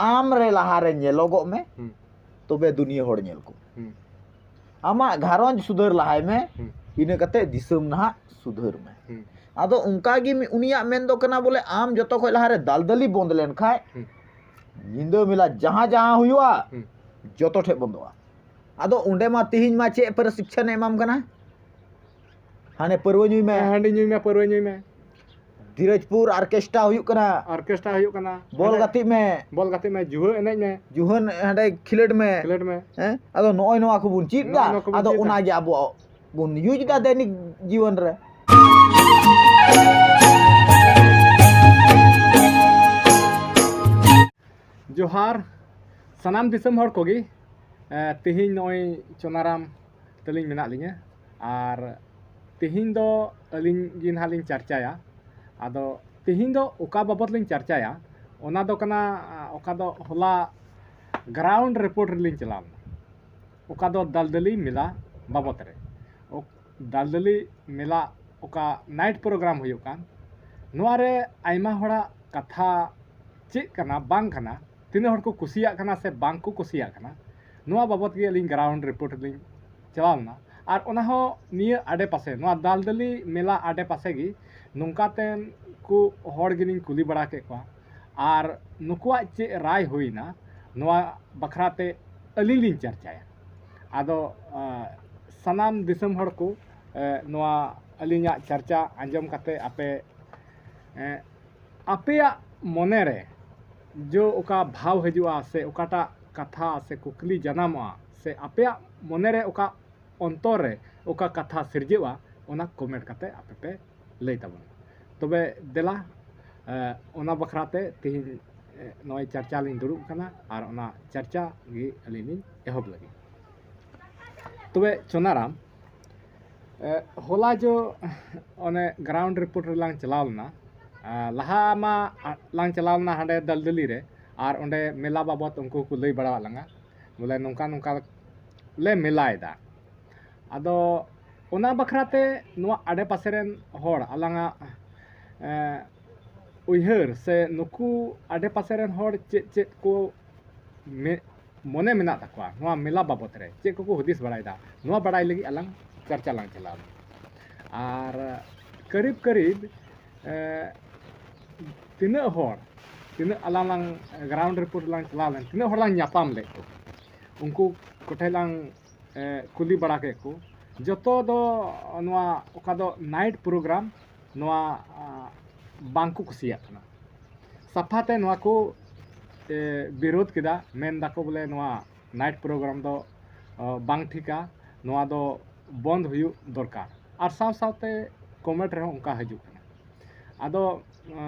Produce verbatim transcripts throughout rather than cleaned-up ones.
ᱟᱢ ᱨᱮ ᱞᱟᱦᱟ ᱨᱮ ᱧᱮᱞᱚᱜᱚᱜ ᱢᱮ, ᱦᱩᱸ᱾ ᱛᱚᱵᱮ ᱫᱩᱱᱤᱭᱟᱹ ᱦᱚᱲ ᱧᱮᱞ ᱠᱚ᱾ ᱦᱩᱸ᱾ ᱟᱢᱟᱜ ᱜᱷᱟᱨᱚᱸᱡᱽ ᱥᱩᱫᱷᱟᱹᱨ ᱞᱟᱦᱟᱭ ᱢᱮ, ᱦᱩᱸ᱾ ᱤᱱᱟᱹ ᱠᱟᱛᱮ ᱫᱤᱥᱚᱢ ᱱᱟᱦᱟᱜ ᱥᱩᱫᱷᱟᱹᱨ ᱢᱮ᱾ ᱦᱩᱸ᱾ ᱟᱫᱚ ᱚᱱᱠᱟ ᱜᱮ ᱢᱤ-, ᱩᱱᱤᱭᱟᱜ ᱢᱮᱱ ᱫᱚ ᱠᱟᱱᱟ ᱵᱚᱞᱮ ᱟᱢ ᱡᱚᱛᱚ ᱠᱷᱚᱡ ᱞᱟᱦᱟ ᱨᱮ ᱫᱟᱞᱫᱟᱞᱤ ᱵᱚᱱᱫ ᱞᱮᱱ ᱠᱷᱟᱡ, ᱦᱩᱸ᱾ ᱧᱤᱫᱟᱹ ᱢᱮᱞᱟ ᱡᱟᱦᱟᱸ ᱡᱟᱦᱟᱸ ᱦᱩᱭᱩᱜᱼᱟ, ᱦᱩᱸ᱾ ᱡᱚᱛᱚ ᱴᱷᱮᱡ ᱵᱚᱱᱫᱚᱜᱼᱟ᱾ ᱟᱫᱚ ᱚᱸᱰᱮ ᱢᱟ ᱛᱤᱦᱤᱧ ᱢᱟ ᱪᱮᱫ ᱯᱨᱚᱥᱤᱠᱠᱷᱚᱱ ᱮ ᱮᱢᱟᱢ ᱠᱟᱱᱟ? ᱦᱟᱱᱮ ᱯᱟᱹᱨᱣᱟᱹ ᱧᱩᱭ ᱢᱮ, ᱦᱮᱸ, ᱦᱟᱺᱰᱤ ᱧᱩᱭ ᱢᱮ, ᱯᱟᱹᱨᱣᱟᱹ ᱧᱩᱭ ᱢᱮ᱾ ᱫᱷᱤᱨᱟᱡᱽᱯᱩᱨ ᱚᱨᱠᱮᱥᱴᱨᱟ ᱦᱩᱭᱩᱜ ᱠᱟᱱᱟ, ᱚᱨᱠᱮᱥᱴᱨᱟ ᱦᱩᱭᱩᱜ ᱠᱟᱱᱟ᱾ ᱵᱚᱞ ᱦᱟᱸᱰᱮ ᱜᱟᱛᱮᱜ ᱢᱮ, ᱵᱚᱞ ᱜᱟᱛᱮᱜ ᱢᱮ, ᱡᱩᱣᱟᱹ ᱮᱱᱮᱡ ᱢᱮ, ᱡᱩᱦᱟᱹᱱ ᱦᱟᱸᱰᱮ ᱠᱷᱮᱞᱳᱰ ᱢᱮ, ᱠᱷᱮᱞᱳᱰ ᱢᱮ᱾ ᱦᱮᱸ? ᱟᱫᱚ ᱱᱚᱜᱼᱚᱭ ᱱᱚᱣᱟ ᱠᱚᱵᱚᱱ ᱪᱮᱫ ᱱᱚᱜᱼᱚᱭ ᱫᱟ, ᱱᱚᱣᱟ ᱠᱚᱵᱚᱱ ᱟᱫᱚ ᱪᱮᱫ ᱫᱟ᱾ ᱚᱱᱟ ᱜᱮ ᱟᱵᱚᱣᱟᱜ ᱵᱚᱱ ᱤᱭᱩᱡᱽ ᱫᱟ ᱫᱮᱱᱤᱠ ᱡᱤᱭᱚᱱ ᱨᱮ᱾ ᱡᱚᱦᱟᱨ ᱥᱟᱱᱟᱢ ᱫᱤᱥᱚᱢ ᱦᱚᱲ ᱠᱚᱜᱮ᱾ ᱮ, ᱛᱮᱦᱮᱧ ᱱᱚᱜᱼᱚᱭ ᱪᱚᱱᱟᱨᱟᱢ ᱛᱟᱹᱞᱤᱧ ᱢᱮᱱᱟᱜ ᱞᱤᱧᱟᱹ, ᱟᱨ ᱛᱮᱦᱮᱧ ᱫᱚ ᱟᱹᱞᱤᱧ ᱜᱮ ᱱᱟᱦᱟᱜ ᱞᱤᱧ ᱪᱟᱨᱪᱟᱭᱟ᱾ ᱟᱫᱚ ᱛᱮᱦᱮᱧ ᱫᱚ ᱚᱠᱟ ᱵᱟᱵᱚᱛ ᱞᱤᱧ ᱪᱟᱨᱪᱟᱭᱟ, ᱚᱱᱟ ᱫᱚ ᱠᱟᱱᱟ, ᱟ, ᱚᱠᱟ ᱫᱚ ᱦᱚᱞᱟ ground report ᱨᱮᱞᱤᱧ ᱪᱟᱞᱟᱣ ᱞᱮᱱᱟ, ᱚᱠᱟ ᱫᱚ ᱫᱟᱞᱫᱟᱹᱞᱤ ᱢᱮᱞᱟ ᱵᱟᱵᱚᱛ ᱨᱮ᱾ ᱚᱠ-, ᱫᱟᱞᱫᱟᱹᱞᱤ ᱢᱮᱞᱟ ᱚᱠᱟ night program ᱦᱩᱭᱩᱜ ᱠᱟᱱ, ᱱᱚᱣᱟ ᱨᱮ ᱟᱭᱢᱟ ᱦᱚᱲᱟᱜ ᱠᱟᱛᱷᱟ ᱪᱮᱫ ᱠᱟᱱᱟ ᱵᱟᱝ ᱠᱟᱱᱟ, ᱛᱤᱱᱟᱹᱜ ᱦᱚᱲ ᱠᱚ ᱠᱩᱥᱤᱭᱟᱜ ᱠᱟᱱᱟ ᱥᱮ ᱵᱟᱝ ᱠᱚ ᱠᱩᱥᱤᱭᱟᱜ ᱠᱟᱱᱟ, ᱱᱚᱣᱟ ᱵᱟᱵᱚᱛ ᱜᱮ ᱟᱹᱞᱤᱧ ground report ᱨᱮᱞᱤᱧ ᱪᱟᱞᱟᱣ ᱞᱮᱱᱟ᱾ ᱟᱨ ᱚᱱᱟ ᱦᱚᱸ ᱱᱤᱭᱟᱹ ᱟᱰᱮ ᱯᱟᱥᱮ, ᱱᱚᱣᱟ ᱫᱟᱞᱫᱟᱹᱞᱤ ᱢᱮᱞᱟ ᱟᱰᱮ ᱯᱟᱥᱮ ᱜᱮ ᱱᱚᱝᱠᱟ ᱛᱮᱱ ᱠᱚ ᱦᱚᱲ ᱜᱮᱞᱤᱧ ᱠᱩᱞᱤ ᱵᱟᱲᱟ ᱠᱮᱫ ᱠᱚᱣᱟ, ᱟᱨ ᱱᱩᱠᱩᱣᱟᱜ ᱪᱮᱫ ᱨᱟᱭ ᱦᱩᱭᱱᱟ ᱱᱚᱣᱟ ᱵᱟᱠᱷᱨᱟ ᱛᱮ ᱟᱹᱞᱤᱧ ᱞᱤᱧ ᱪᱟᱨᱪᱟᱭᱟ᱾ ᱟᱫᱚ, ᱟ, ᱥᱟᱱᱟᱢ ᱫᱤᱥᱚᱢ ᱦᱚᱲ ᱠᱚ, ᱮ, ᱱᱚᱣᱟ ᱟᱹᱞᱤᱧᱟᱜ ᱪᱟᱨᱪᱟ ᱟᱸᱡᱚᱢ ᱠᱟᱛᱮ ᱟᱯᱮ, ᱮ, ᱟᱯᱮᱭᱟᱜ ᱢᱚᱱᱮ ᱨᱮ ᱡᱚ ᱚᱠᱟ ᱵᱷᱟᱣ ᱦᱤᱡᱩᱜᱼᱟ ᱥᱮ ᱚᱠᱟᱴᱟᱜ ᱠᱟᱛᱷᱟ ᱥᱮ ᱠᱩᱠᱞᱤ ᱡᱟᱱᱟᱢᱚᱜᱼᱟ ᱥᱮ ᱟᱯᱮᱭᱟᱜ ᱢᱚᱱᱮ ᱨᱮ ᱚᱠᱟ ᱚᱱᱛᱚᱨ ᱨᱮ ᱚᱠᱟ ᱠᱟᱛᱷᱟ ᱥᱤᱨᱡᱟᱹᱜᱼᱟ, ᱚᱱᱟ comment ᱠᱟᱛᱮ ᱟᱯᱮ ᱯᱮ ᱞᱟᱹᱭ ᱛᱟᱵᱚᱱᱟ᱾ ᱛᱚᱵᱮ ᱫᱮᱞᱟ, ᱮ, ᱚᱱᱟ ᱵᱟᱠᱷᱨᱟ ᱛᱮ ᱛᱮᱦᱮᱧ, ᱮ, ᱱᱚᱜᱼᱚᱭ ᱪᱟᱨᱪᱟ ᱞᱤᱧ ᱫᱩᱲᱩᱵ ᱠᱟᱱᱟ ᱟᱨ ᱚᱱᱟ ᱪᱟᱨᱪᱟ ᱜᱮ ᱟᱹᱞᱤᱧ ᱞᱤᱧ ᱮᱦᱚᱵ ᱞᱟᱹᱜᱤᱫ᱾ ᱛᱚᱵᱮ ᱪᱚᱱᱟᱨᱟᱢ, ᱮ, ᱦᱚᱞᱟ ᱡᱚ ᱚᱱᱮ ground report ᱨᱮᱞᱟᱝ ᱪᱟᱞᱟᱣ ᱞᱮᱱᱟ, ᱮ, ᱞᱟᱦᱟ ᱢᱟ ᱞᱟᱝ ᱪᱟᱞᱟᱣ ᱞᱮᱱᱟ ᱦᱟᱸᱰᱮ ᱫᱟᱞᱫᱟᱹᱞᱤ ᱨᱮ, ᱟᱨ ᱚᱸᱰᱮ ᱢᱮᱞᱟ ᱵᱟᱵᱚᱛ ᱩᱱᱠᱩ ᱠᱚ ᱞᱟᱹᱭ ᱵᱟᱲᱟᱣᱟᱫ ᱞᱟᱝᱟ, ᱵᱚᱞᱮ ᱱᱚᱝᱠᱟ ᱱᱚᱝᱠᱟ ᱞᱮ ᱢᱮᱞᱟᱭᱮᱫᱟ᱾ ᱟᱫᱚ ᱚᱱᱟ ᱵᱟᱠᱷᱨᱟ ᱛᱮ ᱱᱚᱣᱟ ᱟᱰᱮ ᱯᱟᱥᱮ ᱨᱮᱱ ᱦᱚᱲ ᱟᱞᱟᱝᱟᱜ, ᱮ, ᱩᱭᱦᱟᱹᱨ ᱥᱮ ᱱᱩᱠᱩ ᱟᱰᱮᱯᱟᱥᱮ ᱨᱮᱱ ᱦᱚᱲ ᱪᱮᱫ ᱪᱮᱫ ᱠᱚ ᱢᱮ-, ᱢᱚᱱᱮ ᱢᱮᱱᱟᱜ ᱛᱟᱠᱚᱣᱟ ᱱᱚᱣᱟ ᱢᱮᱞᱟ ᱵᱟᱵᱚᱛ ᱨᱮ, ᱪᱮᱫ ᱠᱚᱠᱚ ᱦᱩᱫᱤᱥ ᱵᱟᱲᱟᱭᱮᱫᱟ, ᱱᱚᱣᱟ ᱵᱟᱲᱟᱭ ᱞᱟᱹᱜᱤᱫ ᱟᱞᱟᱝ ᱪᱟᱨᱪᱟ ᱞᱟᱝ ᱪᱟᱞᱟᱣ ᱞᱮᱱᱟ᱾ ᱟᱨ ᱠᱟᱹᱨᱤᱵ ᱠᱟᱹᱨᱤᱵ, ᱮ, ᱛᱤᱱᱟᱹᱜ ᱦᱚᱲ, ᱛᱤᱱᱟᱹᱜ ᱟᱞᱟᱝ ᱞᱟᱝ ground report ᱞᱟᱝ ᱪᱟᱞᱟᱣ ᱞᱮᱱ, ᱛᱤᱱᱟᱹᱜ ᱦᱚᱲ ᱞᱟᱝ ᱧᱟᱯᱟᱢ ᱞᱮᱫ ᱠᱚ, ᱩᱱᱠᱩ ᱠᱚᱴᱷᱮᱱ ᱞᱟᱝ, ᱮ, ᱠᱩᱞᱤ ᱵᱟᱲᱟ ᱠᱮᱫ ᱠᱚ᱾ ᱡᱚᱛᱚ ᱫᱚ ᱱᱚᱣᱟ ᱚᱠᱟ ᱫᱚ night program, ᱱᱚᱣᱟ, ᱟ, ᱵᱟᱝ ᱠᱚ ᱠᱩᱥᱤᱭᱟᱜ ᱠᱟᱱᱟ᱾ ᱥᱟᱯᱷᱟ ᱛᱮ ᱱᱚᱣᱟ ᱠᱚ, ᱮ, ᱵᱤᱨᱳᱫᱷ ᱠᱮᱫᱟ, ᱢᱮᱱ ᱫᱟᱠᱚ ᱵᱚᱞᱮ ᱱᱚᱣᱟ night program ᱫᱚ, ᱟ, ᱵᱟᱝ ᱴᱷᱤᱠᱟ, ᱱᱚᱣᱟ ᱫᱚ ᱵᱚᱱᱫ ᱦᱩᱭᱩᱜ ᱫᱚᱨᱠᱟᱨ᱾ ᱟᱨ ᱥᱟᱶ ᱥᱟᱶᱛᱮ comment ᱨᱮᱦᱚᱸ ᱚᱱᱠᱟ ᱦᱤᱡᱩᱜ ᱠᱟᱱᱟ᱾ ᱟᱫᱚ, ᱟ,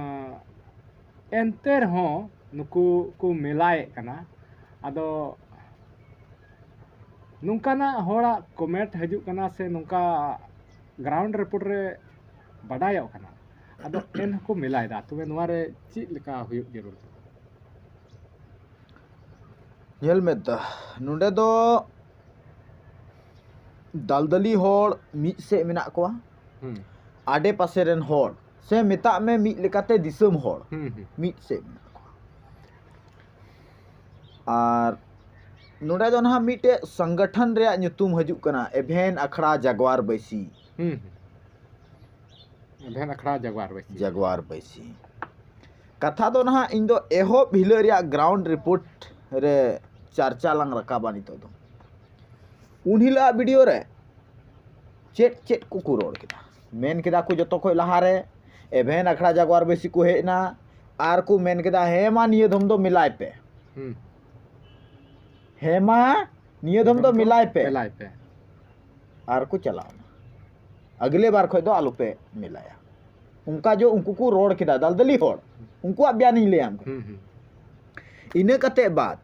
ᱮᱱᱛᱮ ᱨᱮᱦᱚᱸ ᱱᱩᱠᱩ ᱠᱚ ᱢᱮᱞᱟᱭᱮᱫ ᱠᱟᱱᱟ᱾ ᱟᱫᱚ ᱱᱚᱝᱠᱟᱱᱟᱜ ᱦᱚᱲᱟᱜ comment ᱦᱤᱡᱩᱜ ᱠᱟᱱᱟ ᱥᱮ ᱱᱚᱝᱠᱟ ground report ᱨᱮ ᱵᱟᱰᱟᱭᱚᱜ ᱠᱟᱱᱟ, ᱟᱫᱚ ᱮᱱ ᱦᱚᱸᱠᱚ ᱢᱮᱞᱟᱭᱮᱫᱟ᱾ ᱛᱚᱵᱮ ᱱᱚᱣᱟ ᱨᱮ ᱪᱮᱫ ᱞᱮᱠᱟ ᱦᱩᱭᱩᱜ ᱡᱟᱹᱨᱩᱲ? ᱧᱮᱞ ᱢᱮ ᱫᱟ, ᱱᱚᱰᱮ ᱫᱚ ᱫᱟᱞᱫᱟᱞᱤ ᱦᱚᱲ ᱢᱤᱫ ᱥᱮᱫ ᱢᱮᱱᱟᱜ ᱠᱚᱣᱟ, ᱦᱩᱸ᱾ ᱟᱰᱮ ᱯᱟᱥᱮ ᱨᱮᱱ ᱦᱚᱲ ᱥᱮ ᱢᱮᱛᱟᱜ ᱢᱮ ᱢᱤᱫ ᱞᱮᱠᱟᱛᱮ ᱫᱤᱥᱚᱢ ᱦᱚᱲ ᱦᱩᱸ, ᱦᱩᱸ᱾ ᱢᱤᱫ ᱥᱮᱫ ᱢᱮᱱᱟᱜ ᱠᱚᱣᱟ᱾ ᱟᱨ ᱱᱚᱰᱮ ᱫᱚ ᱱᱟᱦᱟᱜ ᱢᱤᱫᱴᱮᱡ ᱥᱚᱝᱜᱚᱴᱷᱚᱱ ᱨᱮᱭᱟᱜ ᱧᱩᱛᱩᱢ ᱦᱤᱡᱩᱜ ᱠᱟᱱᱟ ᱮᱵᱷᱮᱱ ᱟᱠᱷᱲᱟ ᱡᱟᱜᱽᱣᱟᱨ ᱵᱟᱹᱭᱥᱤ᱾ ᱦᱩᱸ, ᱦᱩᱸ᱾ ᱮᱵᱷᱮᱱ ᱟᱠᱷᱲᱟ ᱡᱟᱜᱽᱣᱟᱨ ᱵᱟᱹᱭᱥᱤ᱾ ᱡᱟᱜᱽᱣᱟᱨ ᱵᱟᱹᱭᱥᱤ᱾ ᱠᱟᱛᱷᱟ ᱫᱚ ᱱᱟᱦᱟᱜ ᱤᱧ ᱫᱚ ᱮᱦᱚᱵ ᱦᱤᱞᱳᱜ ᱨᱮᱭᱟᱜ ground report ᱨᱮ ᱪᱟᱨᱪᱟ ᱞᱟᱝ ᱨᱟᱠᱟᱵᱟ ᱱᱤᱛᱚᱜ ᱫᱚ᱾ ᱩᱱ ᱦᱤᱞᱳᱜ ᱟᱜ video ᱨᱮ ᱪᱮᱫ ᱪᱮᱫ ᱠᱚᱠᱚ ᱨᱚᱲ ᱠᱮᱫᱟ? ᱢᱮᱱ ᱠᱮᱫᱟ ᱠᱚ ᱡᱚᱛᱚ ᱠᱷᱚᱡ ᱞᱟᱦᱟᱨᱮ ᱮᱵᱷᱮᱱ ᱟᱠᱷᱲᱟ ᱡᱟᱜᱽᱣᱟᱨ ᱵᱟᱹᱭᱥᱤ ᱠᱚ ᱦᱮᱡ ᱮᱱᱟ ᱟᱨ ᱠᱚ ᱢᱮᱱ ᱠᱮᱫᱟ, "ᱦᱮᱸ ᱢᱟ ᱱᱤᱭᱟᱹ ᱫᱚᱢ ᱫᱚ ᱢᱮᱞᱟᱭ ᱯᱮ, ᱦᱩᱸ᱾ ᱦᱮᱸ ᱢᱟ ᱱᱤᱭᱟᱹ ᱫᱚᱢ ᱫᱚ ᱢᱮᱞᱟᱭ ᱯᱮ᱾" ᱢᱮᱞᱟᱭ ᱯᱮ᱾ ᱟᱨ ᱠᱚ ᱪᱟᱞᱟᱣ ᱮᱱᱟ, "ᱟᱜᱞᱮ ᱵᱟᱨ ᱠᱷᱚᱡ ᱫᱚ ᱟᱞᱚᱯᱮ ᱢᱮᱞᱟᱭᱟ᱾" ᱚᱱᱠᱟ ᱡᱚ ᱩᱱᱠᱩ ᱠᱚ ᱨᱚᱲ ᱠᱮᱫᱟ, ᱫᱟᱞᱫᱟᱞᱤ ᱦᱚᱲ, ᱩᱱᱠᱩᱣᱟᱜ ᱵᱮᱭᱟᱱᱤᱧ ᱞᱟᱹᱭᱟᱢ ᱠᱟᱱᱟ᱾ ᱦᱩᱸ, ᱦᱩᱸ᱾ ᱤᱱᱟᱹ ᱠᱟᱛᱮ ᱵᱟᱫ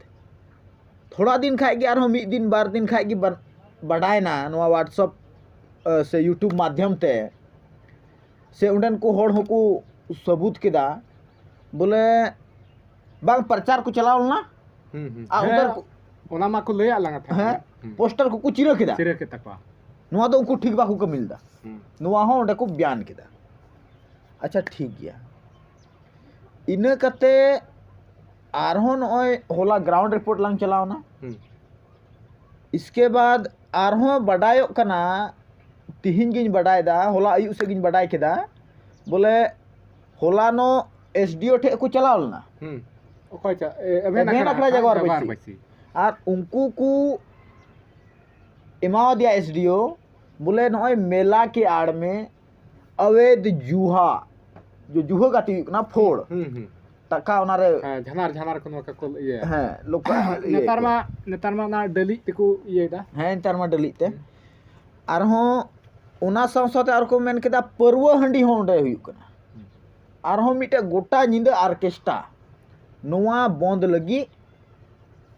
ᱛᱷᱚᱲᱟ ᱫᱤᱱ ᱠᱷᱟᱡ ᱜᱮ ᱟᱨᱦᱚᱸ ᱢᱤᱫ ᱫᱤᱱ ᱵᱟᱨ ᱫᱤᱱ ᱠᱷᱟᱡ ᱜᱮ ᱵᱟ-, ᱵᱟᱰᱟᱭᱱᱟ ᱱᱚᱣᱟ WhatsApp, ᱮ, ᱥᱮ YouTube ᱢᱟᱫᱽᱫᱷᱚᱢ ᱛᱮ, ᱥᱮ ᱚᱸᱰᱮᱱ ᱠᱚ ᱦᱚᱲ ᱦᱚᱸᱠᱚ ᱥᱟᱹᱵᱩᱛ ᱠᱮᱫᱟ ᱵᱚᱞᱮ ᱵᱟᱝ ᱯᱨᱚᱪᱟᱨ ᱠᱚ ᱪᱟᱞᱟᱣ ᱞᱮᱱᱟ᱾ ᱦᱩᱸ, ᱦᱩᱸ᱾ ᱟᱨ ᱦᱮᱸ, ᱩᱫᱷᱟᱹᱨ ᱠᱚ ᱚᱱᱟ ᱢᱟᱠᱚ ᱞᱟᱹᱭᱟᱫ ᱞᱟᱝᱟ ᱛᱟᱦᱮᱸ᱾ ᱦᱮᱸ, ᱦᱩᱸ᱾ Poster ᱠᱚᱠᱚ ᱪᱤᱨᱟᱹ ᱠᱮᱫᱟ᱾ ᱪᱤᱨᱟᱹ ᱠᱮᱫ ᱛᱟᱠᱚᱣᱟ᱾ ᱱᱚᱣᱟ ᱫᱚ ᱩᱱᱠᱩ ᱴᱷᱤᱠ ᱵᱟᱠᱚ ᱠᱟᱹᱢᱤ ᱞᱮᱫᱟ᱾ ᱦᱩᱸ᱾ ᱱᱚᱣᱟ ᱦᱚᱸ ᱚᱸᱰᱮ ᱠᱚ ᱵᱮᱭᱟᱱ ᱠᱮᱫᱟ᱾ ᱟᱪᱪᱷᱟ, ᱴᱷᱤᱠ ᱜᱮᱭᱟ᱾ ᱤᱱᱟᱹ ᱠᱟᱛᱮ ᱟᱨᱦᱚᱸ ᱱᱚᱜᱼᱚᱭ ᱦᱚᱞᱟ ground report ᱞᱟᱝ ᱪᱟᱞᱟᱣᱱᱟ᱾ ᱦᱩᱸ᱾ ᱤᱥᱠᱮ ᱵᱟᱫ ᱟᱨᱦᱚᱸ ᱵᱟᱰᱟᱭᱚᱜ ᱠᱟᱱᱟ, ᱛᱤᱦᱤᱧ ᱜᱤᱧ ᱵᱟᱰᱟᱭᱫᱟ, ᱦᱚᱞᱟ ᱟᱹᱭᱩᱵ ᱥᱮᱫ ᱜᱤᱧ ᱵᱟᱰᱟᱭ ᱠᱮᱫᱟ, ᱵᱚᱞᱮ ᱦᱚᱞᱟᱱᱚᱜ S D O ᱴᱷᱮᱡ ᱠᱚ ᱪᱟᱞᱟᱣ ᱞᱮᱱᱟ᱾ ᱦᱩᱸ᱾ ᱚᱠᱚᱭ ᱪᱟ-, ᱮ, ᱮᱵᱷᱮᱱ ᱮᱵᱷᱮᱱ ᱟᱠᱷᱲᱟ ᱟᱠᱷᱲᱟ ᱡᱟᱜᱽᱣᱟᱨ ᱡᱟᱜᱽᱣᱟᱨ ᱵᱟᱹᱭᱥᱤ᱾ ᱵᱟᱹᱭᱥᱤ᱾ ᱟᱨ ᱩᱱᱠᱩ ᱠᱚ ᱮᱢᱟᱣᱟᱫᱮᱭᱟ S D O, ᱵᱚᱞᱮ ᱱᱚᱜᱼᱚᱭ ᱢᱮᱞᱟ ᱠᱮ ᱟᱲ ᱢᱮ ᱚᱵᱮᱫ ᱡᱩᱦᱟ, ᱡᱩ-, ᱡᱩᱦᱟᱹ ᱜᱟᱛᱮ ᱦᱩᱭᱩᱜ ᱠᱟᱱᱟ, ᱯᱷᱳᱲ᱾ ᱦᱩᱸ, ᱦᱩᱸ᱾ ᱴᱟᱠᱟ ᱚᱱᱟᱨᱮ᱾ ᱦᱮᱸ, ᱡᱷᱟᱱᱟᱨ, ᱡᱷᱟᱱᱟᱨ ᱠᱚ ᱱᱚᱣᱟ ᱠᱚ ᱤᱭᱟᱹ᱾ ᱦᱮᱸ, ᱞᱳᱠᱟ-, ᱤᱭᱟᱹ ᱱᱮᱛᱟᱨ ᱠᱚ᱾ ᱢᱟ, ᱱᱮᱛᱟᱨ ᱢᱟ ᱚᱱᱟ ᱰᱟᱹᱞᱤᱡ ᱛᱮᱠᱚ ᱤᱭᱟᱹᱭᱮᱫᱟ᱾ ᱦᱮᱸ, ᱱᱮᱛᱟᱨ ᱢᱟ ᱰᱟᱹᱞᱤᱡ ᱛᱮ᱾ ᱟᱨᱦᱚᱸ ᱚᱱᱟ ᱥᱟᱶ ᱥᱟᱶᱛᱮ ᱟᱨ ᱠᱚ ᱢᱮᱱ ᱠᱮᱫᱟ, ᱯᱟᱹᱨᱣᱟᱹ ᱦᱟᱺᱰᱤ ᱦᱚᱸ ᱚᱸᱰᱮ ᱦᱩᱭᱩᱜ ᱠᱟᱱᱟ᱾ ᱟᱨᱦᱚᱸ ᱢᱤᱫᱴᱮᱡ ᱜᱚᱴᱟ ᱧᱤᱫᱟᱹ orchestra, ᱱᱚᱣᱟ ᱵᱚᱱᱫ ᱞᱟᱹᱜᱤᱫ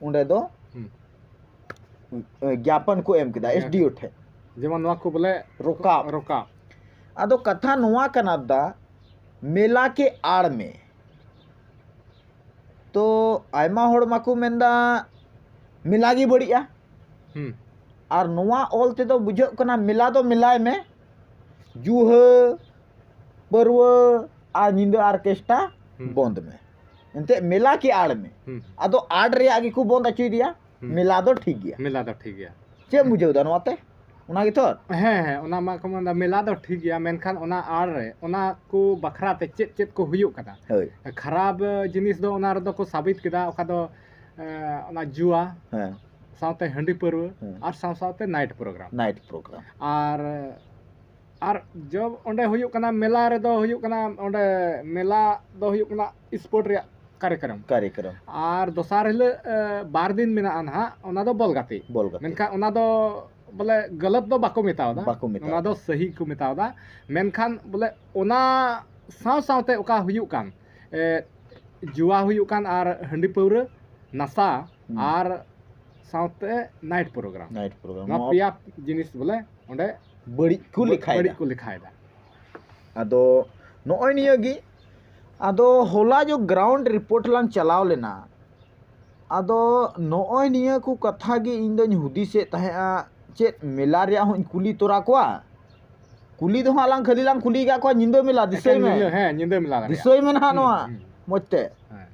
ᱚᱸᱰᱮ ᱫᱚ ᱦᱩᱸ᱾ ᱮ, ᱜᱮᱯᱚᱱ ᱠᱚ ᱮᱢ ᱠᱮᱫᱟ ᱦᱮᱸ᱾ S D O ᱴᱷᱮᱱ᱾ ᱡᱮᱢᱚᱱ ᱱᱚᱣᱟ ᱠᱚ ᱵᱚᱞᱮ ᱨᱚᱠᱟᱵ᱾ ᱨᱚᱠᱟᱵ᱾ ᱟᱫᱚ ᱠᱟᱛᱷᱟ ᱱᱚᱣᱟ ᱠᱟᱱᱟ ᱫᱟ, ᱢᱮᱞᱟ ᱠᱮ ᱟᱲ ᱢᱮ᱾ ᱛᱚ ᱟᱭᱢᱟ ᱦᱚᱲ ᱢᱟᱠᱚ ᱢᱮᱱᱫᱟ ᱢᱮᱞᱟ ᱜᱮ ᱵᱟᱹᱲᱤᱡᱼᱟ᱾ ᱦᱩᱸ᱾ ᱟᱨ ᱱᱚᱣᱟ ᱚᱞ ᱛᱮᱫᱚ ᱵᱩᱡᱷᱟᱹᱜ ᱠᱟᱱᱟ ᱢᱮᱞᱟ ᱫᱚ ᱢᱮᱞᱟᱭ ᱢᱮ, ᱡᱩᱦᱟᱹ, ᱯᱟᱹᱨᱣᱟᱹ ᱟᱨ ᱧᱤᱫᱟᱹ orchestra ᱦᱩᱸ᱾ ᱵᱚᱱᱫ ᱢᱮ᱾ ᱮᱱᱛᱮᱫ ᱢᱮᱞᱟ ᱠᱮ ᱟᱲ ᱢᱮ᱾ ᱦᱩᱸ᱾ ᱟᱫᱚ ᱟᱲ ᱨᱮᱭᱟᱜ ᱜᱮᱠᱚ ᱵᱚᱱᱫ ᱦᱚᱪᱚᱭᱮᱫᱮᱭᱟ, ᱦᱩᱸ᱾ ᱢᱮᱞᱟ ᱫᱚ ᱴᱷᱤᱠ ᱜᱮᱭᱟ᱾ ᱢᱮᱞᱟ ᱫᱚ ᱴᱷᱤᱠ ᱜᱮᱭᱟ᱾ ᱪᱮᱫ ᱮᱢ ᱵᱩᱡᱷᱟᱹᱣ ᱫᱟ ᱱᱚᱣᱟ ᱛᱮ? ᱚᱱᱟ ᱜᱮᱛᱚ? ᱦᱮᱸ, ᱦᱮᱸ, ᱚᱱᱟ ᱢᱟ ᱠᱚ ᱢᱮᱱᱫᱟ ᱢᱮᱞᱟ ᱫᱚ ᱴᱷᱤᱠ ᱜᱮᱭᱟ, ᱢᱮᱱᱠᱷᱟᱱ ᱚᱱᱟ ᱟᱲ ᱨᱮ ᱚᱱᱟ ᱠᱚ ᱵᱟᱠᱷᱨᱟ ᱛᱮ ᱪᱮᱫ ᱪᱮᱫ ᱠᱚ ᱦᱩᱭᱩᱜ ᱠᱟᱱᱟ? ᱦᱳᱭ᱾ ᱠᱷᱟᱨᱟᱯ ᱡᱤᱱᱤᱥ ᱫᱚ ᱚᱱᱟ ᱨᱮᱫᱚ ᱠᱚ ᱥᱟᱵᱤᱛ ᱠᱮᱫᱟ, ᱚᱠᱟ ᱫᱚ, ᱮ, ᱚᱱᱟ ᱡᱩᱣᱟ, ᱦᱮᱸ᱾ ᱥᱟᱶᱛᱮ ᱦᱟᱺᱰᱤ ᱯᱟᱹᱨᱣᱟᱹ, ᱦᱮᱸ᱾ ᱟᱨ ᱥᱟᱶ ᱥᱟᱶᱛᱮ night program᱾ Night program᱾ ᱟᱨ, ᱟᱨ ᱡᱚᱵ ᱚᱸᱰᱮ ᱦᱩᱭᱩᱜ ᱠᱟᱱᱟ, ᱢᱮᱞᱟ ᱨᱮᱫᱚ ᱦᱩᱭᱩᱜ ᱠᱟᱱᱟ, ᱚᱸᱰᱮ ᱢᱮᱞᱟ ᱫᱚ ᱦᱩᱭᱩᱜ ᱠᱟᱱᱟ sport ᱨᱮᱭᱟᱜ ᱠᱟᱨᱭᱚᱠᱨᱚᱢ᱾ ᱠᱟᱨᱭᱚᱠᱨᱚᱢ᱾ ᱟᱨ ᱫᱚᱥᱟᱨ ᱦᱤᱞᱳᱜ, ᱮ, ᱵᱟᱨ ᱫᱤᱱ ᱢᱮᱱᱟᱜᱼᱟ ᱱᱟᱦᱟᱜ, ᱚᱱᱟ ᱫᱚ ᱵᱚᱞ ᱜᱟᱛᱮ᱾ ᱵᱚᱞ ᱜᱟᱛᱮ᱾ ᱢᱮᱱᱠᱷᱟᱱ ᱚᱱᱟ ᱫᱚ ᱵᱚᱞᱮ ᱜᱟᱞᱟᱛ ᱫᱚ ᱵᱟᱠᱚ ᱢᱮᱛᱟᱣᱫᱟ᱾ ᱵᱟᱠᱚ ᱢᱮᱛᱟᱣᱫᱟ᱾ ᱚᱱᱟ ᱫᱚ ᱥᱟᱹᱦᱤ ᱠᱚ ᱢᱮᱛᱟᱣᱫᱟ᱾ ᱢᱮᱱᱠᱷᱟᱱ ᱵᱚᱞᱮ ᱚᱱᱟ ᱥᱟᱶ ᱥᱟᱶᱛᱮ ᱚᱠᱟ ᱦᱩᱭᱩᱜ ᱠᱟᱱ, ᱮ, ᱡᱩᱣᱟ ᱦᱩᱭᱩᱜ ᱠᱟᱱ ᱟᱨ ᱦᱟᱺᱰᱤ ᱯᱟᱹᱣᱨᱟᱹ, ᱱᱟᱥᱟ, ᱦᱩᱸ᱾ ᱟᱨ ᱥᱟᱶᱛᱮ night program᱾ Night program᱾ ᱱᱚᱣᱟ ᱱᱚᱣᱟ ᱯᱮᱭᱟ ᱡᱤᱱᱤᱥ ᱵᱚᱞᱮ ᱚᱸᱰᱮ ᱵᱟᱹᱲᱤᱡ ᱠᱚ ᱵᱟᱹ-, ᱞᱮᱠᱷᱟᱭᱮᱫᱟ᱾ ᱵᱟᱹᱲᱤᱡ ᱠᱚ ᱞᱮᱠᱷᱟᱭᱮᱫᱟ᱾ ᱟᱫᱚ ᱱᱚᱜᱼᱚᱭ ᱱᱤᱭᱟᱹ ᱜᱮ, ᱟᱫᱚ ᱦᱚᱞᱟ ᱡᱚ ground report ᱞᱟᱝ ᱪᱟᱞᱟᱣ ᱞᱮᱱᱟ, ᱟᱫᱚ ᱱᱚᱜᱼᱚᱭ ᱱᱤᱭᱟᱹ ᱠᱚ ᱠᱟᱛᱷᱟ ᱜᱮ ᱤᱧ ᱫᱚᱧ ᱦᱩᱫᱤᱥᱮᱫ ᱛᱟᱦᱮᱸᱜᱼᱟ, ᱪᱮᱫ ᱢᱮᱞᱟ ᱨᱮᱭᱟᱜ ᱦᱚᱸᱧ ᱠᱩᱞᱤ ᱛᱚᱨᱟ ᱠᱚᱣᱟ? ᱠᱩᱞᱤ ᱫᱚ ᱦᱟᱸᱜ ᱞᱟᱝ ᱠᱷᱟᱹᱞᱤ ᱞᱟᱝ ᱠᱩᱞᱤ ᱠᱟᱜ ᱠᱚᱣᱟ, ᱧᱤᱫᱟᱹ ᱢᱮᱞᱟ, ᱫᱤᱥᱟᱹᱭ ᱮᱠᱮᱱ ᱢᱮ᱾ ᱧᱤᱫᱟᱹ, ᱦᱮᱸ, ᱧᱤᱫᱟᱹ ᱢᱮᱞᱟ ᱨᱮᱭᱟᱜ᱾ ᱫᱤᱥᱟᱹᱭ ᱢᱮ ᱱᱟᱦᱟᱜ ᱦᱩᱸ, ᱱᱚᱣᱟ᱾ ᱦᱩᱸ᱾ ᱢᱚᱡᱽ ᱛᱮ᱾ ᱦᱮᱸ᱾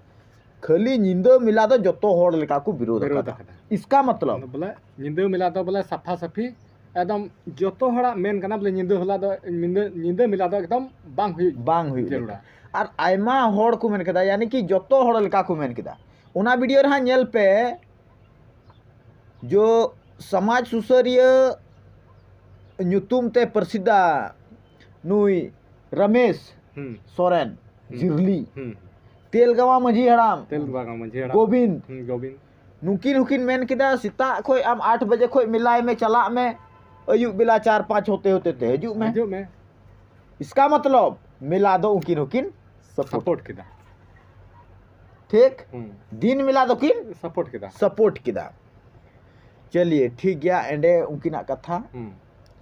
ᱠᱷᱟᱹᱞᱤ ᱧᱤᱫᱟᱹ ᱢᱮᱞᱟ ᱫᱚ ᱡᱚᱛᱚ ᱦᱚᱲ ᱞᱮᱠᱟ ᱠᱚ ᱵᱤᱨᱳᱫ ᱵᱤᱨᱳᱫ ᱟᱠᱟᱫᱟ᱾ ᱟᱠᱟᱫᱟ᱾ ᱤᱥᱠᱟ ᱢᱚᱛᱞᱚᱵ ᱵᱚᱞᱮ ᱧᱤᱫᱟᱹ ᱢᱮᱞᱟ ᱫᱚ ᱵᱚᱞᱮ ᱥᱟᱯᱷᱟ ᱥᱟᱹᱯᱷᱤ ᱮᱠᱫᱚᱢ ᱡᱚᱛᱚ ᱦᱚᱲᱟᱜ ᱢᱮᱱ ᱠᱟᱱᱟ, ᱵᱚᱞᱮ ᱧᱤᱫᱟᱹ ᱦᱚᱞᱟ ᱫᱚ, ᱧᱤᱫᱟᱹ, ᱧᱤᱫᱟᱹ ᱢᱮᱞᱟ ᱫᱚ ᱮᱠᱫᱚᱢ ᱵᱟᱝ ᱦᱩᱭᱩᱜ ᱵᱟᱝ ᱦᱩᱭᱩᱜ ᱡᱟᱹᱨᱩᱲᱟ᱾ ᱞᱮᱠᱟ᱾ ᱟᱨ ᱟᱭᱢᱟ ᱦᱚᱲ ᱠᱚ ᱢᱮᱱ ᱠᱮᱫᱟ, ᱭᱟᱱᱤ ᱠᱤ ᱡᱚᱛᱚ ᱦᱚᱲ ᱞᱮᱠᱟ ᱠᱚ ᱢᱮᱱ ᱠᱮᱫᱟ᱾ ᱚᱱᱟ ᱵᱷᱤᱰᱤᱭᱳ ᱨᱮ ᱦᱟᱸᱜ ᱧᱮᱞ ᱯᱮ, ᱡᱚ ᱥᱚᱢᱟᱡᱽ ᱥᱩᱥᱟᱹᱨᱤᱭᱟᱹ ᱧᱩᱛᱩᱢ ᱛᱮ ᱯᱨᱚᱥᱤᱫᱷᱟ ᱱᱩᱭ ᱨᱚᱢᱮᱥ ᱦᱩᱸ᱾ ᱥᱚᱨᱮᱱ, ᱦᱩᱸ᱾ ᱡᱤᱨᱞᱤ, ᱦᱩᱸ᱾ ᱛᱮᱞᱜᱟᱣᱟ ᱢᱟᱹᱡᱷᱤ ᱦᱟᱲᱟᱢ, ᱛᱮᱞᱜᱟᱣᱟ ᱢᱟᱹᱡᱷᱤ ᱦᱟᱲᱟᱢ᱾ ᱜᱳᱵᱤᱱᱫ, ᱦᱩᱸ, ᱜᱳᱵᱤᱱᱫ᱾ ᱱᱩᱠᱤᱱ ᱦᱚᱸᱠᱤᱱ ᱢᱮᱱ ᱠᱮᱫᱟ, ᱥᱮᱛᱟᱜ ᱠᱷᱚᱡ ᱟᱢ ᱟᱴ ᱵᱟᱡᱮ ᱠᱷᱚᱡ ᱢᱮᱞᱟᱭ ᱢᱮ, ᱪᱟᱞᱟᱜ ᱢᱮ, ᱟᱹᱭᱩᱵ ᱵᱮᱞᱟ ᱪᱟᱨ ᱯᱟᱸᱪ ᱦᱚᱛᱮ ᱦᱚᱛᱮ ᱛᱮ ᱦᱤᱡᱩᱜ ᱢᱮ᱾ ᱦᱤᱡᱩᱜ ᱢᱮ᱾ ᱤᱥᱠᱟ ᱢᱚᱛᱞᱚᱵ ᱢᱮᱞᱟ ᱫᱚ ᱩᱱᱠᱤᱱ ᱦᱚᱸᱠᱤᱱ ᱥᱟᱯᱳᱨᱴ᱾ ᱥᱟᱯᱳᱨᱴ ᱠᱮᱫᱟ᱾ ᱴᱷᱤᱠ? ᱦᱩᱸ᱾ ᱫᱤᱱ ᱢᱮᱞᱟ ᱫᱚᱠᱤᱱ ᱥᱟᱯᱳᱨᱴ ᱠᱮᱫᱟ᱾ ᱥᱟᱯᱳᱨᱴ ᱠᱮᱫᱟ᱾ ᱪᱟᱞᱤᱭᱮ, ᱴᱷᱤᱠ ᱜᱮᱭᱟ, ᱮᱸᱰᱮ ᱩᱱᱠᱤᱱᱟᱜ ᱠᱟᱛᱷᱟ ᱦᱩᱸ᱾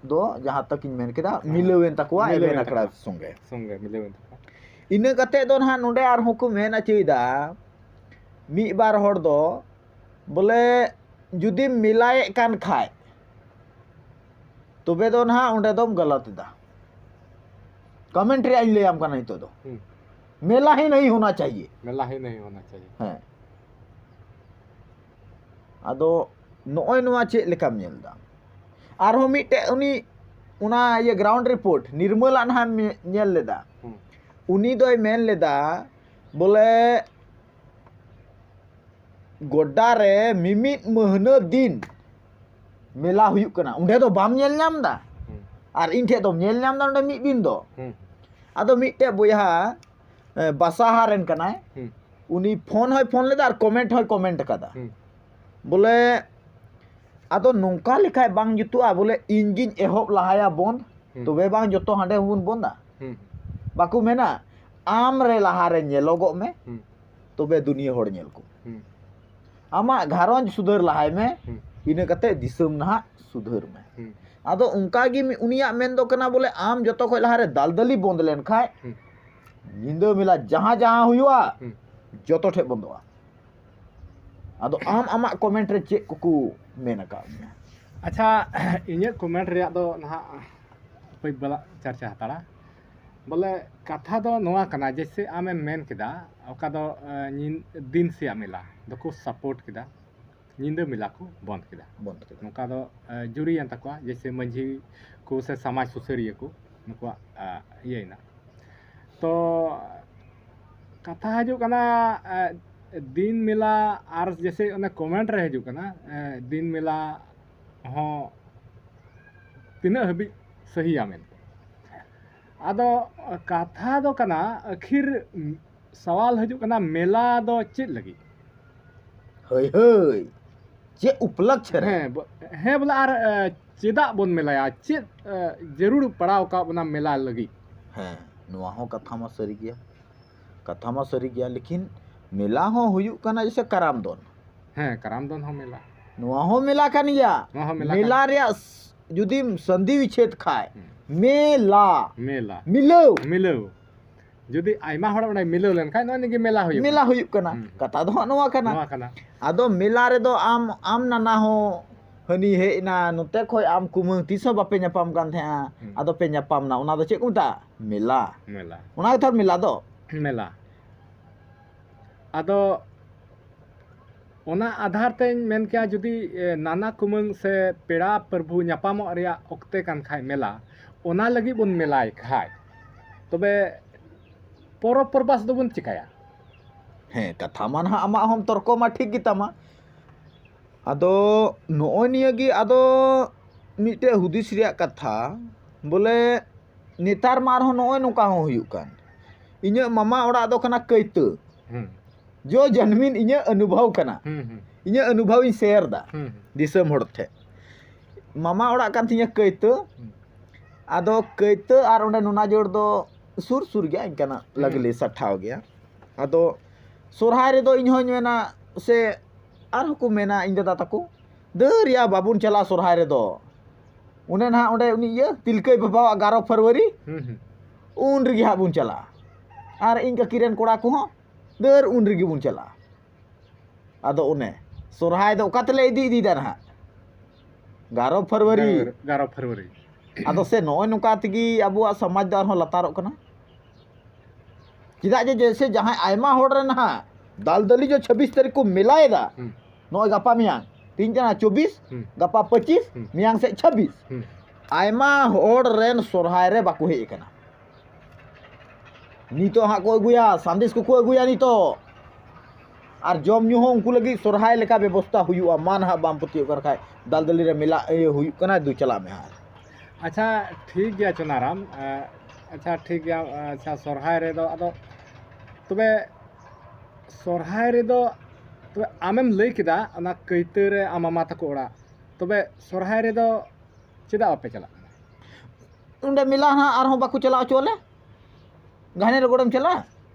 ᱫᱚ ᱡᱟᱦᱟᱸ ᱛᱟᱹᱠᱤᱱ ᱢᱮᱱ ᱠᱮᱫᱟ, ᱦᱮᱸ᱾ ᱢᱤᱞᱟᱹᱣᱮᱱ ᱛᱟᱠᱚᱣᱟ ᱢᱤᱞᱟᱹᱣᱮᱱ ᱮᱵᱷᱮᱱ ᱟᱠᱷᱲᱟ ᱛᱟᱠᱚᱣᱟ᱾ ᱥᱚᱸᱜᱮ᱾ ᱥᱚᱸᱜᱮ ᱢᱤᱞᱟᱹᱣᱮᱱ ᱛᱟᱠᱚᱣᱟ᱾ ᱤᱱᱟᱹ ᱠᱟᱛᱮ ᱫᱚ ᱱᱟᱦᱟᱜ ᱱᱚᱰᱮ ᱟᱨᱦᱚᱸ ᱠᱚ ᱢᱮᱱ ᱦᱚᱪᱚᱭᱮᱫᱟ, ᱢᱤᱫ ᱵᱟᱨ ᱦᱚᱲ ᱫᱚ ᱵᱚᱞᱮ ᱡᱩᱫᱤᱢ ᱢᱮᱞᱟᱭᱮᱫ ᱠᱟᱱ ᱠᱷᱟᱡ, ᱛᱚᱵᱮ ᱫᱚ ᱱᱟᱦᱟᱜ ᱚᱸᱰᱮ ᱫᱚᱢ ᱜᱟᱞᱟᱛ ᱮᱫᱟ᱾ ᱠᱚᱢᱮᱱᱴ ᱨᱮᱭᱟᱜ ᱤᱧ ᱞᱟᱹᱭᱟᱢ ᱠᱟᱱᱟ ᱱᱤᱛᱚᱜ ᱫᱚ, ᱦᱩᱸ᱾ ᱢᱮᱞᱟ ᱦᱤ ᱱᱟᱦᱤ ᱦᱳᱱᱟ ᱪᱟᱦᱤᱭᱮ᱾ ᱢᱮᱞᱟ ᱦᱤ ᱱᱟᱦᱤ ᱦᱳᱱᱟ ᱪᱟᱦᱤᱭᱮ᱾ ᱦᱮᱸ᱾ ᱟᱫᱚ ᱱᱚᱜᱼᱚᱭ ᱱᱚᱣᱟ ᱪᱮᱫ ᱞᱮᱠᱟᱢ ᱧᱮᱞ ᱮᱫᱟ? ᱟᱨᱦᱚᱸ ᱢᱤᱫᱴᱮᱡ ᱩᱱᱤ ᱚᱱᱟ ᱤᱭᱟᱹ ᱜᱨᱟᱣᱩᱱᱰ ᱨᱤᱯᱳᱨᱴ ᱱᱤᱨᱢᱚᱞᱟᱜ ᱱᱟᱦᱟᱜ ᱮᱢ ᱧᱮᱞ ᱞᱮᱫᱟ᱾ ᱦᱩᱸ᱾ ᱩᱱᱤ ᱫᱚᱭ ᱢᱮᱱ ᱞᱮᱫᱟ ᱵᱚᱞᱮ ᱜᱚᱰᱰᱟ ᱨᱮ ᱢᱤᱢᱤᱫ ᱢᱟᱹᱦᱱᱟᱹ ᱫᱤᱱ ᱢᱮᱞᱟ ᱦᱩᱭᱩᱜ ᱠᱟᱱᱟ, ᱚᱸᱰᱮ ᱫᱚ ᱵᱟᱢ ᱧᱮᱞ ᱧᱟᱢ ᱮᱫᱟ᱾ ᱦᱩᱸ᱾ ᱟᱨ ᱤᱧ ᱴᱷᱮᱡ ᱫᱚᱢ ᱧᱮᱞ ᱧᱟᱢ ᱮᱫᱟ ᱚᱸᱰᱮ ᱢᱤᱫ ᱫᱤᱱ ᱫᱚ᱾ ᱦᱩᱸ᱾ ᱟᱫᱚ ᱢᱤᱫᱴᱮᱡ ᱵᱚᱭᱦᱟ, ᱮ, ᱵᱟᱥᱟᱦᱟ ᱨᱮᱱ ᱠᱟᱱᱟᱭ, ᱦᱩᱸ᱾ ᱩᱱᱤ ᱯᱷᱳᱱ ᱦᱚᱸᱭ ᱯᱷᱳᱱ ᱞᱮᱫᱟ ᱟᱨ ᱠᱚᱢᱮᱱᱴ ᱦᱚᱸᱭ ᱠᱚᱢᱮᱱᱴ ᱟᱠᱟᱫᱟ᱾ ᱦᱩᱸ᱾ ᱵᱚᱞᱮ ᱟᱫᱚ ᱱᱚᱝᱠᱟ ᱞᱮᱠᱷᱟᱡ ᱵᱟᱝ ᱡᱩᱛᱩᱜᱼᱟ, ᱵᱚᱞᱮ ᱤᱧ ᱜᱤᱧ ᱮᱦᱚᱵ ᱞᱟᱦᱟᱭᱟ ᱵᱚᱱᱫ, ᱦᱩᱸ᱾ ᱛᱚᱵᱮ ᱵᱟᱝ ᱡᱚᱛᱚ ᱦᱟᱸᱰᱮ ᱦᱚᱸᱵᱚᱱ ᱵᱚᱱᱫᱟ᱾ ᱦᱩᱸ᱾ ᱵᱟᱠᱚ ᱢᱮᱱᱟ, ᱟᱢ ᱨᱮ ᱞᱟᱦᱟᱨᱮ ᱧᱮᱞᱚᱜᱚᱜ ᱢᱮ, ᱦᱩᱸ᱾ ᱛᱚᱵᱮ ᱫᱩᱱᱤᱭᱟᱹ ᱦᱚᱲ ᱧᱮᱞ ᱠᱚᱢ᱾ ᱦᱩᱸ᱾ ᱟᱢᱟᱜ ᱜᱷᱟᱨᱚᱸᱡᱽ ᱥᱩᱫᱷᱟᱹᱨ ᱞᱟᱦᱟᱭ ᱢᱮ, ᱦᱩᱸ᱾ ᱤᱱᱟᱹ ᱠᱟᱛᱮ ᱫᱤᱥᱚᱢ ᱱᱟᱦᱟᱜ ᱥᱩᱫᱷᱟᱹᱨ ᱢᱮ᱾ ᱦᱩᱸ᱾ ᱟᱫᱚ ᱚᱱᱠᱟ ᱜᱮ ᱢᱤ-, ᱩᱱᱤᱭᱟᱜ ᱢᱮᱱ ᱫᱚ ᱠᱟᱱᱟ ᱵᱚᱞᱮ ᱟᱢ ᱡᱚᱛᱚ ᱠᱷᱚᱡ ᱞᱟᱦᱟᱨᱮ ᱫᱟᱞᱫᱟᱞᱤ ᱵᱚᱱᱫ ᱞᱮᱱᱠᱷᱟᱡ ᱦᱩᱸ᱾ ᱧᱤᱫᱟᱹ ᱢᱮᱞᱟ ᱡᱟᱦᱟᱸ ᱡᱟᱦᱟᱸ ᱦᱩᱭᱩᱜᱼᱟ, ᱦᱩᱸ᱾ ᱡᱚᱛᱚ ᱴᱷᱮᱡ ᱵᱚᱱᱫᱚᱜᱼᱟ᱾ ᱟᱫᱚ ᱟᱢ ᱟᱢᱟᱜ ᱠᱚᱢᱮᱱᱴ ᱨᱮ ᱪᱮᱫ ᱠᱚᱠᱚ ᱢᱮᱱ ᱟᱠᱟᱫ ᱢᱮᱭᱟ? ᱟᱪᱪᱷᱟ, ᱤᱧᱟᱹᱜ ᱠᱚᱢᱮᱱᱴ ᱨᱮᱭᱟᱜ ᱫᱚ ᱱᱟᱦᱟᱜ ᱯᱟᱹᱭ ᱵᱟᱞᱟ ᱪᱟᱨᱪᱟ ᱦᱟᱛᱟᱲᱟ᱾ ᱵᱚᱞᱮ, ᱠᱟᱛᱷᱟ ᱫᱚ ᱱᱚᱣᱟ ᱠᱟᱱᱟ, ᱡᱮᱭᱥᱮ ᱟᱢᱮᱢ ᱢᱮᱱ ᱠᱮᱫᱟ, ᱚᱠᱟ ᱫᱚ ᱮ, ᱧᱤ- ᱫᱤᱱ ᱥᱮᱭᱟᱜ ᱢᱮᱞᱟ ᱫᱚᱠᱚ ᱥᱟᱯᱳᱨᱴ ᱠᱮᱫᱟ, ᱧᱤᱫᱟᱹ ᱢᱮᱞᱟ ᱠᱚ ᱵᱚᱱᱫ ᱠᱮᱫᱟ᱾ ᱵᱚᱱᱫ ᱠᱮᱫᱟ᱾ ᱱᱚᱝᱠᱟ ᱫᱚ ᱮ, ᱡᱩᱨᱤᱭᱮᱱ ᱛᱟᱠᱚᱣᱟ, ᱡᱮᱭᱥᱮ ᱢᱟᱹᱡᱷᱤ ᱠᱚ ᱥᱮ ᱥᱚᱢᱟᱡᱽ ᱥᱩᱥᱟᱹᱨᱤᱭᱟᱹ ᱠᱚ ᱱᱩᱠᱩᱣᱟᱜ ᱮ, ᱤᱭᱟᱹᱭᱮᱱᱟ᱾ ᱛᱚ ᱠᱟᱛᱷᱟ ᱦᱤᱡᱩᱜ ᱠᱟᱱᱟ, ᱮ, ᱫᱤᱱ ᱢᱮᱞᱟ ᱟᱨ ᱡᱮᱭᱥᱮ ᱚᱱᱮ ᱠᱚᱢᱮᱱᱴ ᱨᱮ ᱦᱤᱡᱩᱜ ᱠᱟᱱᱟ, ᱮ, ᱫᱤᱱ ᱢᱮᱞᱟ ᱦᱚᱸ ᱛᱤᱱᱟᱹᱜ ᱦᱟᱹᱵᱤᱡ ᱥᱟᱹᱦᱤᱭᱟ ᱢᱮᱱᱛᱮ᱾ ᱟᱫᱚ ᱠᱟᱛᱷᱟ ᱫᱚ ᱠᱟᱱᱟ, ᱟᱹᱠᱷᱤᱨ ᱥᱟᱣᱟᱞ ᱦᱤᱡᱩᱜ ᱠᱟᱱᱟ, ᱢᱮᱞᱟ ᱫᱚ ᱪᱮᱫ ᱞᱟᱹᱜᱤᱫ? ᱦᱳᱭ ᱦᱳᱭ, ᱪᱮᱫ ᱩᱯᱞᱚᱠᱷᱮ ᱨᱮ? ᱦᱮᱸ ᱵᱚ- ᱦᱮᱸ ᱵᱚᱞᱮ, ᱟᱨ ᱮ, ᱪᱮᱫᱟᱜ ᱵᱚᱱ ᱢᱮᱞᱟᱭᱟ? ᱪᱮᱫ ᱮ, ᱡᱟᱹᱨᱩᱲ ᱯᱟᱲᱟᱣ ᱟᱠᱟᱫ ᱵᱚᱱᱟ ᱢᱮᱞᱟ ᱞᱟᱹᱜᱤᱫ? ᱦᱮᱸ, ᱱᱚᱣᱟ ᱦᱚᱸ ᱠᱟᱛᱷᱟ ᱢᱟ ᱥᱟᱹᱨᱤ ᱜᱮᱭᱟ, ᱠᱟᱛᱷᱟ ᱢᱟ ᱥᱟᱹᱨᱤ ᱜᱮᱭᱟ, ᱞᱮᱠᱤᱱ ᱢᱮᱞᱟ ᱦᱚᱸ ᱦᱩᱭᱩᱜ ᱠᱟᱱᱟ ᱡᱮᱭᱥᱮ ᱠᱟᱨᱟᱢ ᱫᱚᱱ᱾ ᱦᱮᱸ, ᱠᱟᱨᱟᱢ ᱫᱚᱱ ᱦᱚᱸ ᱢᱮᱞᱟ᱾ ᱱᱚᱣᱟ ᱦᱚᱸ ᱢᱮᱞᱟ ᱠᱟᱱ ᱜᱮᱭᱟ᱾ ᱱᱚᱣᱟ ᱦᱚᱸ ᱢᱮᱞᱟ ᱢᱮᱞᱟ ᱠᱟᱱ- ᱨᱮᱭᱟᱜ ᱥ- ᱡᱩᱫᱤᱢ ᱥᱟᱱᱫᱷᱤ ᱵᱤᱪᱷᱮᱫ ᱠᱷᱟᱡ, ᱦᱩᱸ᱾ ᱢᱮᱞᱟ, ᱢᱮᱞᱟ᱾ ᱢᱤᱞᱟᱹᱣ᱾ ᱢᱤᱞᱟᱹᱣ᱾ ᱡᱩᱫᱤ ᱟᱭᱢᱟ ᱦᱚᱲ ᱚᱸᱰᱮ ᱢᱤᱞᱟᱹᱣ ᱞᱮᱱᱠᱷᱟᱱ, ᱱᱚᱜᱼᱚᱭ ᱱᱤᱭᱟᱹ ᱜᱮ ᱢᱮᱞᱟ ᱦᱩᱭᱩᱜ ᱢᱮᱞᱟ ᱠᱟᱱᱟ᱾ ᱦᱩᱭᱩᱜ ᱠᱟᱱᱟ᱾ ᱦᱩᱸ᱾ ᱠᱟᱛᱷᱟ ᱫᱚ ᱦᱟᱸᱜ ᱱᱚᱣᱟ ᱠᱟᱱᱟ᱾ ᱱᱚᱣᱟ ᱠᱟᱱᱟ᱾ ᱟᱫᱚ ᱢᱮᱞᱟ ᱨᱮᱫᱚ ᱟᱢ, ᱟᱢ ᱱᱟᱱᱟ ᱦᱚᱸ ᱦᱟᱹᱱᱤ ᱦᱮᱡ ᱮᱱᱟ, ᱱᱚᱛᱮ ᱠᱷᱚᱡ ᱟᱢ ᱠᱩᱢᱟᱹᱝ ᱛᱤᱥ ᱦᱚᱸ ᱵᱟᱯᱮ ᱧᱟᱯᱟᱢ ᱠᱟᱱ ᱛᱟᱦᱮᱸᱜᱼᱟ᱾ ᱦᱩᱸ᱾ ᱟᱫᱚ ᱯᱮ ᱧᱟᱯᱟᱢ ᱱᱟ, ᱚᱱᱟ ᱫᱚ ᱪᱮᱫ ᱠᱚ ᱢᱮᱛᱟᱜᱼᱟ? ᱢᱮᱞᱟ᱾ ᱢᱮᱞᱟ᱾ ᱚᱱᱟ ᱜᱮᱛᱚ ᱢᱮᱞᱟ ᱫᱚ᱾ ᱢᱮᱞᱟ᱾ ᱟᱫᱚ ᱚᱱᱟ ᱟᱫᱷᱟᱨ ᱛᱮᱧ ᱢᱮᱱ ᱠᱮᱭᱟ, ᱡᱩᱫᱤ ᱮ, ᱱᱟᱱᱟ ᱠᱩᱢᱟᱹᱝ ᱥᱮ ᱯᱮᱲᱟ ᱯᱨᱚᱵᱷᱩ ᱧᱟᱯᱟᱢᱚᱜ ᱨᱮᱭᱟᱜ ᱚᱠᱛᱮ ᱠᱟᱱ ᱠᱷᱟᱡ ᱢᱮᱞᱟ, ᱚᱱᱟ ᱞᱟᱹᱜᱤᱫ ᱵᱚᱱ ᱢᱮᱞᱟᱭ ᱠᱷᱟᱡ, ᱛᱚᱵᱮ ᱯᱚᱨᱚᱵᱽ ᱯᱚᱨᱵᱟᱥ ᱫᱚᱵᱚᱱ ᱪᱤᱠᱟᱹᱭᱟ? ᱦᱮᱸ, ᱠᱟᱛᱷᱟ ᱢᱟ ᱱᱟᱦᱟᱜ ᱟᱢᱟᱜ ᱦᱚᱸ ᱛᱚᱨᱠᱚ ᱢᱟ ᱴᱷᱤᱠ ᱜᱮᱛᱟᱢᱟ᱾ ᱟᱫᱚ ᱱᱚᱜᱼᱚᱭ ᱱᱤᱭᱟᱹ ᱜᱮ ᱟᱫᱚ ᱢᱤᱫᱴᱮᱡ ᱦᱩᱫᱤᱥ ᱨᱮᱭᱟᱜ ᱠᱟᱛᱷᱟ, ᱵᱚᱞᱮ ᱱᱮᱛᱟᱨ ᱢᱟ ᱟᱨᱦᱚᱸ ᱱᱚᱜᱼᱚᱭ ᱱᱚᱝᱠᱟ ᱦᱚᱸ ᱦᱩᱭᱩᱜ ᱠᱟᱱ᱾ ᱤᱧᱟᱹᱜ ᱢᱟᱢᱟ ᱚᱲᱟᱜ ᱫᱚ ᱠᱟᱱᱟ ᱠᱟᱹᱭᱛᱟᱹ, ᱦᱩᱸ᱾ ᱡᱚ ᱡᱟᱱᱢᱤᱱ ᱤᱧᱟᱹᱜ ᱚᱱᱩᱵᱷᱚᱵ ᱠᱟᱱᱟ᱾ ᱦᱩᱸ, ᱦᱩᱸ᱾ ᱤᱧᱟᱹᱜ ᱚᱱᱩᱵᱷᱚᱵ ᱤᱧ ᱥᱮᱭᱟᱨ ᱫᱟ ᱦᱩᱸ, ᱦᱩᱸ᱾ ᱫᱤᱥᱚᱢ ᱦᱚᱲ ᱴᱷᱮᱡ᱾ ᱢᱟᱢᱟ ᱚᱲᱟᱜ ᱠᱟᱱ ᱛᱤᱧᱟᱹ ᱠᱟᱹᱭᱛᱟᱹ᱾ ᱦᱩᱸ᱾ ᱟᱫᱚ ᱠᱟᱹᱭᱛᱟᱹ ᱟᱨ ᱚᱸᱰᱮ ᱱᱚᱱᱟᱡᱳᱲ ᱫᱚ ᱥᱩᱨ ᱥᱩᱨ ᱜᱮᱭᱟ, ᱤᱱᱠᱟᱱᱟᱜ ᱦᱩᱸ᱾ ᱞᱟᱜᱽᱞᱮ ᱥᱟᱴᱷᱟᱣ ᱜᱮᱭᱟ᱾ ᱟᱫᱚ ᱥᱚᱨᱦᱟᱭ ᱨᱮᱫᱚ ᱤᱧ ᱦᱚᱸᱧ ᱢᱮᱱᱟ, ᱥᱮ ᱟᱨᱦᱚᱸ ᱠᱚ ᱢᱮᱱᱟ ᱤᱧ ᱫᱟᱫᱟ ᱛᱟᱠᱚ, "ᱫᱟᱹᱨ ᱭᱟ, ᱵᱟᱵᱚᱱ ᱪᱟᱞᱟᱜᱼᱟ ᱥᱚᱨᱦᱟᱭ ᱨᱮᱫᱚ, ᱚᱱᱮ ᱱᱟᱦᱟᱜ ᱚᱸᱰᱮ ᱩᱱᱤ ᱤᱭᱟᱹ ᱛᱤᱞᱠᱟᱹᱭ ᱵᱟᱵᱟᱣᱟᱜ ᱜᱟᱨᱚ ᱯᱷᱮᱵᱽᱨᱩᱣᱟᱨᱤ, ᱦᱩᱸ, ᱦᱩᱸ᱾ ᱩᱱ ᱨᱮᱜᱮ ᱦᱟᱸᱜ ᱵᱚᱱ ᱪᱟᱞᱟᱜᱼᱟ, ᱟᱨ ᱤᱧ ᱠᱟᱹᱠᱤ ᱨᱮᱱ ᱠᱚᱲᱟ ᱠᱚᱦᱚᱸ ᱫᱟᱹᱨ ᱩᱱ ᱨᱮᱜᱮ ᱵᱚᱱ ᱪᱟᱞᱟᱜᱼᱟ᱾" ᱟᱫᱚ ᱚᱱᱮ ᱥᱚᱨᱦᱟᱭ ᱫᱚ ᱚᱠᱟ ᱛᱮᱞᱮ ᱤᱫᱤ ᱤᱫᱤᱭᱮᱫᱟ ᱱᱟᱦᱟᱜ? ᱜᱟᱨᱚ ᱯᱷᱮᱵᱽᱨᱩᱣᱟᱨᱤ᱾ ᱜᱟᱨᱚ ᱯᱷᱮᱵᱽᱨᱩᱣᱟᱨᱤ᱾ ᱟᱫᱚ ᱥᱮ ᱱᱚᱜᱼᱚᱭ ᱱᱚᱝᱠᱟ ᱛᱮᱜᱮ ᱟᱵᱚᱣᱟᱜ ᱥᱚᱢᱟᱡᱽ ᱫᱚ ᱟᱨᱦᱚᱸ ᱞᱟᱛᱟᱨᱚᱜ ᱠᱟᱱᱟ᱾ ᱪᱮᱫᱟᱜ ᱡᱮ ᱡᱮᱭᱥᱮ ᱡᱟᱦᱟᱸᱭ ᱟᱭᱢᱟ ᱦᱚᱲ ᱨᱮ ᱱᱟᱦᱟᱜ ᱫᱟᱞᱫᱟᱹᱞᱤ ᱡᱚ ᱪᱷᱟᱵᱵᱤᱥ ᱛᱟᱹᱨᱤᱠᱷ ᱠᱚ ᱢᱮᱞᱟᱭᱮᱫᱟ, ᱦᱩᱸ᱾ ᱱᱚᱜᱼᱚᱭ ᱜᱟᱯᱟ ᱢᱮᱭᱟᱝ, ᱛᱮᱦᱮᱧ ᱠᱟᱱᱟ ᱪᱚᱵᱵᱤᱥ, ᱦᱩᱸ᱾ ᱜᱟᱯᱟ ᱯᱚᱸᱪᱤᱥ, ᱦᱩᱸ᱾ ᱢᱮᱭᱟᱝ ᱥᱮᱫ ᱪᱷᱟᱵᱵᱤᱥ, ᱦᱩᱸ᱾ ᱟᱭᱢᱟ ᱦᱚᱲ ᱨᱮᱱ ᱥᱚᱨᱦᱟᱭ ᱨᱮ ᱵᱟᱠᱚ ᱦᱮᱡ ᱟᱠᱟᱱᱟ᱾ ᱱᱤᱛᱚᱜ ᱦᱟᱸᱜ ᱠᱚ ᱟᱹᱜᱩᱭᱟ, ᱥᱟᱸᱫᱮᱥ ᱠᱚᱠᱚ ᱟᱹᱜᱩᱭᱟ ᱱᱤᱛᱚᱜ᱾ ᱟᱨ ᱡᱚᱢ ᱧᱩ ᱦᱚᱸ ᱩᱱᱠᱩ ᱞᱟᱹᱜᱤᱫ ᱥᱚᱨᱦᱟᱭ ᱞᱮᱠᱟ ᱵᱮᱵᱚᱥᱛᱟ ᱦᱩᱭᱩᱜᱼᱟ᱾ ᱢᱟ ᱱᱟᱦᱟᱜ ᱵᱟᱢ ᱯᱟᱹᱛᱭᱟᱹᱣ ᱠᱟᱱ ᱠᱷᱟᱡ, ᱫᱟᱞᱫᱟᱹᱞᱤ ᱨᱮ ᱢᱮᱞᱟ ᱤᱭᱟᱹ ᱦᱩᱭᱩᱜ ᱠᱟᱱᱟ, ᱫᱩ ᱪᱟᱞᱟᱜ ᱢᱮ ᱦᱟᱸᱜ᱾ ᱟᱪᱪᱷᱟ, ᱴᱷᱤᱠ ᱜᱮᱭᱟ ᱪᱚᱱᱟᱨᱟᱢ᱾ ᱮᱸ, ᱟᱪᱪᱷᱟ, ᱴᱷᱤᱠ ᱜᱮᱭᱟ᱾ ᱟᱪᱪᱷᱟ, ᱥᱚᱨᱦᱟᱭ ᱨᱮᱫᱚ ᱟᱫᱚ ᱛᱚᱵᱮ ᱥᱚᱨᱦᱟᱭ ᱨᱮᱫᱚ ᱛᱚᱵᱮ ᱟᱢᱮᱢ ᱞᱟᱹᱭ ᱠᱮᱫᱟ ᱚᱱᱟ ᱠᱟᱹᱭᱛᱟᱹ ᱨᱮ ᱟᱢ ᱢᱟᱢᱟ ᱛᱟᱠᱚ ᱚᱲᱟᱜ, ᱛᱚᱵᱮ ᱥᱚᱨᱦᱟᱭ ᱨᱮᱫᱚ ᱪᱮᱫᱟᱜ ᱵᱟᱯᱮ ᱪᱟᱞᱟᱜ ᱠᱟᱱᱟ? ᱚᱸᱰᱮ ᱢᱮᱞᱟ ᱦᱟᱸᱜ ᱟᱨᱦᱚᱸ ᱵᱟᱠᱚ ᱪᱟᱞᱟᱣ ᱦᱚᱪᱚ ᱟᱞᱮ᱾ ᱜᱷᱟᱱᱮ ᱨᱚᱜᱚᱲᱮᱢ ᱪᱟᱞᱟᱜᱼᱟ᱾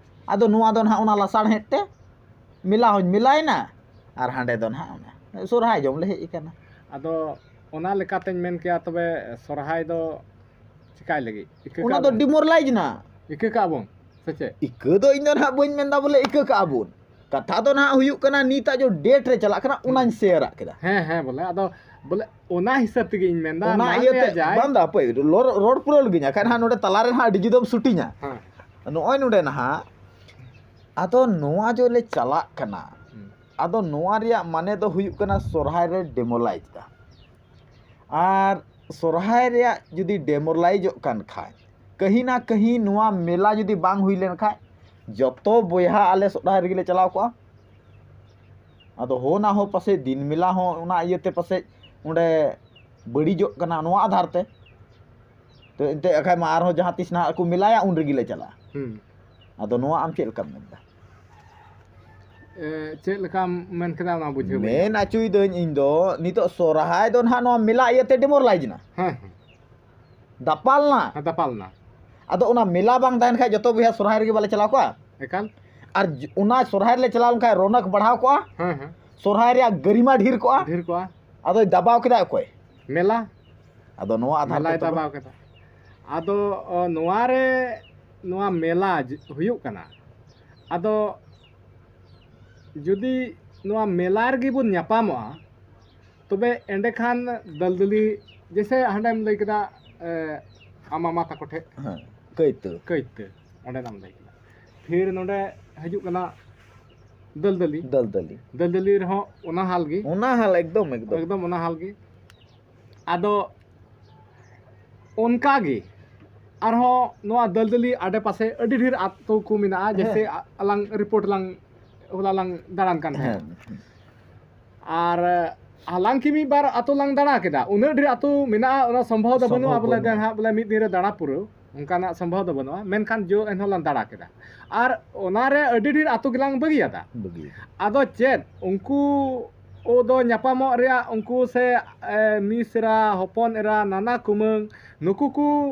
ᱟᱫᱚ ᱱᱚᱣᱟ ᱫᱚ ᱱᱟᱦᱟᱜ ᱚᱱᱟ ᱞᱟᱥᱟᱲᱦᱮᱫ ᱛᱮ ᱢᱮᱞᱟ ᱦᱚᱸᱧ ᱢᱮᱞᱟᱭᱮᱱᱟ, ᱟᱨ ᱦᱟᱸᱰᱮ ᱫᱚ ᱱᱟᱦᱟᱜ ᱚᱱᱟ ᱥᱚᱨᱦᱟᱭ ᱡᱚᱢ ᱞᱮ ᱦᱮᱡ ᱟᱠᱟᱱᱟ᱾ ᱟᱫᱚ ᱚᱱᱟ ᱞᱮᱠᱟᱛᱮᱧ ᱢᱮᱱ ᱠᱮᱭᱟ, ᱛᱚᱵᱮ ᱥᱚᱨᱦᱟᱭ ᱫᱚ ᱪᱤᱠᱟᱭ ᱞᱟᱹᱜᱤᱫ? ᱤᱠᱟᱹ ᱚᱱᱟ ᱠᱟᱜ ᱫᱚ ᱵᱚᱱ? ᱰᱤᱢᱳᱨᱟᱞᱟᱭᱤᱡᱽ ᱱᱟ᱾ ᱤᱠᱟᱹ ᱠᱟᱜ ᱵᱚᱱ ᱥᱮ ᱪᱮᱫ? ᱤᱠᱟᱹ ᱫᱚ ᱤᱧ ᱫᱚ ᱱᱟᱦᱟᱜ ᱵᱟᱹᱧ ᱢᱮᱱᱫᱟ ᱵᱚᱞᱮ ᱤᱠᱟᱹ ᱠᱟᱜᱼᱟ ᱵᱚᱱ᱾ ᱠᱟᱛᱷᱟ ᱫᱚ ᱱᱟᱦᱟᱜ ᱦᱩᱭᱩᱜ ᱠᱟᱱᱟ, ᱱᱤᱛᱟᱜ ᱡᱚ ᱰᱮᱴ ᱨᱮ ᱪᱟᱞᱟᱜ ᱠᱟᱱᱟ, ᱚᱱᱟᱧ ᱥᱮᱭᱟᱨᱟᱜ ᱠᱮᱫᱟ᱾ ᱦᱮᱸ, ᱦᱮᱸ, ᱵᱚᱞᱮ ᱟᱫᱚ ᱵᱚᱞᱮ ᱚᱱᱟ ᱦᱤᱥᱟᱹᱵ ᱛᱮᱜᱮ ᱤᱧ ᱢᱮᱱᱫᱟ, ᱚᱱᱟ ᱢᱟᱱ ᱤᱭᱟᱹᱛᱮ ᱞᱤᱭᱟ ᱡᱟᱭ᱾ ᱵᱟᱝ ᱫᱟ, ᱦᱟᱯᱳᱭ, ᱨᱚᱲ, ᱨᱚᱲ ᱯᱩᱨᱟᱹᱣ ᱞᱮᱜᱤᱧ, ᱟᱠᱷᱟᱱ ᱦᱟᱸᱜ ᱱᱚᱰᱮ ᱛᱟᱞᱟᱨᱮ ᱱᱟᱦᱟᱜ ᱟᱹᱰᱤ ᱡᱩᱫᱟᱹᱢ ᱥᱩᱴᱤᱧᱟ᱾ ᱦᱮᱸ᱾ ᱱᱚᱜᱼᱚᱭ ᱱᱚᱰᱮ ᱱᱟᱦᱟᱜ, ᱟᱫᱚ ᱱᱚᱣᱟ ᱡᱚ ᱞᱮ ᱪᱟᱞᱟᱜ ᱠᱟᱱᱟ, ᱦᱩᱸ᱾ ᱟᱫᱚ ᱱᱚᱣᱟ ᱨᱮᱭᱟᱜ ᱢᱟᱱᱮ ᱫᱚ ᱦᱩᱭᱩᱜ ᱠᱟᱱᱟ ᱥᱚᱨᱦᱟᱭ ᱨᱮ ᱰᱮᱢᱳᱞᱟᱭᱤᱡᱽ ᱫᱟ᱾ ᱟᱨ ᱥᱚᱨᱦᱟᱭ ᱨᱮᱭᱟᱜ ᱡᱩᱫᱤ ᱰᱮᱢᱳᱨᱟᱞᱟᱭᱤᱡᱚᱜ ᱠᱟᱱ ᱠᱷᱟᱡ, ᱠᱟᱹᱦᱤ ᱱᱟ ᱠᱟᱹᱦᱤ ᱱᱚᱣᱟ ᱢᱮᱞᱟ ᱡᱩᱫᱤ ᱵᱟᱝ ᱦᱩᱭ ᱞᱮᱱ ᱠᱷᱟᱡ, ᱡᱚᱛᱚ ᱵᱚᱭᱦᱟ ᱟᱞᱮ ᱥᱚᱨᱦᱟᱭ ᱨᱮᱜᱮ ᱞᱮ ᱪᱟᱞᱟᱣ ᱠᱚᱜᱼᱟ᱾ ᱟᱫᱚ ᱦᱳ ᱱᱟ ᱦᱳ ᱯᱟᱥᱮᱡ ᱫᱤᱱ ᱢᱮᱞᱟ ᱦᱚᱸ ᱚᱱᱟ ᱤᱭᱟᱹᱛᱮ ᱯᱟᱥᱮᱡ ᱚᱸᱰᱮ ᱵᱟᱹᱲᱤᱡᱚᱜ ᱠᱟᱱᱟ ᱱᱚᱣᱟ ᱟᱫᱷᱟᱨ ᱛᱮ᱾ ᱛᱚ ᱮᱱᱛᱮ ᱟᱠᱷᱟᱡ ᱢᱟ ᱟᱨᱦᱚᱸ ᱡᱟᱦᱟᱸ ᱛᱤᱥ ᱱᱟᱦᱟᱜ ᱠᱚ ᱢᱮᱞᱟᱭᱟ, ᱩᱱ ᱨᱮᱜᱮ ᱞᱮ ᱪᱟᱞᱟᱜᱼᱟ᱾ ᱦᱩᱸ᱾ ᱟᱫᱚ ᱱᱚᱣᱟ ᱟᱢ ᱪᱮᱫ ᱞᱮᱠᱟᱢ ᱢᱮᱱᱫᱟ? ᱮ, ᱪᱮᱫ ᱞᱮᱠᱟᱢ ᱢᱮᱱ ᱠᱮᱫᱟ ᱚᱱᱟ ᱵᱩᱡᱷᱟᱹᱣ ᱵᱟᱹᱧ ᱢᱮᱱ ᱧᱟᱢ᱾ ᱟᱹᱪᱩᱭᱫᱟᱹᱧ ᱤᱧ ᱫᱚ, ᱱᱤᱛᱚᱜ ᱥᱚᱨᱦᱟᱭ ᱫᱚ ᱱᱟᱦᱟᱜ ᱱᱚᱣᱟ ᱢᱮᱞᱟ ᱤᱭᱟᱹᱛᱮ ᱰᱮᱢᱳᱨᱟᱞᱟᱭᱤᱡᱽ ᱮᱱᱟ᱾ ᱦᱮᱸ, ᱦᱮᱸ᱾ ᱫᱟᱯᱟᱞ ᱱᱟ᱾ ᱦᱮᱸ, ᱫᱟᱯᱟᱞ ᱱᱟ᱾ ᱟᱫᱚ ᱚᱱᱟ ᱢᱮᱞᱟ ᱵᱟᱝ ᱛᱟᱦᱮᱱ ᱠᱷᱟᱡ ᱡᱚᱛᱚ ᱵᱚᱭᱦᱟ ᱥᱚᱨᱦᱟᱭ ᱨᱮᱜᱮ ᱵᱟᱞᱮ ᱪᱟᱞᱟᱣ ᱠᱚᱜᱼᱟ? ᱮᱠᱟᱞ᱾ ᱟᱨ ᱡ-, ᱚᱱᱟ ᱥᱚᱨᱦᱟᱭ ᱨᱮᱞᱮ ᱪᱟᱞᱟᱣ ᱞᱮᱱᱠᱷᱟᱡ ᱨᱚᱱᱚᱠ ᱵᱟᱲᱦᱟᱣ ᱠᱚᱜᱼᱟ, ᱦᱮᱸ, ᱦᱮᱸ᱾ ᱥᱚᱨᱦᱟᱭ ᱨᱮᱭᱟᱜ ᱜᱟᱹᱨᱤᱢᱟ ᱰᱷᱮᱨ ᱠᱚᱜᱼᱟ᱾ ᱰᱷᱮᱨ ᱠᱚᱜᱼᱟ᱾ ᱟᱫᱚᱭ ᱫᱟᱵᱟᱣ ᱠᱮᱫᱟ ᱚᱠᱚᱭ? ᱢᱮᱞᱟ᱾ ᱟᱫᱚ ᱱᱚᱣᱟ ᱟᱫᱷᱟᱨ ᱢᱮᱞᱟᱭ ᱛᱮ ᱛᱚᱵᱮ? ᱫᱟᱵᱟᱣ ᱠᱮᱫᱟ᱾ ᱟᱫᱚ, ᱚ, ᱱᱚᱣᱟ ᱨᱮ, ᱱᱚᱣᱟ ᱢᱮᱞᱟ ᱡ-, ᱦᱩᱭᱩᱜ ᱠᱟᱱᱟ᱾ ᱟᱫᱚ ᱡᱩᱫᱤ ᱱᱚᱣᱟ ᱢᱮᱞᱟ ᱨᱮᱜᱮ ᱵᱚᱱ ᱧᱟᱯᱟᱢᱚᱜᱼᱟ, ᱛᱚᱵᱮ ᱮᱸᱰᱮᱠᱷᱟᱱ ᱫᱟᱞᱫᱟᱹᱞᱤ, ᱡᱮᱭᱥᱮ ᱦᱟᱸᱰᱮᱢ ᱞᱟᱹᱭ ᱠᱮᱫᱟ, ᱮ, ᱟᱢ ᱢᱟᱢᱟ ᱛᱟᱠᱚ ᱴᱷᱮᱡ ᱦᱮᱸ, ᱠᱟᱹᱭᱛᱟᱹ᱾ ᱠᱟᱹᱭᱛᱟᱹ, ᱚᱸᱰᱮᱱᱟᱜ ᱮᱢ ᱞᱟᱹᱭ ᱠᱮᱫᱟ᱾ ᱯᱷᱤᱨ ᱱᱚᱰᱮ ᱦᱤᱡᱩᱜ ᱠᱟᱱᱟ ᱫᱟᱹᱞᱫᱟᱹᱞᱤ᱾ ᱫᱟᱹᱞᱫᱟᱹᱞᱤ᱾ ᱫᱟᱹᱞᱫᱟᱹᱞᱤ ᱨᱮᱦᱚᱸ ᱚᱱᱟ ᱦᱟᱞ ᱜᱮ᱾ ᱚᱱᱟ ᱦᱟᱞ ᱮᱠᱫᱚᱢ, ᱮᱠᱫᱚᱢ᱾ ᱮᱠᱫᱚᱢ ᱚᱱᱟ ᱦᱟᱞ ᱜᱮ᱾ ᱟᱫᱚ ᱚᱱᱠᱟ ᱜᱮ ᱟᱨᱦᱚᱸ ᱱᱚᱣᱟ ᱫᱟᱹᱞᱫᱟᱹᱞᱤ ᱟᱰᱮ ᱯᱟᱥᱮ ᱟᱹᱰᱤ ᱰᱷᱮᱨ ᱟᱛᱳ ᱠᱚ ᱢᱮᱱᱟᱜᱼᱟ᱾ ᱦᱮᱸ᱾ ᱡᱮᱭᱥᱮ ᱟ-, ᱟᱞᱟᱝ ᱨᱤᱯᱳᱨᱴ ᱞᱟᱝ, ᱦᱚᱞᱟ ᱞᱟᱝ ᱫᱟᱬᱟᱱ ᱠᱟᱱ ᱛᱟᱦᱮᱸᱱᱟ᱾ ᱦᱮᱸ᱾ ᱟᱨ ᱦᱟᱞᱟᱝᱠᱤ ᱢᱤᱫ ᱵᱟᱨ ᱟᱛᱳ ᱞᱟᱝ ᱫᱟᱬᱟ ᱠᱮᱫᱟ, ᱩᱱᱟᱹᱜ ᱰᱷᱮᱨ ᱟᱛᱳ ᱢᱮᱱᱟᱜᱼᱟ, ᱚᱱᱟ ᱥᱚᱢᱵᱷᱚᱵ ᱫᱚ ᱵᱟᱹᱱᱩᱜᱼᱟ᱾ ᱥᱚᱢᱵᱷᱚᱵ ᱵᱚᱞᱮ ᱵᱟᱹᱱᱩᱜᱼᱟ᱾ ᱫᱮᱱ ᱦᱟᱸᱜ ᱵᱚᱞᱮ ᱢᱤᱫ ᱫᱤᱱ ᱨᱮ ᱫᱟᱬᱟ ᱯᱩᱨᱟᱹᱣ, ᱚᱱᱠᱟᱱᱟᱜ ᱥᱚᱢᱵᱷᱚᱵ ᱫᱚ ᱵᱟᱹᱱᱩᱜᱼᱟ᱾ ᱢᱮᱱᱠᱷᱟᱱ ᱡᱚ ᱮᱱᱦᱚᱸ ᱞᱟᱝ ᱫᱟᱬᱟ ᱠᱮᱫᱟ᱾ ᱟᱨ ᱚᱱᱟᱨᱮ ᱟᱹᱰᱤ ᱰᱷᱮᱨ ᱟᱛᱳ ᱜᱮᱞᱟᱝ ᱵᱟᱹᱜᱤᱭᱟᱫᱟ᱾ ᱵᱟᱹᱜᱤ᱾ ᱟᱫᱚ ᱪᱮᱫ ᱩᱱᱠᱩ ᱫᱚ ᱧᱟᱯᱟᱢᱚᱜ ᱨᱮᱭᱟᱜ ᱩᱱᱠᱩ ᱥᱮ, ᱮ, ᱢᱤᱥᱨᱟ, ᱦᱚᱯᱚᱱ ᱮᱨᱟ, ᱱᱟᱱᱟ ᱠᱩᱢᱟᱹᱝ, ᱱᱩᱠᱩ ᱠᱚ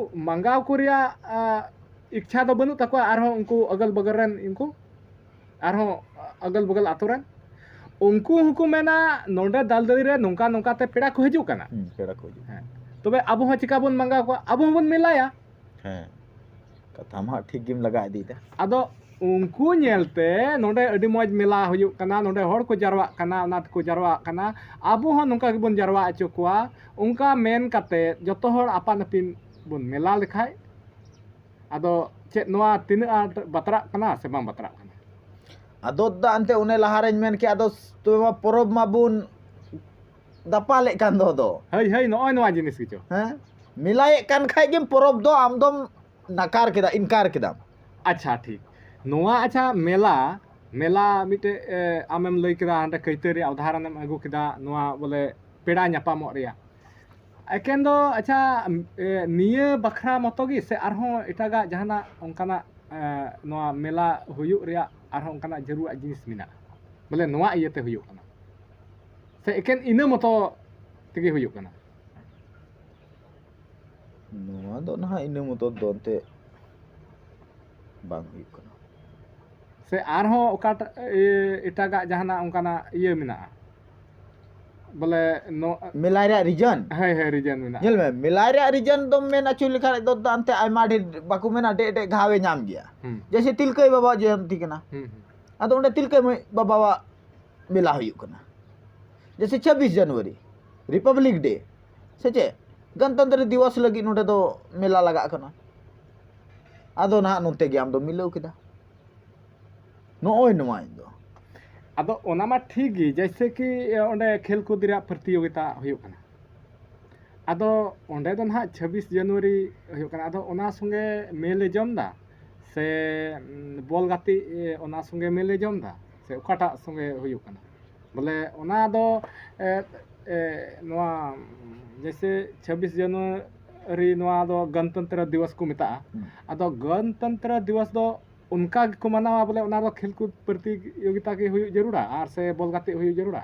ᱢᱟᱸᱜᱟᱣ ᱠᱚ ᱨᱮᱭᱟᱜ, ᱟ, ᱤᱪᱪᱷᱟ ᱫᱚ ᱵᱟᱹᱱᱩᱜ ᱛᱟᱠᱚᱣᱟ᱾ ᱟᱨᱦᱚᱸ ᱩᱱᱠᱩ ᱟᱜᱟᱞ ᱵᱟᱜᱟᱞ ᱨᱮᱱ ᱩᱱᱠᱩ ᱟᱨᱦᱚᱸ ᱟᱜᱟᱞ ᱵᱟᱜᱟᱞ ᱟᱛᱳ ᱨᱮᱱ ᱩᱱᱠᱩ ᱦᱚᱸᱠᱚ ᱢᱮᱱᱟ, ᱱᱚᱰᱮ ᱫᱟᱞᱫᱟᱹᱞᱤ ᱨᱮ ᱱᱚᱝᱠᱟ ᱱᱚᱝᱠᱟ ᱛᱮ ᱯᱮᱲᱟ ᱠᱚ ᱦᱤᱡᱩᱜ ᱠᱟᱱᱟ᱾ ᱦᱩᱸ, ᱯᱮᱲᱟ ᱠᱚ ᱦᱤᱡᱩᱜ ᱠᱟᱱᱟ᱾ ᱦᱮᱸ, ᱛᱚᱵᱮ ᱟᱵᱚ ᱦᱚᱸ ᱪᱤᱠᱟ ᱵᱚᱱ ᱢᱟᱸᱜᱟᱣ ᱠᱚᱣᱟ? ᱟᱵᱚ ᱦᱚᱸᱵᱚᱱ ᱢᱮᱞᱟᱭᱟ᱾ ᱦᱮᱸ, ᱠᱟᱛᱷᱟ ᱢᱟ ᱦᱟᱸᱜ ᱴᱷᱤᱠ ᱜᱮᱢ ᱞᱟᱜᱟ ᱤᱫᱤᱭᱮᱫᱟ᱾ ᱟᱫᱚ ᱩᱱᱠᱩ ᱧᱮᱞᱛᱮ ᱱᱚᱰᱮ ᱟᱹᱰᱤ ᱢᱚᱡᱽ ᱢᱮᱞᱟ ᱦᱩᱭᱩᱜ ᱠᱟᱱᱟ, ᱱᱚᱰᱮ ᱦᱚᱲ ᱠᱚ ᱡᱟᱨᱣᱟᱜ ᱠᱟᱱᱟ, ᱚᱱᱟ ᱛᱮᱠᱚ ᱡᱟᱨᱣᱟᱜ ᱠᱟᱱᱟ, ᱟᱵᱚ ᱦᱚᱸ ᱱᱚᱝᱠᱟ ᱜᱮᱵᱚᱱ ᱡᱟᱨᱣᱟ ᱦᱚᱪᱚ ᱠᱚᱣᱟ᱾ ᱚᱱᱠᱟ ᱢᱮᱱ ᱠᱟᱛᱮ ᱡᱚᱛᱚ ᱦᱚᱲ ᱟᱯᱟᱱ ᱟᱹᱯᱤᱱ ᱵᱚᱱ ᱢᱮᱞᱟ ᱞᱮᱠᱷᱟᱡ, ᱟᱫᱚ ᱪᱮᱫ ᱱᱚᱣᱟ ᱛᱤᱱᱟᱹᱜ ᱟᱸᱴ ᱵᱟᱛᱨᱟᱜ ᱠᱟᱱᱟ ᱥᱮ ᱵᱟᱝ ᱵᱟᱛᱨᱟᱜ ᱠᱟᱱᱟ? ᱟᱫᱚ ᱫᱟ ᱮᱱᱛᱮ ᱚᱱᱮ ᱞᱟᱦᱟᱨᱮᱧ ᱢᱮᱱ ᱠᱮᱫ, ᱟᱫᱚ ᱛᱚᱵᱮ ᱢᱟ ᱯᱚᱨᱚᱵᱽ ᱢᱟᱵᱚᱱ ᱫᱟᱯᱟᱞᱮᱫ ᱠᱟᱱ ᱫᱚ, ᱫᱚ᱾ ᱦᱳᱭ, ᱦᱳᱭ, ᱱᱚᱜᱼᱚᱭ ᱱᱚᱣᱟ ᱡᱤᱱᱤᱥ ᱜᱮᱪᱚ᱾ ᱦᱮᱸ, ᱢᱮᱞᱟᱭᱮᱫ ᱠᱟᱱ ᱠᱷᱟᱡ ᱜᱮᱢ ᱯᱚᱨᱚᱵᱽ ᱫᱚ ᱟᱢ ᱫᱚᱢ ᱱᱟᱠᱟᱨ ᱠᱮᱫᱟ, ᱤᱱᱠᱟᱨ ᱠᱮᱫᱟᱢ᱾ ᱟᱪᱪᱷᱟ, ᱴᱷᱤᱠ᱾ ᱱᱚᱣᱟ, ᱟᱪᱪᱷᱟ, ᱢᱮᱞᱟ, ᱢᱮᱞᱟ ᱢᱤᱫᱴᱮᱡ, ᱮ, ᱟᱢᱮᱢ ᱞᱟᱹᱭ ᱠᱮᱫᱟ, ᱦᱟᱸᱰᱮ ᱠᱟᱹᱭᱛᱟᱹ ᱨᱮᱭᱟᱜ ᱩᱫᱟᱦᱚᱨᱚᱱᱮᱢ ᱟᱹᱜᱩ ᱠᱮᱫᱟ, ᱱᱚᱣᱟ ᱵᱚᱞᱮ ᱯᱮᱲᱟ ᱧᱟᱯᱟᱢᱚᱜ ᱨᱮᱭᱟᱜ᱾ ᱮᱠᱮᱱ ᱫᱚ, ᱟᱪᱪᱷᱟ, ᱮ, ᱱᱤᱭᱟᱹ ᱵᱟᱠᱷᱨᱟ ᱢᱚᱛᱚ ᱜᱮ ᱥᱮ ᱟᱨᱦᱚᱸ ᱮᱴᱟᱜᱟᱜ ᱡᱟᱦᱟᱱᱟᱜ ᱚᱱᱠᱟᱱᱟᱜ, ᱮ, ᱱᱚᱣᱟ ᱢᱮᱞᱟ ᱦᱩᱭᱩᱜ ᱨᱮᱭᱟᱜ ᱟᱨᱦᱚᱸ ᱚᱱᱠᱟᱱᱟᱜ ᱡᱟᱹᱨᱩᱲᱟᱜ ᱡᱤᱱᱤᱥ ᱢᱮᱱᱟᱜᱼᱟ? ᱵᱚᱞᱮ ᱱᱚᱣᱟ ᱤᱭᱟᱹᱛᱮ ᱦᱩᱭᱩᱜ ᱠᱟᱱᱟ ᱥᱮ ᱮᱠᱮᱱ ᱤᱱᱟᱹ ᱢᱚᱛᱚ ᱛᱮᱜᱮ ᱦᱩᱭᱩᱜ ᱠᱟᱱᱟ? ᱱᱚᱣᱟ ᱫᱚ ᱱᱟᱦᱟᱜ ᱤᱱᱟᱹ ᱢᱚᱛᱚ ᱫᱚ ᱮᱱᱛᱮ ᱵᱟᱝ ᱦᱩᱭᱩᱜ ᱠᱟᱱᱟ᱾ ᱥᱮ ᱟᱨᱦᱚᱸ ᱚᱠᱟᱴᱟᱜ, ᱮ, ᱮᱴᱟᱜᱟᱜ ᱡᱟᱦᱟᱱᱟᱜ ᱚᱱᱠᱟᱱᱟᱜ ᱤᱭᱟᱹ ᱢᱮᱱᱟᱜᱼᱟ? ᱵᱚᱞᱮ ᱱᱚ- ᱢᱮᱞᱟᱭ ᱨᱮᱭᱟᱜ ᱨᱤᱡᱚᱱ? ᱦᱮᱸ, ᱦᱮᱸ, ᱨᱤᱡᱚᱱ ᱢᱮᱱᱟᱜᱼᱟ᱾ ᱧᱮᱞ ᱢᱮ, ᱢᱮᱞᱟᱭ ᱨᱮᱭᱟᱜ ᱨᱤᱡᱚᱱ ᱫᱚᱢ ᱢᱮᱱ ᱟᱹᱪᱩᱨ ᱞᱮᱠᱷᱟᱱ ᱫᱚ ᱫᱟ ᱮᱱᱛᱮ ᱟᱭᱢᱟ ᱰᱷᱮᱨ, ᱵᱟᱠᱚ ᱢᱮᱱᱟ, ᱰᱮ ᱰᱮ ᱜᱷᱟᱣᱮ ᱧᱟᱢ ᱜᱮᱭᱟ᱾ ᱦᱩᱸ᱾ ᱡᱮᱭᱥᱮ ᱛᱤᱞᱠᱟᱹᱭ ᱵᱟᱵᱟᱣᱟᱜ ᱡᱚᱭᱚᱱᱛᱤ ᱠᱟᱱᱟ, ᱦᱩᱸ, ᱦᱩᱸ᱾ ᱟᱫᱚ ᱚᱸᱰᱮ ᱛᱤᱞᱠᱟᱹᱭ ᱢᱟᱹᱭ ᱵᱟᱵᱟᱣᱟᱜ ᱢᱮᱞᱟ ᱦᱩᱭᱩᱜ ᱠᱟᱱᱟ᱾ ᱡᱮᱭᱥᱮ ᱪᱷᱟᱵᱵᱤᱥ ᱡᱟᱱᱩᱣᱟᱨᱤ, ᱨᱤᱯᱟᱵᱽᱞᱤᱠ ᱰᱮ, ᱥᱮ ᱪᱮᱫ? ᱜᱚᱱᱛᱚᱱᱛᱨᱚ ᱫᱤᱵᱚᱥ ᱞᱟᱹᱜᱤᱫ ᱱᱚᱰᱮ ᱫᱚ ᱢᱮᱞᱟ ᱞᱟᱜᱟᱜ ᱠᱟᱱᱟ᱾ ᱟᱫᱚ ᱱᱟᱦᱟᱜ ᱱᱚᱛᱮ ᱜᱮ ᱟᱢ ᱫᱚ ᱢᱤᱞᱟᱹᱣ ᱠᱮᱫᱟ᱾ ᱱᱚᱜᱼᱚᱭ ᱱᱚᱣᱟ ᱤᱧ ᱫᱚ᱾ ᱟᱫᱚ ᱚᱱᱟ ᱢᱟ ᱴᱷᱤᱠ ᱜᱮ, ᱡᱮᱭᱥᱮ ᱠᱤ ᱚᱸᱰᱮ ᱠᱷᱮᱞ ᱠᱩᱫ ᱨᱮᱭᱟᱜ ᱯᱨᱚᱛᱤᱭᱳᱜᱤᱛᱟ ᱦᱩᱭᱩᱜ ᱠᱟᱱᱟ᱾ ᱟᱫᱚ ᱚᱸᱰᱮ ᱫᱚ ᱱᱟᱦᱟᱜ ᱪᱷᱟᱵᱵᱤᱥ ᱡᱟᱱᱩᱣᱟᱨᱤ ᱦᱩᱭᱩᱜ ᱠᱟᱱᱟ᱾ ᱟᱫᱚ ᱚᱱᱟ ᱥᱚᱸᱜᱮ ᱢᱮᱞ ᱮ ᱡᱚᱢ ᱮᱫᱟ ᱥᱮ ᱵᱚᱞ ᱜᱟᱛᱮᱜ ᱚᱱᱟ ᱥᱚᱸᱜᱮ ᱢᱮᱞ ᱮ ᱡᱚᱢ ᱮᱫᱟ ᱥᱮ ᱚᱠᱟᱴᱟᱜ ᱥᱚᱸᱜᱮ ᱦᱩᱭᱩᱜ ᱠᱟᱱᱟ? ᱵᱚᱞᱮ ᱚᱱᱟ ᱫᱚ ᱮ, ᱮ, ᱱᱚᱣᱟ ᱡᱮᱭᱥᱮ ᱪᱷᱟᱵᱵᱤᱥ ᱡᱟᱱᱩᱣᱟᱨᱤ ᱱᱚᱣᱟ ᱫᱚ ᱜᱚᱱᱛᱚᱱᱛᱨᱚ ᱫᱤᱵᱚᱥ ᱠᱚ ᱢᱮᱛᱟᱜᱼᱟ᱾ ᱟᱫᱚ ᱜᱚᱱᱛᱚᱱᱛᱨᱚ ᱫᱤᱵᱚᱥ ᱫᱚ ᱚᱱᱠᱟ ᱜᱮᱠᱚ ᱢᱟᱱᱟᱣᱟ, ᱵᱚᱞᱮ ᱚᱱᱟ ᱫᱚ ᱠᱷᱮᱞ ᱠᱚ ᱯᱨᱚᱛᱤᱭᱳᱜᱤᱛᱟ ᱜᱮ ᱦᱩᱭᱩᱜ ᱡᱟᱹᱨᱩᱲᱟ ᱟᱨ ᱥᱮ ᱵᱚᱞ ᱜᱟᱛᱮᱜ ᱦᱩᱭᱩᱜ ᱡᱟᱹᱨᱩᱲᱟ?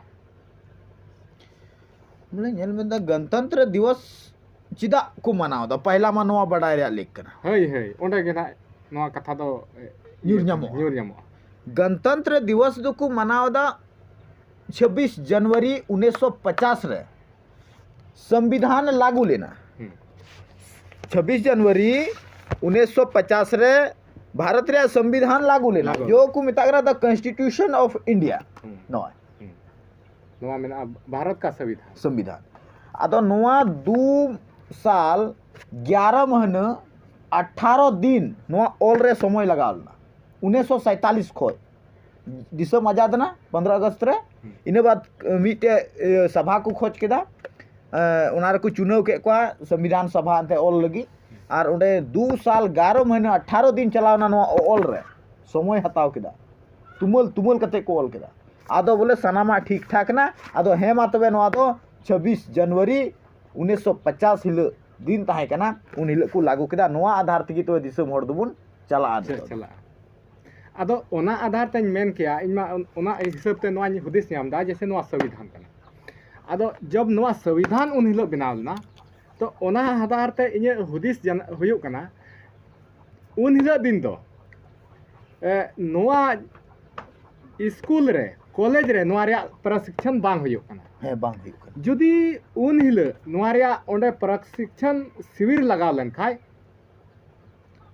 ᱵᱚᱞᱮ ᱧᱮᱞ ᱢᱮ ᱫᱟ, ᱜᱚᱱᱛᱚᱱᱛᱨᱚ ᱫᱤᱵᱚᱥ ᱪᱮᱫᱟᱜ ᱠᱚ ᱢᱟᱱᱟᱣ ᱮᱫᱟ? ᱯᱟᱦᱞᱟ ᱢᱟ ᱱᱚᱣᱟ ᱵᱟᱰᱟᱭ ᱨᱮᱭᱟᱜ ᱞᱮᱠ ᱠᱟᱱᱟ᱾ ᱦᱳᱭ, ᱦᱳᱭ, ᱚᱸᱰᱮ ᱜᱮ ᱱᱟᱜ ᱱᱚᱣᱟ ᱠᱟᱛᱷᱟ ᱫᱚ ᱮ, ᱧᱩᱨ ᱧᱟᱢᱚᱜᱼᱟ᱾ ᱧᱩᱨ ᱧᱟᱢᱚᱜᱼᱟ᱾ ᱜᱚᱱᱛᱚᱱᱛᱨᱚ ᱫᱤᱵᱚᱥ ᱫᱚᱠᱚ ᱢᱟᱱᱟᱣ ᱮᱫᱟ ᱪᱷᱟᱵᱵᱤᱥ ᱡᱟᱱᱩᱣᱟᱨᱤ ᱩᱱᱤᱥᱥᱚ ᱯᱚᱪᱟᱥ ᱨᱮ ᱥᱚᱝᱵᱤᱫᱷᱟᱱ ᱞᱟᱹᱜᱩ ᱞᱮᱱᱟ᱾ ᱦᱩᱸ᱾ ᱪᱷᱟᱵᱵᱤᱥ ᱡᱟᱱᱩᱣᱟᱨᱤ ᱩᱱᱤᱥᱥᱚ ᱯᱚᱪᱟᱥ ᱨᱮ ᱵᱷᱟᱨᱚᱛ ᱨᱮᱭᱟᱜ ᱥᱚᱝᱵᱤᱫᱷᱟᱱ ᱞᱟᱹᱜᱩ ᱞᱮᱱᱟ, ᱞᱟᱹᱜᱩ᱾ ᱡᱚ ᱠᱚ ᱢᱮᱛᱟᱜ ᱠᱟᱱᱟ the Constitution of India᱾ ᱦᱩᱸ᱾ ᱱᱚᱜᱼᱚᱭ ᱦᱩᱸ᱾ ᱱᱚᱣᱟ ᱢᱮᱱᱟᱜᱼᱟ ᱵᱷᱟᱨᱚᱛ ᱠᱟ ᱥᱚᱝᱵᱤᱫᱷᱟᱱ᱾ ᱥᱚᱝᱵᱤᱫᱷᱟᱱ᱾ ᱟᱫᱚ ᱱᱚᱣᱟ ᱫᱩ ᱥᱟᱞ ᱜᱭᱟᱨᱟ ᱢᱟᱹᱦᱱᱟᱹ ᱟᱴᱷᱟᱨᱚ ᱫᱤᱱ ᱱᱚᱣᱟ ᱚᱞ ᱨᱮ ᱥᱚᱢᱚᱭ ᱞᱟᱜᱟᱣ ᱞᱮᱱᱟ, ᱩᱱᱤᱥᱥᱚ ᱥᱟᱭᱛᱟᱞᱤᱥ ᱠᱷᱚᱡ᱾ ᱫᱤᱥᱚᱢ ᱟᱡᱟᱫ ᱮᱱᱟ ᱯᱚᱱᱫᱽᱨᱚ ᱟᱜᱚᱥᱴ ᱨᱮ᱾ ᱤᱱᱟᱹ ᱵᱟᱫ ᱢᱤᱫᱴᱮᱡ ᱤᱭᱟᱹ ᱥᱟᱵᱷᱟ ᱠᱚ ᱠᱷᱚᱡᱽ ᱠᱮᱫᱟ᱾ ᱮ, ᱚᱱᱟ ᱨᱮᱠᱚ ᱪᱩᱱᱟᱹᱣ ᱠᱮᱫ ᱠᱚᱣᱟ ᱥᱚᱝᱵᱤᱫᱷᱟᱱ ᱥᱟᱵᱷᱟ ᱮᱱᱛᱮ ᱚᱞ ᱞᱟᱹᱜᱤᱫ᱾ ᱟᱨ ᱚᱸᱰᱮ ᱫᱩ ᱥᱟᱞ ᱜᱭᱟᱨᱚ ᱢᱟᱹᱦᱱᱟᱹ ᱟᱴᱷᱟᱨᱚ ᱫᱤᱱ ᱪᱟᱞᱟᱣ ᱮᱱᱟ ᱱᱚᱣᱟ ᱚᱞ ᱨᱮ, ᱥᱚᱢᱚᱭ ᱦᱟᱛᱟᱣ ᱠᱮᱫᱟ, ᱛᱩᱢᱟᱹᱞ ᱛᱩᱢᱟᱹᱞ ᱠᱟᱛᱮ ᱠᱚ ᱚᱞ ᱠᱮᱫᱟ᱾ ᱟᱫᱚ ᱵᱚᱞᱮ ᱥᱟᱱᱟᱢᱟᱜ ᱴᱷᱤᱠ ᱴᱷᱟᱠ ᱮᱱᱟ᱾ ᱟᱫᱚ ᱦᱮᱸ ᱢᱟ ᱛᱚᱵᱮ ᱱᱚᱣᱟ ᱫᱚ ᱪᱷᱟᱵᱵᱤᱥ ᱡᱟᱱᱩᱣᱟᱨᱤ ᱩᱱᱤᱥᱥᱚ ᱯᱚᱪᱟᱥ ᱦᱤᱞᱳᱜ ᱫᱤᱱ ᱛᱟᱦᱮᱸ ᱠᱟᱱᱟ, ᱩᱱ ᱦᱤᱞᱳᱜ ᱠᱚ ᱞᱟᱹᱜᱩ ᱠᱮᱫᱟ᱾ ᱱᱚᱣᱟ ᱟᱫᱷᱟᱨ ᱛᱮᱜᱮ ᱛᱚᱵᱮ ᱫᱤᱥᱚᱢ ᱦᱚᱲ ᱫᱚᱵᱚᱱ ᱪᱟᱞᱟᱜᱼᱟ ᱱᱤᱛᱚᱜ ᱫᱚ᱾ ᱪᱟᱞᱟᱜᱼᱟ᱾ ᱟᱫᱚ ᱚᱱᱟ ᱟᱫᱷᱟᱨ ᱛᱮᱧ ᱢᱮᱱ ᱠᱮᱭᱟ, ᱤᱧ ᱢᱟ ᱚᱱᱟ ᱦᱤᱥᱟᱹᱵ ᱛᱮ ᱱᱚᱣᱟᱧ ᱦᱩᱫᱤᱥ ᱧᱟᱢ ᱮᱫᱟ, ᱡᱮᱭᱥᱮ ᱱᱚᱣᱟ ᱥᱚᱝᱵᱤᱫᱷᱟᱱ ᱠᱟᱱᱟ᱾ ᱟᱫᱚ ᱡᱚᱵ ᱱᱚᱣᱟ ᱥᱚᱝᱵᱤᱫᱷᱟᱱ ᱩᱱ ᱦᱤᱞᱳᱜ ᱵᱮᱱᱟᱣ ᱞᱮᱱᱟ, ᱛᱚ ᱚᱱᱟ ᱟᱫᱷᱟᱨ ᱛᱮ ᱤᱧᱟᱹᱜ ᱦᱩᱫᱤᱥ ᱡᱟᱱ-, ᱦᱩᱭᱩᱜ ᱠᱟᱱᱟ, ᱩᱱ ᱦᱤᱞᱳᱜ ᱫᱤᱱ ᱫᱚ ᱮ, ᱱᱚᱣᱟ ᱥᱠᱩᱞ ᱨᱮ, ᱠᱚᱞᱮᱡᱽ ᱨᱮ ᱱᱚᱣᱟ ᱨᱮᱭᱟᱜ ᱯᱨᱚᱥᱤᱠᱠᱷᱚᱱ ᱵᱟᱝ ᱦᱩᱭᱩᱜ ᱠᱟᱱᱟ᱾ ᱦᱮᱸ, ᱵᱟᱝ ᱦᱩᱭᱩᱜ ᱠᱟᱱᱟ᱾ ᱡᱩᱫᱤ ᱩᱱ ᱦᱤᱞᱳᱜ ᱱᱚᱣᱟ ᱨᱮᱭᱟᱜ ᱚᱸᱰᱮ ᱯᱨᱚᱥᱤᱠᱠᱷᱚᱱ ᱥᱤᱵᱤᱨ ᱞᱟᱜᱟᱣ ᱞᱮᱱᱠᱷᱟᱡ᱾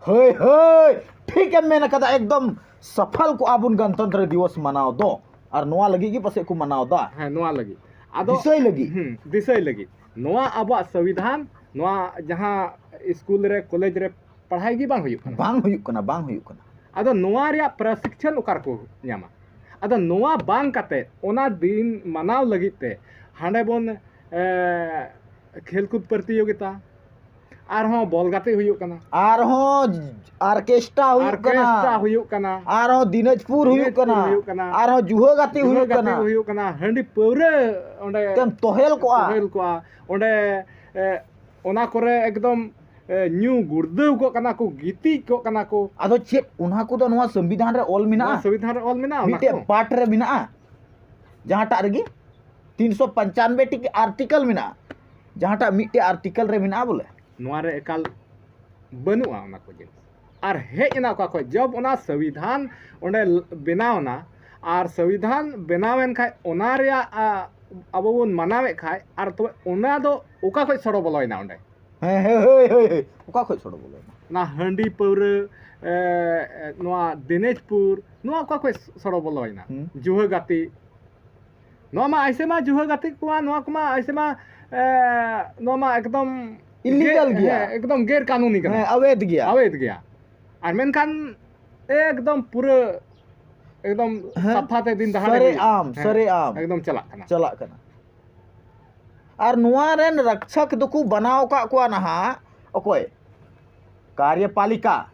ᱦᱳᱭ, ᱦᱳᱭ, ᱴᱷᱤᱠ ᱮᱢ ᱢᱮᱱ ᱟᱠᱟᱫᱟ, ᱮᱠᱫᱚᱢ ᱥᱟᱯᱷᱟᱞ ᱠᱚᱜᱼᱟ ᱵᱚᱱ ᱜᱚᱱᱛᱚᱱᱛᱨᱚ ᱫᱤᱵᱚᱥ ᱢᱟᱱᱟᱣ ᱫᱚ᱾ ᱟᱨ ᱱᱚᱣᱟ ᱞᱟᱹᱜᱤᱫ ᱜᱮ ᱯᱟᱥᱮᱡ ᱠᱚ ᱢᱟᱱᱟᱣ ᱫᱟ᱾ ᱦᱮᱸ, ᱱᱚᱣᱟ ᱞᱟᱹᱜᱤᱫ᱾ ᱟᱫᱚ ᱫᱤᱥᱟᱹᱭ ᱞᱟᱹᱜᱤᱫ᱾ ᱦᱩᱸ, ᱫᱤᱥᱟᱹᱭ ᱞᱟᱹᱜᱤᱫ᱾ ᱱᱚᱣᱟ ᱟᱵᱚᱣᱟᱜ ᱥᱚᱝᱵᱤᱫᱷᱟᱱ, ᱱᱚᱣᱟ ᱡᱟᱦᱟᱸ ᱥᱠᱩᱞ ᱨᱮ, ᱠᱚᱞᱮᱡᱽ ᱨᱮ ᱯᱟᱲᱦᱟᱣ ᱜᱮ ᱵᱟᱝ ᱦᱩᱭᱩᱜ ᱠᱟᱱᱟ᱾ ᱵᱟᱝ ᱦᱩᱭᱩᱜ ᱠᱟᱱᱟ, ᱵᱟᱝ ᱦᱩᱭᱩᱜ ᱠᱟᱱᱟ᱾ ᱟᱫᱚ ᱱᱚᱣᱟ ᱨᱮᱭᱟᱜ ᱯᱨᱚᱥᱤᱠᱪᱷᱚᱱ ᱚᱠᱟ ᱨᱮᱠᱚ ᱧᱟᱢᱟ? ᱟᱫᱚ ᱱᱚᱣᱟ ᱵᱟᱝ ᱠᱟᱛᱮ, ᱚᱱᱟ ᱫᱤᱱ ᱢᱟᱱᱟᱣ ᱞᱟᱹᱜᱤᱫ ᱛᱮ ᱦᱟᱸᱰᱮ ᱵᱚᱱ, ᱮ, ᱠᱷᱮᱞ ᱠᱩᱫ ᱯᱨᱚᱛᱤᱭᱳᱜᱤᱛᱟ, ᱟᱨᱦᱚᱸ ᱵᱚᱞ ᱜᱟᱛᱮ ᱦᱩᱭᱩᱜ ᱠᱟᱱᱟ, ᱟᱨᱦᱚᱸ ᱚᱨᱠᱮᱥᱴᱨᱟ ᱦᱩᱭᱩᱜ ᱠᱟᱱᱟ, ᱚᱨᱠᱮᱥᱴᱨᱟ ᱦᱩᱭᱩᱜ ᱠᱟᱱᱟ, ᱟᱨᱦᱚᱸ ᱫᱤᱱᱟᱡᱽᱯᱩᱨ ᱦᱩᱭᱩᱜ ᱫᱤᱱᱟᱡᱽᱯᱩᱨ ᱠᱟᱱᱟ, ᱦᱩᱭᱩᱜ ᱠᱟᱱᱟ, ᱟᱨᱦᱚᱸ ᱡᱩᱦᱟᱹ ᱜᱟᱛᱮ ᱡᱩᱦᱟᱹ ᱦᱩᱭᱩᱜ ᱜᱟᱛᱮ ᱠᱟᱱᱟ᱾ ᱦᱩᱭᱩᱜ ᱠᱟᱱᱟ, ᱦᱟᱺᱰᱤ ᱯᱟᱹᱣᱨᱟᱹ ᱚᱸᱰᱮ ᱛᱮᱢ ᱛᱚᱦᱮᱞ ᱠᱚᱜᱼᱟ᱾ ᱛᱚᱦᱮᱞ ᱠᱚᱜᱼᱟ᱾ ᱚᱸᱰᱮ, ᱮ, ᱚᱱᱟ ᱠᱚᱨᱮ ᱮᱠᱫᱚᱢ, ᱮ, ᱧᱩ ᱜᱩᱲᱫᱟᱹᱣ ᱠᱚᱜ ᱠᱟᱱᱟ ᱠᱚ, ᱜᱤᱛᱤᱡ ᱠᱚᱜ ᱠᱟᱱᱟ ᱠᱚ᱾ ᱟᱫᱚ ᱪᱮᱫ ᱚᱱᱟ ᱠᱚᱫᱚ ᱱᱚᱣᱟ ᱥᱚᱝᱵᱤᱫᱷᱟᱱ ᱨᱮ ᱚᱞ ᱢᱮᱱᱟᱜᱼᱟ? ᱱᱚᱣᱟ ᱥᱚᱝᱵᱤᱫᱷᱟᱱ ᱨᱮ ᱚᱞ ᱢᱮᱱᱟᱜᱼᱟ ᱚᱱᱟ ᱢᱤᱫᱴᱮᱡ ᱠᱚ? ᱯᱟᱴ ᱨᱮ ᱢᱮᱱᱟᱜᱼᱟ? ᱡᱟᱦᱟᱸᱴᱟᱜ ᱨᱮᱜᱮ ᱛᱤᱱᱥᱚ ᱯᱚᱧᱪᱟᱱᱵᱮ ᱴᱤ ᱟᱨᱴᱤᱠᱮᱞ ᱢᱮᱱᱟᱜᱼᱟ, ᱡᱟᱦᱟᱸᱴᱟᱜ ᱢᱤᱫᱴᱮᱡ ᱟᱨᱴᱤᱠᱮᱞ ᱨᱮ ᱢᱮᱱᱟᱜᱼᱟ ᱵᱚᱞᱮ᱾ ᱱᱚᱣᱟ ᱨᱮ ᱮᱠᱟᱞ ᱵᱟᱹᱱᱩᱜᱼᱟ ᱚᱱᱟ ᱠᱚ ᱡᱤᱱᱤᱥ᱾ ᱟᱨ ᱦᱮᱡ ᱮᱱᱟ ᱚᱠᱟ ᱠᱷᱚᱡ? ᱡᱚᱵ ᱚᱱᱟ ᱥᱚᱝᱵᱤᱫᱷᱟᱱ ᱚᱸᱰᱮ ᱵᱮᱱᱟᱣ ᱮᱱᱟ, ᱟᱨ ᱥᱚᱝᱵᱤᱫᱷᱟᱱ ᱵᱮᱱᱟᱣ ᱮᱱ ᱠᱷᱟᱡ, ᱚᱱᱟ ᱨᱮᱭᱟᱜ, ᱟ, ᱟᱵᱚ ᱵᱚᱱ ᱢᱟᱱᱟᱣᱮᱫ ᱠᱷᱟᱡ, ᱟᱨ ᱛᱚᱵᱮ ᱚᱱᱟ ᱫᱚ ᱚᱠᱟ ᱠᱷᱚᱡ ᱥᱚᱲᱚ ᱵᱚᱞᱚᱭᱮᱱᱟ ᱚᱸᱰᱮ? ᱦᱮᱸ, ᱦᱮᱸ, ᱦᱳᱭ, ᱦᱳᱭ, ᱦᱳᱭ᱾ ᱚᱠᱟ ᱠᱷᱚᱡ ᱥᱚᱲᱚ ᱵᱚᱞᱚᱭᱮᱱᱟ? ᱚᱱᱟ ᱦᱟᱺᱰᱤ ᱯᱟᱹᱣᱨᱟᱹ, ᱮ, ᱮ, ᱱᱚᱣᱟ ᱫᱤᱱᱟᱡᱽᱯᱩᱨ, ᱱᱚᱣᱟ ᱚᱠᱟ ᱠᱷᱚᱡ ᱥᱚᱲᱚ ᱵᱚᱞᱚᱭᱮᱱᱟ? ᱦᱩᱸ᱾ ᱡᱩᱦᱟᱹ ᱜᱟᱛᱮ, ᱱᱚᱣᱟ ᱢᱟ ᱟᱭᱥᱮ ᱢᱟ ᱡᱩᱦᱟᱹ ᱜᱟᱛᱮ ᱠᱚᱣᱟ, ᱱᱚᱣᱟ ᱠᱚᱢᱟ ᱟᱭᱥᱮ ᱢᱟ, ᱮ, ᱱᱚᱣᱟ ᱢᱟ ᱮᱠᱫᱚᱢ illegal ᱜᱮ-, ᱜᱮᱭᱟ᱾ ᱦᱮᱸ, ᱮᱠᱫᱚᱢ ᱜᱮᱨ ᱠᱟᱹᱱᱩᱱᱤ ᱠᱟᱱᱟ᱾ ᱦᱮᱸ, ᱚᱵᱮᱫᱷ ᱜᱮᱭᱟ᱾ ᱚᱵᱮᱫᱷ ᱜᱮᱭᱟ᱾ ᱟᱨ ᱢᱮᱱᱠᱷᱟᱱ ᱮᱠᱫᱚᱢ ᱯᱩᱨᱟᱹ ᱮᱠᱫᱚᱢ ᱦᱮᱸ, ᱥᱟᱯᱷᱟ ᱛᱮ ᱫᱤᱱ ᱫᱟᱦᱟᱲ ᱥᱟᱨᱮ ᱜᱮ ᱟᱢ, ᱦᱮᱸ, ᱥᱟᱨᱮ ᱟᱢ᱾ ᱮᱠᱫᱚᱢ ᱪᱟᱞᱟᱜ ᱠᱟᱱᱟ᱾ ᱪᱟᱞᱟᱜ ᱠᱟᱱᱟ᱾ ᱟᱨ ᱱᱚᱣᱟ ᱨᱮᱱ ᱨᱚᱠᱪᱷᱚᱠ ᱫᱚᱠᱚ ᱵᱮᱱᱟᱣ ᱟᱠᱟᱫ ᱠᱚᱣᱟ ᱱᱟᱦᱟᱜ ᱚᱠᱚᱭ? ᱠᱟᱨᱭᱚᱯᱟᱞᱤᱠᱟ᱾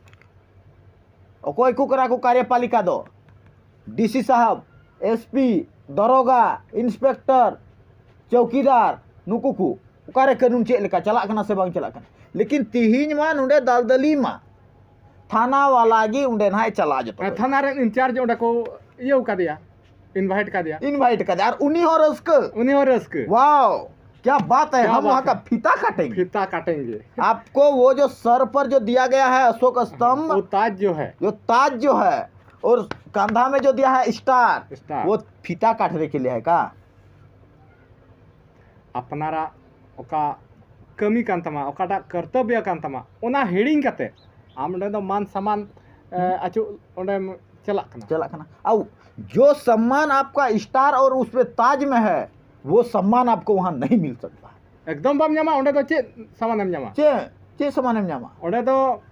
ᱚᱠᱚᱭ ᱠᱚ ᱠᱟᱱᱟ ᱠᱚ ᱠᱟᱨᱭᱚᱯᱟᱞᱤᱠᱟ ᱫᱚ? ᱰᱤ ᱥᱤ ᱥᱟᱦᱟᱵ, ᱮᱥ ᱯᱤ, ᱫᱟᱨᱚᱜᱟ, ᱤᱱᱥᱯᱮᱠᱴᱚᱨ, ᱪᱚᱣᱠᱤᱫᱟᱨ, ᱱᱩᱠᱩ ᱠᱚ᱾ ᱚᱠᱟᱨᱮ ᱠᱟᱹᱱᱩᱱ ᱪᱮᱫ ᱞᱮᱠᱟ ᱪᱟᱞᱟᱜ ᱠᱟᱱᱟ ᱥᱮ ᱵᱟᱝ ᱪᱟᱞᱟᱜ ᱠᱟᱱᱟ? ᱞᱮᱠᱤᱱ ᱛᱤᱦᱤᱧ ᱢᱟ ᱱᱚᱰᱮ ᱫᱟᱞᱫᱟᱞᱤ ᱢᱟ ᱛᱷᱟᱱᱟ ᱣᱟᱞᱟ ᱜᱮ ᱚᱸᱰᱮ ᱱᱟᱦᱟᱜ ᱮ ᱪᱟᱞᱟᱜᱼᱟ ᱡᱚᱛᱚ ᱦᱮᱸ, ᱠᱚ᱾ ᱛᱷᱟᱱᱟ ᱨᱮᱱ ᱤᱱᱪᱟᱨᱡᱽ ᱚᱸᱰᱮ ᱠᱚ ᱤᱭᱟᱹᱣ ᱠᱟᱫᱮᱭᱟ, invite ᱠᱟᱫᱮᱭᱟ᱾ Invite ᱠᱟᱫᱮᱭᱟ, ᱟᱨ ᱩᱱᱤ ᱦᱚᱸ ᱨᱟᱹᱥᱠᱟᱹ᱾ ᱩᱱᱤ ᱦᱚᱸ ᱨᱟᱹᱥᱠᱟᱹ᱾ Wow, क्या बात है, क्या हम बात वहाँ है? का फीता काटेंगे। फीता काटेंगे। आपको वो जो सर पर जो दिया गया है अशोक स्तंभ, वो ताज जो है। जो ताज जो है, और कंधा में जो दिया है स्टार, स्टार। वो फीता काटने के लिए है क्या? ᱟᱯᱱᱟᱨᱟᱜ ᱚᱠᱟ ᱠᱟᱹᱢᱤ ᱠᱟᱱ ᱛᱟᱢᱟ, ᱚᱠᱟᱴᱟᱜ ᱠᱚᱨᱛᱚᱵᱵᱚ ᱠᱟᱱ ᱛᱟᱢᱟ, ᱚᱱᱟ ᱦᱤᱲᱤᱧ ᱠᱟᱛᱮ ᱟᱢ ᱚᱸᱰᱮ ᱫᱚ ᱢᱟᱱ ᱥᱚᱢᱢᱟᱱ, ᱮ, ᱦᱩᱸ᱾ ᱟᱹᱪᱩ ᱚᱸᱰᱮᱢ ᱪᱟᱞᱟᱜ ᱠᱟᱱᱟ᱾ ᱪᱟᱞᱟᱜ ᱠᱟᱱᱟ᱾ ᱟᱨ ᱡᱚ ᱥᱚᱢᱢᱟᱱ ᱟᱯᱠᱟ ᱥᱴᱟᱨ ᱚᱨ ᱩᱥ ᱯᱮ ᱛᱟᱡᱽ ᱢᱮ ᱦᱮ, ᱣᱚ ᱥᱚᱢᱢᱟᱱ ᱟᱯᱠᱚ ᱣᱟᱦᱟᱸ ᱱᱟᱦᱤᱸ ᱢᱤᱞ ᱥᱟᱠᱛᱟ᱾ ᱮᱠᱫᱚᱢ ᱵᱟᱢ ᱧᱟᱢᱟ, ᱚᱸᱰᱮ ᱫᱚ ᱪᱮᱫ ᱥᱟᱢᱟᱱᱮᱢ ᱧᱟᱢᱟ? ᱪᱮᱫ, ᱪᱮᱫ ᱥᱟᱢᱟᱱᱮᱢ ᱧᱟᱢᱟ? ᱚᱸᱰᱮ ᱫᱚ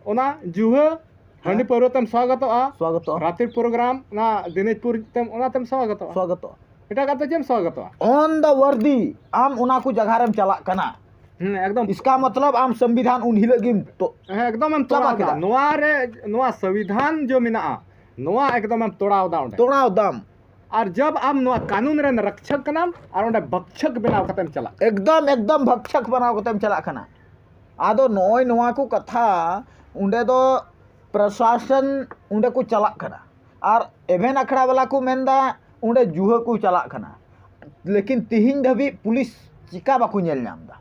ᱚᱱᱟ ᱡᱩᱦᱟᱹ, ᱦᱮᱸ᱾ ᱦᱟᱺᱰᱤ ᱯᱟᱹᱣᱨᱟᱹ ᱛᱮᱢ ᱥᱣᱟᱜᱚᱛᱚᱜᱼᱟ᱾ ᱥᱣᱟᱜᱚᱛᱚᱜᱼᱟ᱾ ᱨᱟᱛᱤ ᱯᱨᱳᱜᱨᱟᱢ, ᱚᱱᱟ ᱫᱤᱱᱟᱡᱽᱯᱩᱨ ᱛᱮᱢ, ᱚᱱᱟ ᱛᱮᱢ ᱥᱣᱟᱜᱚᱛᱚᱜᱼᱟ᱾ ᱥᱣᱟᱜᱚᱛᱚᱜᱼᱟ᱾ ᱮᱴᱟᱜᱟᱜ ᱫᱚ ᱪᱮᱫ ᱮᱢ ᱥᱣᱟᱜᱚᱛᱚᱜᱼᱟ? On the worthy, ᱟᱢ ᱚᱱᱟ ᱠᱚ ᱡᱟᱭᱜᱟ ᱨᱮᱢ ᱪᱟᱞᱟᱜ ᱠᱟᱱᱟ᱾ ᱦᱮᱸ, ᱮᱠᱫᱚᱢ᱾ ᱤᱥᱠᱟ ᱢᱚᱛᱞᱚᱵ ᱟᱢ ᱥᱚᱝᱵᱤᱫᱷᱟᱱ ᱩᱱ ᱦᱤᱞᱳᱜ ᱜᱮᱢ ᱛᱚ-, ᱦᱮᱸ, ᱮᱠᱫᱚᱢ ᱮᱢ ᱪᱟᱵᱟ ᱛᱚᱲᱟᱣ ᱫᱟ᱾ ᱠᱮᱫᱟ᱾ ᱱᱚᱣᱟ ᱨᱮ, ᱱᱚᱣᱟ ᱥᱚᱝᱵᱤᱫᱷᱟᱱ ᱡᱚ ᱢᱮᱱᱟᱜᱼᱟ, ᱱᱚᱣᱟ ᱮᱠᱫᱚᱢ ᱮᱢ ᱛᱚᱲᱟᱣ ᱫᱟ ᱚᱸᱰᱮ᱾ ᱛᱚᱲᱟᱣ ᱫᱟᱢ᱾ ᱟᱨ ᱡᱟᱵ ᱟᱢ ᱱᱚᱣᱟ ᱠᱟᱹᱱᱩᱱ ᱨᱮᱱ ᱨᱚᱠᱪᱷᱚᱠ ᱠᱟᱱᱟᱢ ᱟᱨ ᱚᱸᱰᱮ ᱵᱷᱚᱠᱪᱷᱚᱠ ᱵᱮᱱᱟᱣ ᱠᱟᱛᱮᱢ ᱪᱟᱞᱟᱜ ᱠᱟᱱᱟ᱾ ᱮᱠᱫᱚᱢ, ᱮᱠᱫᱚᱢ ᱵᱷᱚᱠᱪᱷᱚᱠ ᱵᱮᱱᱟᱣ ᱠᱟᱛᱮᱢ ᱪᱟᱞᱟᱜ ᱠᱟᱱᱟ᱾ ᱟᱫᱚ ᱱᱚᱜᱼᱚᱭ ᱱᱚᱣᱟ ᱠᱚ ᱠᱟᱛᱷᱟ ᱚᱸᱰᱮ ᱫᱚ ᱯᱨᱚᱥᱟᱥᱚᱱ ᱚᱸᱰᱮ ᱠᱚ ᱪᱟᱞᱟᱜ ᱠᱟᱱᱟ᱾ ᱟᱨ ᱮᱵᱷᱮᱱ ᱟᱠᱷᱲᱟ ᱵᱟᱞᱟ ᱠᱚ ᱢᱮᱱᱫᱟ ᱚᱸᱰᱮ ᱡᱩᱦᱟᱹ ᱠᱚ ᱪᱟᱞᱟᱜ ᱠᱟᱱᱟ᱾ ᱞᱮᱠᱤᱱ ᱛᱤᱦᱤᱧ ᱫᱷᱟᱹᱵᱤᱡ ᱯᱩᱞᱤᱥ ᱪᱤᱠᱟ ᱵᱟᱠᱚ ᱧᱮᱞ ᱧᱟᱢ ᱮᱫᱟ?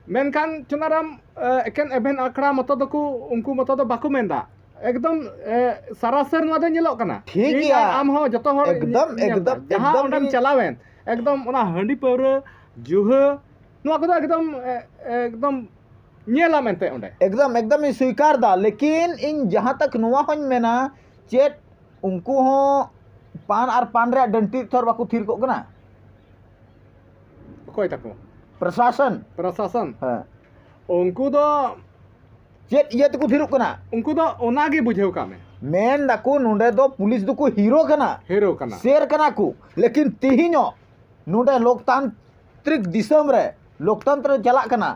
ᱢᱮᱱᱠᱷᱟᱱ ᱪᱩᱱᱟᱨᱟᱢ, ᱮ, ᱮᱠᱮᱱ ᱮᱵᱷᱮᱱ ᱟᱠᱷᱲᱟ ᱢᱚᱛᱚ ᱫᱚᱠᱚ, ᱩᱱᱠᱩ ᱢᱚᱛᱚ ᱫᱚ ᱵᱟᱠᱚ ᱢᱮᱱᱫᱟ᱾ ᱮᱠᱫᱚᱢ, ᱮ, ᱥᱟᱨᱟᱥᱟᱨ ᱱᱚᱣᱟ ᱫᱚ ᱧᱮᱞᱚᱜ ᱠᱟᱱᱟ᱾ ᱴᱷᱤᱠ ᱤᱧ ᱜᱮᱭᱟ᱾ ᱟᱨ ᱟᱢ ᱦᱚᱸ ᱡᱚᱛᱚ ᱦᱚᱲ ᱮᱠᱫᱚᱢ, ᱧᱮᱞ ᱮᱠᱫᱚᱢ, ᱫᱟ᱾ ᱡᱟᱦᱟᱸ ᱮᱠᱫᱚᱢ ᱚᱸᱰᱮᱢ ᱴᱷᱤᱠ᱾ ᱪᱟᱞᱟᱣᱮᱱ, ᱮᱠᱫᱚᱢ ᱚᱱᱟ ᱦᱟᱺᱰᱤ ᱯᱟᱹᱣᱨᱟᱹ, ᱡᱩᱦᱟᱹ, ᱱᱚᱣᱟ ᱠᱚᱫᱚ ᱮᱠᱫᱚᱢ, ᱮ, ᱮᱠᱫᱚᱢ ᱧᱮᱞᱟᱢ ᱮᱱᱛᱮ ᱚᱸᱰᱮ᱾ ᱮᱠᱫᱚᱢ, ᱮᱠᱫᱚᱢ ᱤᱧ ᱥᱣᱤᱠᱟᱨ ᱫᱟ, ᱞᱮᱠᱤᱱ ᱤᱧ ᱡᱟᱦᱟᱸ ᱛᱟᱠ ᱱᱚᱣᱟ ᱦᱚᱸᱧ ᱢᱮᱱᱟ, ᱪᱮᱫ ᱩᱱᱠᱩ ᱦᱚᱸ ᱯᱟᱱ ᱟᱨ ᱯᱟᱱ ᱨᱮᱭᱟᱜ ᱰᱟᱹᱱᱴᱤ ᱛᱷᱚᱨ ᱵᱟᱠᱚ ᱛᱷᱤᱨ ᱠᱚᱜ ᱠᱟᱱᱟ? ᱚᱠᱚᱭ ᱛᱟᱠᱚ? ᱯᱨᱚᱥᱟᱥᱚᱱ᱾ ᱯᱨᱚᱥᱟᱥᱚᱱ? ᱦᱮᱸ᱾ ᱩᱱᱠᱩ ᱫᱚ ᱪᱮᱫ ᱤᱭᱟᱹ ᱛᱮᱠᱚ ᱛᱷᱤᱨᱚᱜ ᱠᱟᱱᱟ? ᱩᱱᱠᱩ ᱫᱚ ᱚᱱᱟᱜᱮ ᱵᱩᱡᱷᱟᱹᱣ ᱠᱟᱜ ᱢᱮ᱾ ᱢᱮᱱ ᱫᱟᱠᱚ ᱱᱚᱰᱮ ᱫᱚ ᱯᱩᱞᱤᱥ ᱫᱚᱠᱚ ᱦᱤᱨᱳ ᱠᱟᱱᱟ᱾ ᱦᱤᱨᱳ ᱠᱟᱱᱟ᱾ ᱥᱮᱨ ᱠᱟᱱᱟ ᱠᱚ᱾ ᱞᱮᱠᱤᱱ ᱛᱤᱦᱤᱧᱚᱜ ᱱᱚᱰᱮ ᱞᱳᱠᱛᱟᱱᱛᱨᱤᱠ ᱫᱤᱥᱚᱢ ᱨᱮ ᱞᱳᱠᱛᱚᱱᱛᱨᱚ ᱪᱟᱞᱟᱜ ᱠᱟᱱᱟ,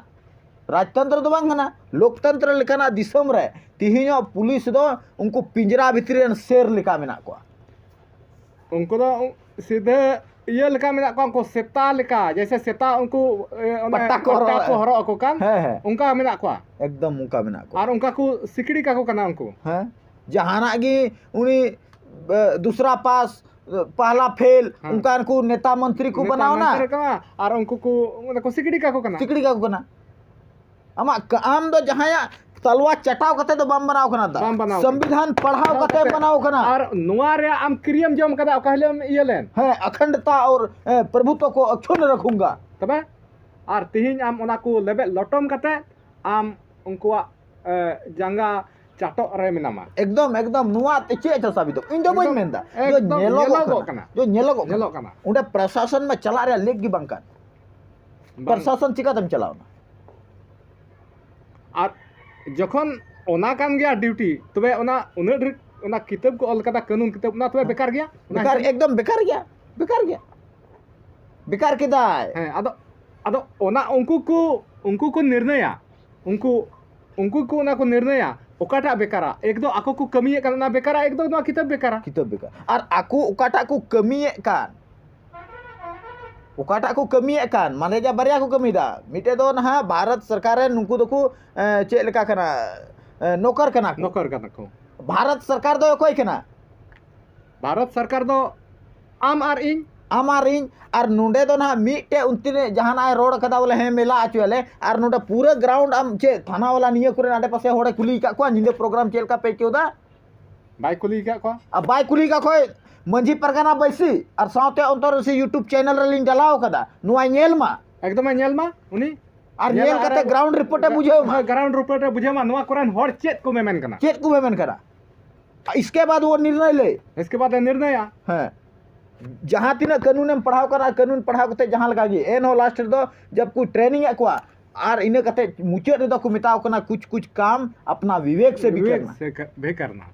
ᱨᱟᱡᱽᱛᱚᱱᱛᱨᱚ ᱫᱚ ᱵᱟᱝ ᱠᱟᱱᱟ, ᱞᱳᱠᱛᱚᱱᱛᱨᱚ ᱞᱮᱠᱟᱱᱟᱜ ᱫᱤᱥᱚᱢ ᱨᱮ ᱛᱤᱦᱤᱧᱚᱜ ᱯᱩᱞᱤᱥ ᱫᱚ ᱩᱱᱠᱩ ᱯᱤᱸᱡᱽᱨᱟ ᱵᱷᱤᱛᱨᱤ ᱨᱮᱱ ᱥᱮᱨ ᱞᱮᱠᱟ ᱢᱮᱱᱟᱜ ᱠᱚᱣᱟ᱾ ᱩᱱᱠᱩ ᱫᱚ ᱥᱤᱫᱷᱟᱹ ᱤᱭᱟᱹ ᱞᱮᱠᱟ ᱢᱮᱱᱟᱜ ᱠᱚᱣᱟ, ᱩᱱᱠᱩ ᱥᱮᱛᱟ ᱞᱮᱠᱟ, ᱡᱮᱭᱥᱮ ᱥᱮᱛᱟ ᱩᱱᱠᱩ, ᱮ, ᱚᱱᱮ ᱯᱟᱴᱟ ᱠᱚ ᱯᱟᱴᱟ ᱦᱚᱨᱚᱜ ᱠᱚ ᱦᱚᱨᱚᱜ ᱟᱠᱚ ᱠᱟᱱ, ᱦᱮᱸ, ᱦᱮᱸ᱾ ᱚᱱᱠᱟ ᱢᱮᱱᱟᱜ ᱠᱚᱣᱟ᱾ ᱮᱠᱫᱚᱢ ᱚᱱᱠᱟ ᱢᱮᱱᱟᱜ ᱠᱚᱣᱟ᱾ ᱟᱨ ᱚᱱᱠᱟ ᱠᱚ ᱥᱤᱠᱲᱤ ᱠᱟᱠᱚ ᱠᱟᱱᱟ ᱩᱱᱠᱩ᱾ ᱦᱮᱸ, ᱡᱟᱦᱟᱱᱟᱜ ᱜᱮ ᱩᱱᱤ, ᱮ, ᱫᱩᱥᱨᱟ ᱯᱟᱥ, ᱮ, ᱯᱟᱦᱞᱟ ᱯᱷᱮᱞ, ᱦᱮᱸ᱾ ᱚᱱᱠᱟᱱ ᱠᱚ ᱱᱮᱛᱟ ᱢᱚᱱᱛᱨᱤ ᱠᱚ ᱱᱮᱛᱟ ᱵᱮᱱᱟᱣ ᱮᱱᱟ᱾ ᱢᱚᱱᱛᱨᱤ ᱠᱟᱱᱟ, ᱟᱨ ᱩᱱᱠᱩ ᱠᱚ, ᱚᱱᱟ ᱠᱚ ᱥᱤᱠᱲᱤ ᱠᱟᱠᱚ ᱠᱟᱱᱟ᱾ ᱥᱤᱠᱲᱤ ᱠᱟᱠᱚ ᱠᱟᱱᱟ᱾ ᱟᱢᱟᱜ ᱠᱟ-, ᱟᱢ ᱫᱚ ᱡᱟᱦᱟᱸᱭᱟᱜ ᱛᱟᱞᱣᱟ ᱪᱟᱴᱟᱣ ᱠᱟᱛᱮ ᱫᱚ ᱵᱟᱢ ᱵᱮᱱᱟᱣ ᱠᱟᱱᱟ ᱫᱟ᱾ ᱵᱟᱢ ᱵᱮᱱᱟᱣ ᱠᱟᱱᱟ᱾ ᱥᱚᱝᱵᱤᱫᱷᱟᱱ ᱯᱟᱲᱦᱟᱣ ᱯᱟᱲᱦᱟᱣ ᱠᱟᱛᱮ ᱠᱟᱛᱮ᱾ ᱵᱮᱱᱟᱣ ᱠᱟᱱᱟ᱾ ᱟᱨ ᱱᱚᱣᱟ ᱨᱮᱭᱟᱜ ᱟᱢ ᱠᱤᱨᱤᱭᱟᱹᱢ ᱡᱚᱢ ᱠᱟᱫᱟ, ᱚᱠᱟ ᱦᱤᱞᱳᱜ ᱮᱢ ᱤᱭᱟᱹ ᱞᱮᱱ? ᱦᱮᱸ, ᱚᱠᱷᱚᱱᱰᱚᱛᱟ ᱟᱨ, ᱮ, ᱯᱨᱚᱵᱷᱩᱛᱣ ᱠᱚ ᱚᱠᱠᱷᱚᱱ ᱨᱟᱠᱷᱩᱝᱜᱟ᱾ ᱛᱚᱵᱮ? ᱟᱨ ᱛᱤᱦᱤᱧ ᱟᱢ ᱚᱱᱟ ᱠᱚ ᱞᱮᱵᱮᱫ ᱞᱚᱴᱚᱢ ᱠᱟᱛᱮ ᱟᱢ ᱩᱱᱠᱩᱣᱟᱜ, ᱮ, ᱡᱟᱸᱜᱟ ᱪᱟᱴᱚᱜ ᱨᱮ ᱢᱮᱱᱟᱢᱟ᱾ ᱮᱠᱫᱚᱢ, ᱮᱠᱫᱚᱢ, ᱱᱚᱣᱟ ᱛᱮ ᱪᱮᱫ ᱮ ᱥᱟᱵᱤᱛᱚᱜ? ᱤᱧ ᱫᱚ ᱵᱟᱹᱧ ᱮᱠᱫᱚᱢ, ᱢᱮᱱᱫᱟ᱾ ᱡᱚ ᱮᱠᱫᱚᱢ ᱧᱮᱞᱚᱜᱚᱜ ᱧᱮᱞᱚᱜᱚᱜ ᱠᱟᱱᱟ᱾ ᱠᱟᱱᱟ᱾ ᱡᱚ ᱧᱮᱞᱚᱜᱚᱜ ᱠᱟᱱᱟ᱾ ᱧᱮᱞᱚᱜ ᱠᱟᱱᱟ᱾ ᱚᱸᱰᱮ ᱯᱨᱚᱥᱟᱥᱚᱱ ᱢᱟ ᱪᱟᱞᱟᱜ ᱨᱮᱭᱟᱜ ᱞᱮᱠ ᱜᱮ ᱵᱟᱝ ᱠᱟᱱ᱾ ᱵᱟᱝ᱾ ᱯᱨᱚᱥᱟᱥᱚᱱ ᱪᱤᱠᱟᱹᱛᱮᱢ ᱪᱟᱞᱟᱣᱱᱟ? ᱟᱨ ᱡᱚᱠᱷᱚᱱ ᱚᱱᱟ ᱠᱟᱱ ᱜᱮᱭᱟ ᱰᱤᱭᱩᱴᱤ, ᱛᱚᱵᱮ ᱚᱱᱟ ᱩᱱᱟᱹᱜ ᱰᱷᱮᱨ ᱚᱱᱟ ᱠᱤᱛᱟᱹᱵ ᱠᱚ ᱚᱞ ᱠᱟᱫᱟ, ᱠᱟᱹᱱᱩᱱ ᱠᱤᱛᱟᱹᱵ, ᱚᱱᱟ ᱛᱚᱵᱮ ᱵᱮᱠᱟᱨ ᱜᱮᱭᱟ? ᱚᱱᱟ ᱵᱮᱠᱟᱨ, ᱦᱤᱥᱟᱹᱵ ᱮᱠᱫᱚᱢ ᱵᱮᱠᱟᱨ ᱜᱮᱭᱟ, ᱵᱮᱠᱟᱨ ᱜᱮᱭᱟ, ᱵᱮᱠᱟᱨ ᱠᱮᱫᱟᱭ᱾ ᱦᱮᱸ, ᱟᱫᱚ, ᱟᱫᱚ ᱚᱱᱟ ᱩᱱᱠᱩ ᱠᱚ, ᱩᱱᱠᱩ ᱠᱚ ᱱᱤᱨᱱᱟᱹᱭᱟ, ᱩᱱᱠᱩ, ᱩᱱᱠᱩ ᱠᱚ ᱚᱱᱟ ᱠᱚ ᱱᱤᱨᱱᱟᱹᱭᱟ ᱚᱠᱟᱴᱟᱜ ᱵᱮᱠᱟᱨᱟ᱾ ᱮᱠ ᱫᱚ ᱟᱠᱚ ᱠᱚ ᱠᱟᱹᱢᱤᱭᱮᱫ ᱠᱟᱱ ᱚᱱᱟ ᱵᱮᱠᱟᱨᱟ, ᱮᱠ ᱫᱚ ᱱᱚᱣᱟ ᱠᱤᱛᱟᱹᱵ ᱵᱮᱠᱟᱨᱟ᱾ ᱠᱤᱛᱟᱹᱵ ᱵᱮᱠᱟᱨ᱾ ᱟᱨ ᱟᱠᱚ ᱚᱠᱟᱴᱟᱜ ᱠᱚ ᱠᱟᱹᱢᱤᱭᱮᱫ ᱠᱟᱱ, ᱚᱠᱟᱴᱟᱜ ᱠᱚ ᱠᱟᱹᱢᱤᱭᱮᱫ ᱠᱟᱱ, ᱢᱟᱱᱮ ᱡᱟ ᱵᱟᱨᱭᱟ ᱠᱚ ᱠᱟᱹᱢᱤᱭᱮᱫᱟ, ᱢᱤᱫᱴᱮᱡ ᱫᱚ ᱱᱟᱦᱟᱜ ᱵᱷᱟᱨᱚᱛ ᱥᱚᱨᱠᱟᱨ ᱨᱮᱱ ᱱᱩᱠᱩ ᱫᱚᱠᱚ, ᱮ, ᱪᱮᱫ ᱞᱮᱠᱟ ᱠᱟᱱᱟ, ᱮ, ᱱᱚᱠᱚᱨ ᱠᱟᱱᱟ ᱠᱚ᱾ ᱱᱚᱠᱚᱨ ᱠᱟᱱᱟ ᱠᱚ᱾ ᱵᱷᱟᱨᱚᱛ ᱥᱚᱨᱠᱟᱨ ᱫᱚ ᱚᱠᱚᱭ ᱠᱟᱱᱟ? ᱵᱷᱟᱨᱚᱛ ᱥᱚᱨᱠᱟᱨ ᱫᱚ ᱟᱢ ᱟᱨ ᱤᱧ᱾ ᱟᱢ ᱟᱨ ᱤᱧ᱾ ᱟᱨ ᱱᱚᱰᱮ ᱫᱚ ᱱᱟᱦᱟᱜ ᱢᱤᱫᱴᱮᱡ ᱩᱱᱛᱤ ᱨᱮ ᱡᱟᱦᱟᱱᱟᱜ ᱮ ᱨᱚᱲ ᱠᱟᱫᱟ ᱵᱚᱞᱮ, ᱦᱮᱸ, ᱢᱮᱞᱟ ᱦᱚᱪᱚᱭᱟᱞᱮ, ᱟᱨ ᱱᱚᱰᱮ ᱯᱩᱨᱟᱹ ᱜᱨᱟᱣᱩᱱᱰ ᱟᱢ ᱪᱮᱫ ᱛᱷᱟᱱᱟ ᱵᱟᱞᱟ ᱱᱤᱭᱟᱹ ᱠᱚᱨᱮ ᱟᱰᱮ ᱯᱟᱥᱮ ᱦᱚᱲᱮ ᱠᱩᱞᱤ ᱟᱠᱟᱫ ᱠᱚᱣᱟ, ᱧᱤᱫᱟᱹ ᱯᱨᱳᱜᱨᱟᱢ ᱪᱮᱫ ᱞᱮᱠᱟ ᱯᱮ ᱟᱹᱭᱠᱟᱹᱣ ᱫᱟ? ᱵᱟᱭ ᱠᱩᱞᱤ ᱟᱠᱟᱫ ᱠᱚᱣᱟ᱾ ᱟᱨ ᱵᱟᱭ ᱠᱩᱞᱤ ᱟᱠᱟᱫ ᱠᱚᱣᱟ᱾ ᱢᱟᱹᱡᱷᱤ ᱯᱟᱨᱜᱟᱱᱟ ᱵᱟᱹᱭᱥᱤ ᱟᱨ ᱥᱟᱶᱛᱮ ᱚᱱᱛᱚᱨ ᱨᱟᱹᱥᱤ YouTube ᱪᱮᱱᱮᱞ ᱨᱮᱞᱤᱧ ᱰᱟᱞᱟᱣ ᱠᱟᱫᱟ, ᱱᱚᱣᱟ ᱧᱮᱞ ᱢᱟ᱾ ᱮᱠᱫᱚᱢᱮ ᱧᱮᱞ ᱢᱟ ᱩᱱᱤ᱾ ᱟᱨ ᱧᱮᱞᱟ ᱧᱮᱞ ᱠᱟᱛᱮ ᱟᱨ ground report ᱮ ᱵᱩᱡᱷᱟᱹᱣ ᱢᱟ᱾ ᱦᱳᱭ, ground report ᱮ ᱵᱩᱡᱷᱟᱹᱣ ᱢᱟ, ᱱᱚᱣᱟ ᱠᱚᱨᱮᱱ ᱦᱚᱲ ᱪᱮᱫ ᱠᱚ ᱢᱮᱢᱮᱱ ᱠᱟᱱᱟ᱾ ᱪᱮᱫ ᱠᱚ ᱢᱮᱢᱮᱱ ᱠᱟᱱᱟ? इसके बाद वो निर्णय ले। इसके बाद ᱮ ᱱᱤᱨᱱᱚᱭᱟ᱾ ᱦᱮᱸ, ᱡᱟᱦᱟᱸ ᱛᱤᱱᱟᱹᱜ ᱠᱟᱹᱱᱩᱱᱮᱢ ᱯᱟᱲᱦᱟᱣ ᱠᱟᱱᱟ, ᱠᱟᱹᱱᱩᱱ ᱯᱟᱲᱦᱟᱣ ᱠᱟᱛᱮ ᱡᱟᱦᱟᱸ ᱞᱮᱠᱟ ᱜᱮ, ᱮᱱᱦᱚᱸ ᱞᱟᱥᱴ ᱨᱮᱫᱚ ᱡᱟᱵ ᱠᱚ ᱴᱨᱮᱱᱤᱝ ᱮᱫ ᱠᱚᱣᱟ, ᱟᱨ ᱤᱱᱟᱹ ᱠᱟᱛᱮ ᱢᱩᱪᱟᱹᱫ ᱨᱮᱫᱚ ᱠᱚ ᱢᱮᱛᱟᱣ ᱠᱟᱱᱟ, ᱠᱩᱪ ᱠᱩᱪ ᱠᱟᱢ ᱟᱯᱱᱟ ᱵᱤᱵᱮᱠ ᱥᱮ ᱵᱤᱵᱮᱠ ᱵᱤᱠᱟᱨᱱᱟ᱾ ᱥᱮ ᱠᱟ-, ᱵᱮᱠᱟᱨᱱᱟ᱾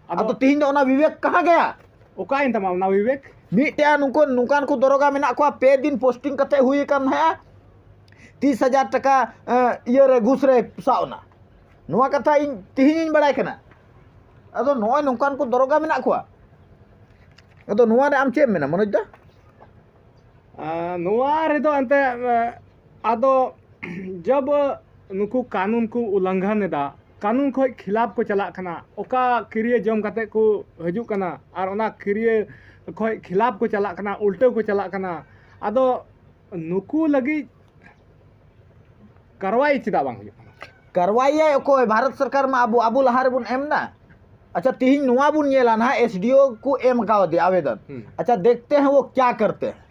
ᱟᱫᱚ ᱟᱫᱚ ᱛᱤᱦᱤᱧ ᱫᱚ ᱚᱱᱟ ᱵᱤᱵᱮᱠ ᱠᱟᱦᱟᱸ ᱜᱟᱭᱟ? ᱚᱠᱟᱭᱮᱱ ᱛᱟᱢᱟ ᱚᱱᱟ ᱵᱤᱵᱮᱠ? ᱢᱤᱫᱴᱮᱱ ᱱᱩᱠᱩ ᱱᱚᱝᱠᱟᱱ ᱠᱚ ᱫᱚᱨᱚᱜᱟ ᱢᱮᱱᱟᱜ ᱠᱚᱣᱟ, ᱯᱮ ᱫᱤᱱ ᱯᱳᱥᱴᱤᱝ ᱠᱟᱛᱮ ᱦᱩᱭ ᱟᱠᱟᱱ ᱛᱟᱦᱮᱸᱜᱼᱟ, ᱛᱤᱥ ᱦᱟᱡᱟᱨ ᱴᱟᱠᱟ, ᱮ, ᱤᱭᱟᱹ ᱨᱮ, ᱜᱷᱩᱥ ᱨᱮ ᱥᱟᱵ ᱮᱱᱟ᱾ ᱱᱚᱣᱟ ᱠᱟᱛᱷᱟ ᱤᱧ ᱛᱤᱦᱤᱧᱤᱧ ᱵᱟᱲᱟᱭ ᱠᱟᱱᱟ᱾ ᱟᱫᱚ ᱱᱚᱜᱼᱚᱭ ᱱᱚᱝᱠᱟᱱ ᱠᱚ ᱫᱚᱨᱚᱜᱟ ᱢᱮᱱᱟᱜ ᱠᱚᱣᱟ᱾ ᱟᱫᱚ ᱱᱚᱣᱟ ᱨᱮ ᱟᱢ ᱪᱮᱫ ᱮᱢ ᱢᱮᱱᱟ, ᱢᱚᱱᱳᱡᱽ ᱫᱟ? ᱟᱸ, ᱱᱚᱣᱟ ᱨᱮᱫᱚ ᱮᱱᱛᱮ, ᱮ, ᱟᱫᱚ ᱡᱚᱵ ᱱᱩᱠᱩ ᱠᱟᱹᱱᱩᱱ ᱠᱚ ᱩᱞᱞᱚᱝᱜᱷᱚᱱ ᱮᱫᱟ, ᱠᱟᱹᱱᱩᱱ ᱠᱷᱚᱡ ᱠᱷᱤᱞᱟᱯ ᱠᱚ ᱪᱟᱞᱟᱜ ᱠᱟᱱᱟ, ᱚᱠᱟ ᱠᱤᱨᱤᱭᱟᱹ ᱡᱚᱢ ᱠᱟᱛᱮ ᱠᱚ ᱦᱤᱡᱩᱜ ᱠᱟᱱᱟ ᱟᱨ ᱚᱱᱟ ᱠᱤᱨᱤᱭᱟᱹ ᱠᱷᱚᱡ ᱠᱷᱤᱞᱟᱯ ᱠᱚ ᱪᱟᱞᱟᱜ ᱠᱟᱱᱟ, ᱩᱞᱴᱟᱹᱣ ᱠᱚ ᱪᱟᱞᱟᱜ ᱠᱟᱱᱟ, ᱟᱫᱚ ᱱᱩᱠᱩ ᱞᱟᱹᱜᱤᱫ ᱠᱟᱨᱣᱟᱭ ᱪᱮᱫᱟᱜ ᱵᱟᱝ ᱦᱩᱭᱩᱜ ᱠᱟᱱᱟ? ᱠᱟᱨᱣᱟᱭᱟᱭ ᱚᱠᱚᱭ? ᱵᱷᱟᱨᱚᱛ ᱥᱚᱨᱠᱟᱨ ᱢᱟ ᱟᱵᱚ, ᱟᱵᱚ ᱞᱟᱦᱟ ᱨᱮᱵᱚᱱ ᱮᱢ ᱮᱱᱟ᱾ ᱟᱪᱪᱷᱟ, ᱛᱤᱦᱤᱧ ᱱᱚᱣᱟ ᱵᱚᱱ ᱧᱮᱞᱟ ᱱᱟᱦᱟᱜ, ᱮᱥ ᱰᱤ ᱳ ᱠᱚ ᱮᱢ ᱠᱟᱣᱫᱮᱭᱟ ᱟᱵᱮᱫᱚᱱ᱾ ᱦᱩᱸ᱾ ᱟᱪᱪᱷᱟ, ᱫᱮᱠᱷᱛᱮ ᱦᱮᱸ ᱣᱳ ᱠᱭᱟ ᱠᱟᱨᱛᱮ ᱦᱮᱸ᱾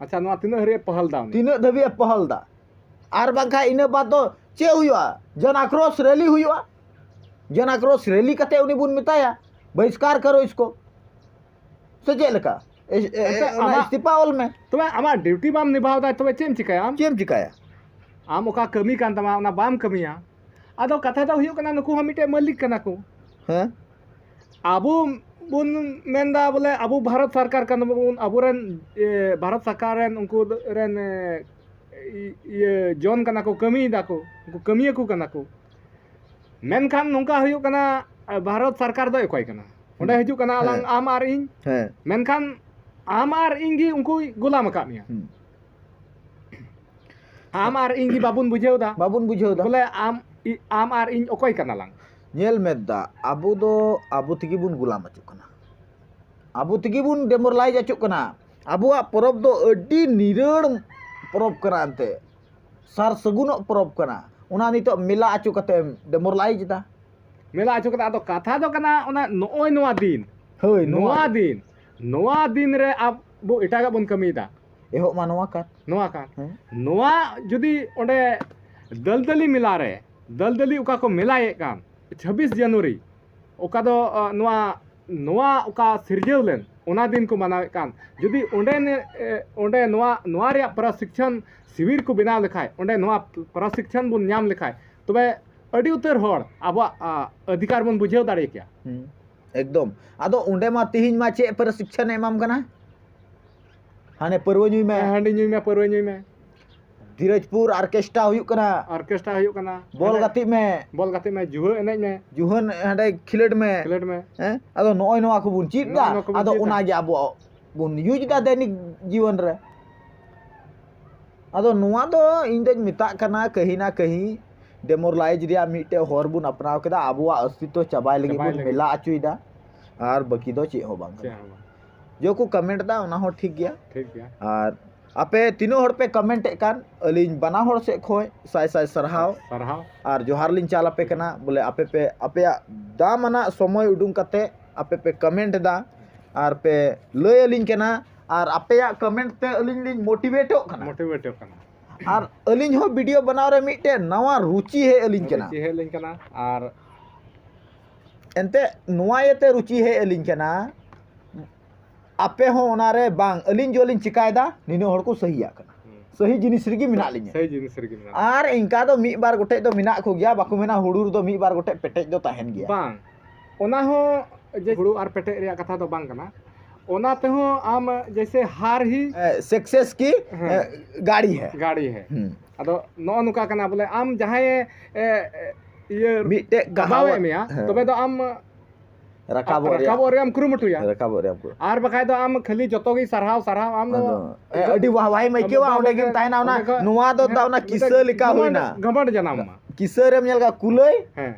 ᱟᱪᱪᱷᱟ, ᱱᱚᱣᱟ ᱛᱤᱱᱟᱹᱜ ᱦᱟᱹᱨᱤᱡ ᱮ ᱯᱟᱦᱟᱞ ᱫᱟ ᱩᱱᱤ? ᱛᱤᱱᱟᱹᱜ ᱫᱷᱟᱹᱵᱤᱡ ᱮ ᱯᱟᱦᱟᱞ ᱫᱟ? ᱟᱨ ᱵᱟᱝᱠᱷᱟᱱ ᱤᱱᱟᱹ ᱵᱟᱫ ᱫᱚ ᱪᱮᱫ ᱦᱩᱭᱩᱜᱼᱟ? ᱡᱚᱱ ᱟᱠᱨᱳᱥ ᱨᱮᱞᱤ ᱦᱩᱭᱩᱜᱼᱟ᱾ ᱡᱚᱱ ᱟᱠᱨᱳᱥ ᱨᱮᱞᱤ ᱠᱟᱛᱮ ᱩᱱᱤ ᱵᱚᱱ ᱢᱮᱛᱟᱭᱟ, ᱵᱚᱦᱤᱥᱠᱟᱨ ᱠᱟᱨᱳ ᱤᱥᱠᱳ᱾ ᱥᱮ ᱪᱮᱫ ᱞᱮᱠᱟ? ᱮᱥ-, ᱮ-, ᱮ-, ᱮᱱᱛᱮ ᱚᱱᱟ ᱟᱢᱟᱜ ᱤᱥᱛᱤᱯᱷᱟ ᱚᱞ ᱢᱮ᱾ ᱛᱚᱵᱮ ᱟᱢᱟᱜ ᱰᱤᱭᱩᱴᱤ ᱵᱟᱢ ᱱᱤᱵᱷᱟᱣ ᱫᱟ, ᱛᱚᱵᱮ ᱪᱮᱫ ᱮᱢ ᱪᱤᱠᱟᱹᱭᱟ ᱟᱢ? ᱪᱮᱫ ᱮᱢ ᱪᱤᱠᱟᱹᱭᱟ? ᱟᱢ ᱚᱠᱟ ᱠᱟᱹᱢᱤ ᱠᱟᱱ ᱛᱟᱢᱟ, ᱚᱱᱟ ᱵᱟᱢ ᱠᱟᱹᱢᱤᱭᱟ᱾ ᱟᱫᱚ ᱠᱟᱛᱷᱟ ᱫᱚ ᱦᱩᱭᱩᱜ ᱠᱟᱱᱟ, ᱱᱩᱠᱩ ᱦᱚᱸ ᱢᱤᱫᱴᱮᱡ ᱢᱟᱹᱞᱤᱠ ᱠᱟᱱᱟ ᱠᱚ᱾ ᱦᱮᱸ᱾ ᱟᱵᱚ ᱵᱚᱱ ᱢᱮᱱᱫᱟ ᱵᱚᱞᱮ ᱟᱵᱚ ᱵᱷᱟᱨᱚᱛ ᱥᱚᱨᱠᱟᱨ ᱠᱟᱱᱟ ᱵᱚᱱ, ᱟᱵᱚᱨᱮᱱ, ᱮ, ᱵᱷᱟᱨᱚᱛ ᱥᱚᱨᱠᱟᱨ ᱨᱮᱱ ᱩᱱᱠᱩ ᱨᱮᱱ, ᱮ, ᱤ-, ᱤᱭᱟᱹ ᱡᱚᱱ ᱠᱟᱱᱟ ᱠᱚ, ᱠᱟᱹᱢᱤᱭᱮᱫᱟ ᱠᱚ, ᱩᱱᱠᱩ ᱠᱟᱹᱢᱤᱭᱟᱹ ᱠᱚ ᱠᱟᱱᱟ ᱠᱚ᱾ ᱢᱮᱱᱠᱷᱟᱱ ᱱᱚᱝᱠᱟ ᱦᱩᱭᱩᱜ ᱠᱟᱱᱟ, ᱮ, ᱵᱷᱟᱨᱚᱛ ᱥᱚᱨᱠᱟᱨ ᱫᱚ ᱚᱠᱚᱭ ᱠᱟᱱᱟ? ᱚᱸᱰᱮ ᱦᱮᱸ᱾ ᱦᱤᱡᱩᱜ ᱠᱟᱱᱟ ᱟᱞᱟᱝ ᱦᱮᱸ᱾ ᱟᱢ ᱟᱨ ᱤᱧ᱾ ᱦᱮᱸ᱾ ᱢᱮᱱᱠᱷᱟᱱ ᱟᱢ ᱟᱨ ᱤᱧ ᱜᱮ ᱩᱱᱠᱩᱭ ᱜᱳᱞᱟᱢ ᱟᱠᱟᱫ ᱢᱮᱭᱟ᱾ ᱦᱩᱸ᱾ ᱟᱢ ᱟᱨ ᱤᱧ ᱜᱮ ᱵᱟᱵᱚᱱ ᱵᱩᱡᱷᱟᱹᱣ ᱫᱟ᱾ ᱵᱟᱵᱚᱱ ᱵᱩᱡᱷᱟᱹᱣ ᱫᱟ᱾ ᱵᱚᱞᱮ ᱟᱢ, ᱤ-, ᱟᱢ ᱟᱨ ᱤᱧ ᱚᱠᱚᱭ ᱠᱟᱱᱟ ᱞᱟᱝ? ᱧᱮᱞ ᱢᱮ ᱫᱟ, ᱟᱵᱚ ᱫᱚ ᱟᱵᱚ ᱛᱮᱜᱮ ᱵᱚᱱ ᱜᱳᱞᱟᱢ ᱟᱪᱩᱜ ᱠᱟᱱᱟ, ᱟᱵᱚ ᱛᱮᱜᱮ ᱵᱚᱱ demoralize ᱟᱪᱩᱜ ᱠᱟᱱᱟ᱾ ᱟᱵᱚᱣᱟᱜ ᱯᱚᱨᱚᱵᱽ ᱫᱚ ᱟᱹᱰᱤ ᱱᱤᱨᱟᱹᱲ ᱯᱚᱨᱚᱵᱽ ᱠᱟᱱᱟ, ᱮᱱᱛᱮ ᱥᱟᱨ ᱥᱟᱹᱜᱩᱱᱚᱜ ᱯᱚᱨᱚᱵᱽ ᱠᱟᱱᱟ, ᱚᱱᱟ ᱱᱤᱛᱚᱜ ᱢᱮᱞᱟ ᱟᱪᱩ ᱠᱟᱛᱮᱢ demoralize ᱮᱫᱟ᱾ ᱢᱮᱞᱟ ᱟᱪᱩ ᱠᱟᱛᱮ, ᱟᱫᱚ ᱠᱟᱛᱷᱟ ᱫᱚ ᱠᱟᱱᱟ ᱚᱱᱟ ᱱᱚᱜᱼᱚᱭ ᱱᱚᱣᱟ ᱫᱤᱱ, ᱦᱳᱭ, ᱱᱚᱣᱟ ᱱᱚᱣᱟ ᱫᱤᱱ᱾ ᱫᱤᱱ, ᱱᱚᱣᱟ ᱫᱤᱱ ᱨᱮ ᱟᱵᱚ ᱮᱴᱟᱜᱟᱜ ᱵᱚᱱ ᱠᱟᱹᱢᱤᱭᱮᱫᱟ᱾ ᱮᱦᱚᱵ ᱢᱟ ᱱᱚᱣᱟ ᱠᱟᱱ᱾ ᱱᱚᱣᱟ ᱠᱟᱱ᱾ ᱦᱮᱸ᱾ ᱱᱚᱣᱟ ᱡᱩᱫᱤ ᱚᱸᱰᱮ ᱫᱟᱹᱞᱫᱟᱹᱞᱤ ᱢᱮᱞᱟ ᱨᱮ, ᱫᱟᱹᱞᱫᱟᱹᱞᱤ ᱚᱠᱟ ᱠᱚ ᱢᱮᱞᱟᱭᱮᱫ ᱠᱟᱱ ᱪᱷᱟᱵᱵᱤᱥ ᱡᱟᱱᱩᱣᱟᱨᱤ, ᱚᱠᱟ ᱫᱚ, ᱟ, ᱱᱚᱣᱟ, ᱱᱚᱣᱟ ᱚᱠᱟ ᱥᱤᱨᱡᱟᱹᱣ ᱞᱮᱱ, ᱚᱱᱟ ᱫᱤᱱ ᱠᱚ ᱢᱟᱱᱟᱣᱮᱫ ᱠᱟᱱ, ᱡᱩᱫᱤ ᱚᱸᱰᱮ ᱱᱮ-, ᱮ, ᱚᱸᱰᱮ ᱱᱚᱣᱟ, ᱱᱚᱣᱟ ᱨᱮᱭᱟᱜ ᱯᱨᱚᱥᱤᱠᱪᱷᱚᱱ ᱥᱤᱵᱤᱨ ᱠᱚ ᱵᱮᱱᱟᱣ ᱞᱮᱠᱷᱟᱡ, ᱚᱸᱰᱮ ᱱᱚᱣᱟ ᱯᱨᱚᱥᱤᱠᱪᱷᱚᱱ ᱵᱚᱱ ᱧᱟᱢ ᱞᱮᱠᱷᱟᱡ, ᱛᱚᱵᱮ ᱟᱹᱰᱤ ᱩᱛᱟᱹᱨ ᱦᱚᱲ ᱟᱵᱚᱣᱟᱜ, ᱟ, ᱚᱫᱷᱤᱠᱟᱨ ᱵᱚᱱ ᱵᱩᱡᱷᱟᱹᱣ ᱫᱟᱲᱮ ᱠᱮᱭᱟ᱾ ᱦᱩᱸ, ᱮᱠᱫᱚᱢ᱾ ᱟᱫᱚ ᱚᱸᱰᱮ ᱢᱟ ᱛᱤᱦᱤᱧ ᱢᱟ ᱪᱮᱫ ᱯᱨᱚᱥᱤᱠᱪᱷᱚᱱ ᱮ ᱮᱢᱟᱢ ᱠᱟᱱᱟ? ᱦᱟᱱᱮ ᱯᱟᱹᱨᱣᱟᱹ ᱧᱩᱭ ᱢᱮ᱾ ᱦᱮᱸ, ᱦᱟᱺᱰᱤ ᱧᱩᱭ ᱢᱮ, ᱯᱟᱹᱨᱣᱟᱹ ᱧᱩᱭ ᱢᱮ᱾ ᱫᱷᱤᱨᱟᱡᱽᱯᱩᱨ orchestra ᱦᱩᱭᱩᱜ ᱠᱟᱱᱟ᱾ Orchestra ᱦᱩᱭᱩᱜ ᱠᱟᱱᱟ᱾ ᱵᱚᱞ ᱮᱱᱮᱡ, ᱜᱟᱛᱮᱜ ᱢᱮ᱾ ᱵᱚᱞ ᱜᱟᱛᱮᱜ ᱢᱮ, ᱡᱩᱣᱟᱹ ᱮᱱᱮᱡ ᱢᱮ᱾ ᱡᱩᱣᱟᱹᱱ ᱦᱟᱸᱰᱮ ᱠᱷᱮᱞᱳᱰ ᱢᱮ᱾ ᱠᱷᱮᱞᱳᱰ ᱢᱮ᱾ ᱦᱮᱸ? ᱟᱫᱚ ᱱᱚᱜᱼᱚᱭ ᱱᱚᱣᱟ ᱠᱚᱵᱚᱱ ᱪᱮᱫ ᱱᱚᱜᱼᱚᱭ ᱫᱟ᱾ ᱱᱚᱣᱟ ᱠᱚᱵᱚᱱ ᱟᱫᱚ ᱪᱮᱫ ᱫᱟ᱾ ᱚᱱᱟ ᱜᱮ ᱟᱵᱚᱣᱟᱜ ᱵᱚᱱ use ᱫᱟ ᱫᱮᱱᱤᱠ ᱡᱤᱵᱚᱱ ᱨᱮ᱾ ᱟᱫᱚ ᱱᱚᱣᱟ ᱫᱚ ᱤᱧ ᱫᱚᱧ ᱢᱮᱛᱟᱜ ᱠᱟᱱᱟ, ᱠᱟᱹᱦᱤ ᱱᱟ ᱠᱟᱹᱦᱤ demoralize ᱨᱮᱭᱟᱜ ᱢᱤᱫᱴᱮᱡ ᱦᱚᱨ ᱵᱚᱱ ᱟᱯᱱᱟᱣ ᱠᱮᱫᱟ᱾ ᱟᱵᱚᱣᱟᱜ ᱚᱥᱛᱤᱛᱛᱚ ᱪᱟᱵᱟᱭ ᱞᱟᱹᱜᱤᱫ ᱪᱟᱵᱟᱭ ᱵᱚᱱ ᱞᱟᱹᱜᱤᱫ᱾ ᱢᱮᱞᱟ ᱚᱪᱚᱭᱮᱫᱟ, ᱟᱨ ᱵᱟᱹᱠᱤ ᱫᱚ ᱪᱮᱫ ᱦᱚᱸ ᱵᱟᱝ ᱪᱮᱫ ᱠᱟᱱᱟ᱾ ᱦᱚᱸ ᱵᱟᱝ᱾ ᱡᱚ ᱠᱚ comment ᱫᱟ, ᱚᱱᱟ ᱦᱚᱸ ᱴᱷᱤᱠ ᱜᱮᱭᱟ᱾ ᱴᱷᱤᱠ ᱜᱮᱭᱟ᱾ ᱟᱨ ᱟᱯᱮ ᱛᱤᱱᱟᱹᱜ ᱦᱚᱲ ᱯᱮ comment ᱮᱫ ᱠᱟᱱ, ᱟᱹᱞᱤᱧ ᱵᱟᱱᱟ ᱦᱚᱲ ᱥᱮᱫ ᱠᱷᱚᱱ ᱥᱟᱭ ᱥᱟᱭ ᱥᱟᱨᱦᱟᱣ᱾ ᱥᱟᱨᱦᱟᱣ᱾ ᱟᱨ ᱡᱚᱦᱟᱨ ᱞᱤᱧ ᱪᱟᱞ ᱟᱯᱮ ᱠᱟᱱᱟ, ᱵᱚᱞᱮ ᱟᱯᱮ ᱯᱮ, ᱟᱯᱮᱭᱟᱜ ᱫᱟᱢ ᱟᱱᱟᱜ ᱥᱚᱢᱚᱭ ᱩᱰᱩᱝ ᱠᱟᱛᱮ ᱟᱯᱮ ᱯᱮ comment ᱮᱫᱟ ᱟᱨ ᱯᱮ ᱞᱟᱹᱭ ᱟᱹᱞᱤᱧ ᱠᱟᱱᱟ, ᱟᱨ ᱟᱯᱮᱭᱟᱜ comment ᱛᱮ ᱟᱹᱞᱤᱧ ᱞᱤᱧ motivate ᱚᱜ ᱠᱟᱱᱟ᱾ Motivate ᱚᱜ ᱠᱟᱱᱟ᱾ ᱟᱨ ᱟᱹᱞᱤᱧ ᱦᱚᱸ video ᱵᱮᱱᱟᱣ ᱨᱮ ᱢᱤᱫᱴᱮᱱ ᱱᱟᱣᱟ ᱨᱩᱪᱤ ᱦᱮᱡ ᱟᱹᱞᱤᱧ ᱠᱟᱱᱟ᱾ ᱨᱩᱪᱤ ᱦᱮᱡ ᱟᱹᱞᱤᱧ ᱠᱟᱱᱟ᱾ ᱟᱨ ᱮᱱᱛᱮ ᱱᱚᱣᱟ ᱤᱭᱟᱹᱛᱮ ᱨᱩᱪᱤ ᱦᱮᱡ ᱟᱹᱞᱤᱧ ᱠᱟᱱᱟ, ᱟᱯᱮ ᱦᱚᱸ ᱚᱱᱟᱨᱮ ᱵᱟᱝ, ᱟᱹᱞᱤᱧ ᱡᱚ ᱞᱤᱧ ᱪᱤᱠᱟᱭᱮᱫᱟ, ᱱᱤᱱᱟᱹᱜ ᱦᱚᱲ ᱠᱚ ᱥᱟᱹᱦᱤᱭᱟᱜ ᱠᱟᱱᱟ᱾ ᱦᱩᱸ᱾ ᱥᱟᱹᱦᱤ ᱡᱤᱱᱤᱥ ᱨᱮᱜᱮ ᱢᱮᱱᱟᱜ ᱞᱤᱧᱟ᱾ ᱥᱟᱹᱦᱤ ᱡᱤᱱᱤᱥ ᱨᱮᱜᱮ ᱢᱮᱱᱟᱜ ᱞᱤᱧᱟ᱾ ᱟᱨ ᱤᱱᱠᱟ ᱫᱚ ᱢᱤᱫ ᱵᱟᱨ ᱜᱚᱴᱮᱡ ᱫᱚ ᱢᱮᱱᱟᱜ ᱠᱚᱜᱮᱭᱟ, ᱵᱟᱠᱚ ᱢᱮᱱᱟ ᱦᱩᱲᱩ ᱨᱮᱫᱚ ᱢᱤᱫ ᱵᱟᱨ ᱜᱚᱴᱮᱡ ᱯᱮᱴᱮᱡ ᱫᱚ ᱛᱟᱦᱮᱱ ᱜᱮᱭᱟ᱾ ᱵᱟᱝ, ᱚᱱᱟ ᱦᱚᱸ ᱡᱮ ᱦᱩᱲᱩ ᱟᱨ ᱯᱮᱴᱮᱡ ᱨᱮᱭᱟᱜ ᱠᱟᱛᱷᱟ ᱫᱚ ᱵᱟᱝ ᱠᱟᱱᱟ᱾ ᱚᱱᱟ ᱛᱮᱦᱚᱸ ᱟᱢ ᱡᱮᱭᱥᱮ ᱦᱟᱨ ᱦᱤ ᱮ, ᱥᱟᱠᱥᱮᱥ ᱠᱤ, ᱦᱮᱸ᱾ ᱮ, ᱜᱟᱲᱤ ᱦᱮ᱾ ᱜᱟᱲᱤ ᱦᱮ᱾ ᱦᱩᱸ᱾ ᱟᱫᱚ ᱱᱚᱜᱼᱚ ᱱᱚᱝᱠᱟ ᱠᱟᱱᱟ ᱵᱚᱞᱮ, ᱟᱢ ᱡᱟᱦᱟᱸᱭᱮ, ᱮ, ᱮ, ᱤᱭᱟᱹ ᱢᱤᱫᱴᱮᱡ ᱠᱟᱵᱟᱣᱮᱫ ᱠᱟᱦᱟᱣᱟ, ᱢᱮᱭᱟ, ᱦᱮᱸ᱾ ᱛᱚᱵᱮ ᱫᱚ ᱟᱢ ᱨᱟᱠᱟᱵᱚᱜ ᱨᱮᱭᱟᱜ, ᱨᱟᱠᱟᱵᱚᱜ ᱨᱮᱭᱟᱜ ᱮᱢ ᱠᱩᱨᱩᱢᱩᱴᱩᱭᱟ᱾ ᱨᱟᱠᱟᱵᱚᱜ ᱨᱮᱭᱟᱜ ᱮᱢ ᱠᱩᱨᱩᱢᱩᱴᱩᱭᱟ᱾ ᱟᱨ ᱵᱟᱠᱷᱟᱡ ᱫᱚ ᱟᱢ ᱠᱷᱟᱹᱞᱤ ᱡᱚᱛᱚ ᱜᱮ ᱥᱟᱨᱦᱟᱣ, ᱥᱟᱨᱦᱟᱣ, ᱟᱢ ᱫᱚ ᱟᱫᱚ, ᱮ, ᱟᱹᱰᱤ ᱣᱟᱦ ᱣᱟᱦᱤᱢ ᱟᱹᱭᱠᱟᱹᱣᱟ, ᱟᱫᱚ ᱚᱸᱰᱮ ᱜᱮᱢ ᱛᱟᱦᱮᱱᱟ, ᱚᱱᱟ ᱚᱸᱰᱮ ᱠᱷᱚᱡ ᱱᱚᱣᱟ ᱫᱚ ᱦᱮᱸ, ᱫᱟ ᱚᱱᱟ ᱢᱤᱫᱴᱮᱱ ᱠᱤᱥᱟᱹ ᱞᱮᱠᱟ ᱜᱷᱟᱢᱚᱸᱰ, ᱦᱩᱭᱱᱟ᱾ ᱜᱷᱟᱢᱚᱸᱰ ᱡᱟᱱᱟᱢ ᱟᱢᱟ᱾ ᱠᱤᱥᱟᱹ ᱨᱮᱢ ᱧᱮᱞ ᱠᱟᱜ ᱠᱩᱞᱟᱹᱭ ᱦᱮᱸ᱾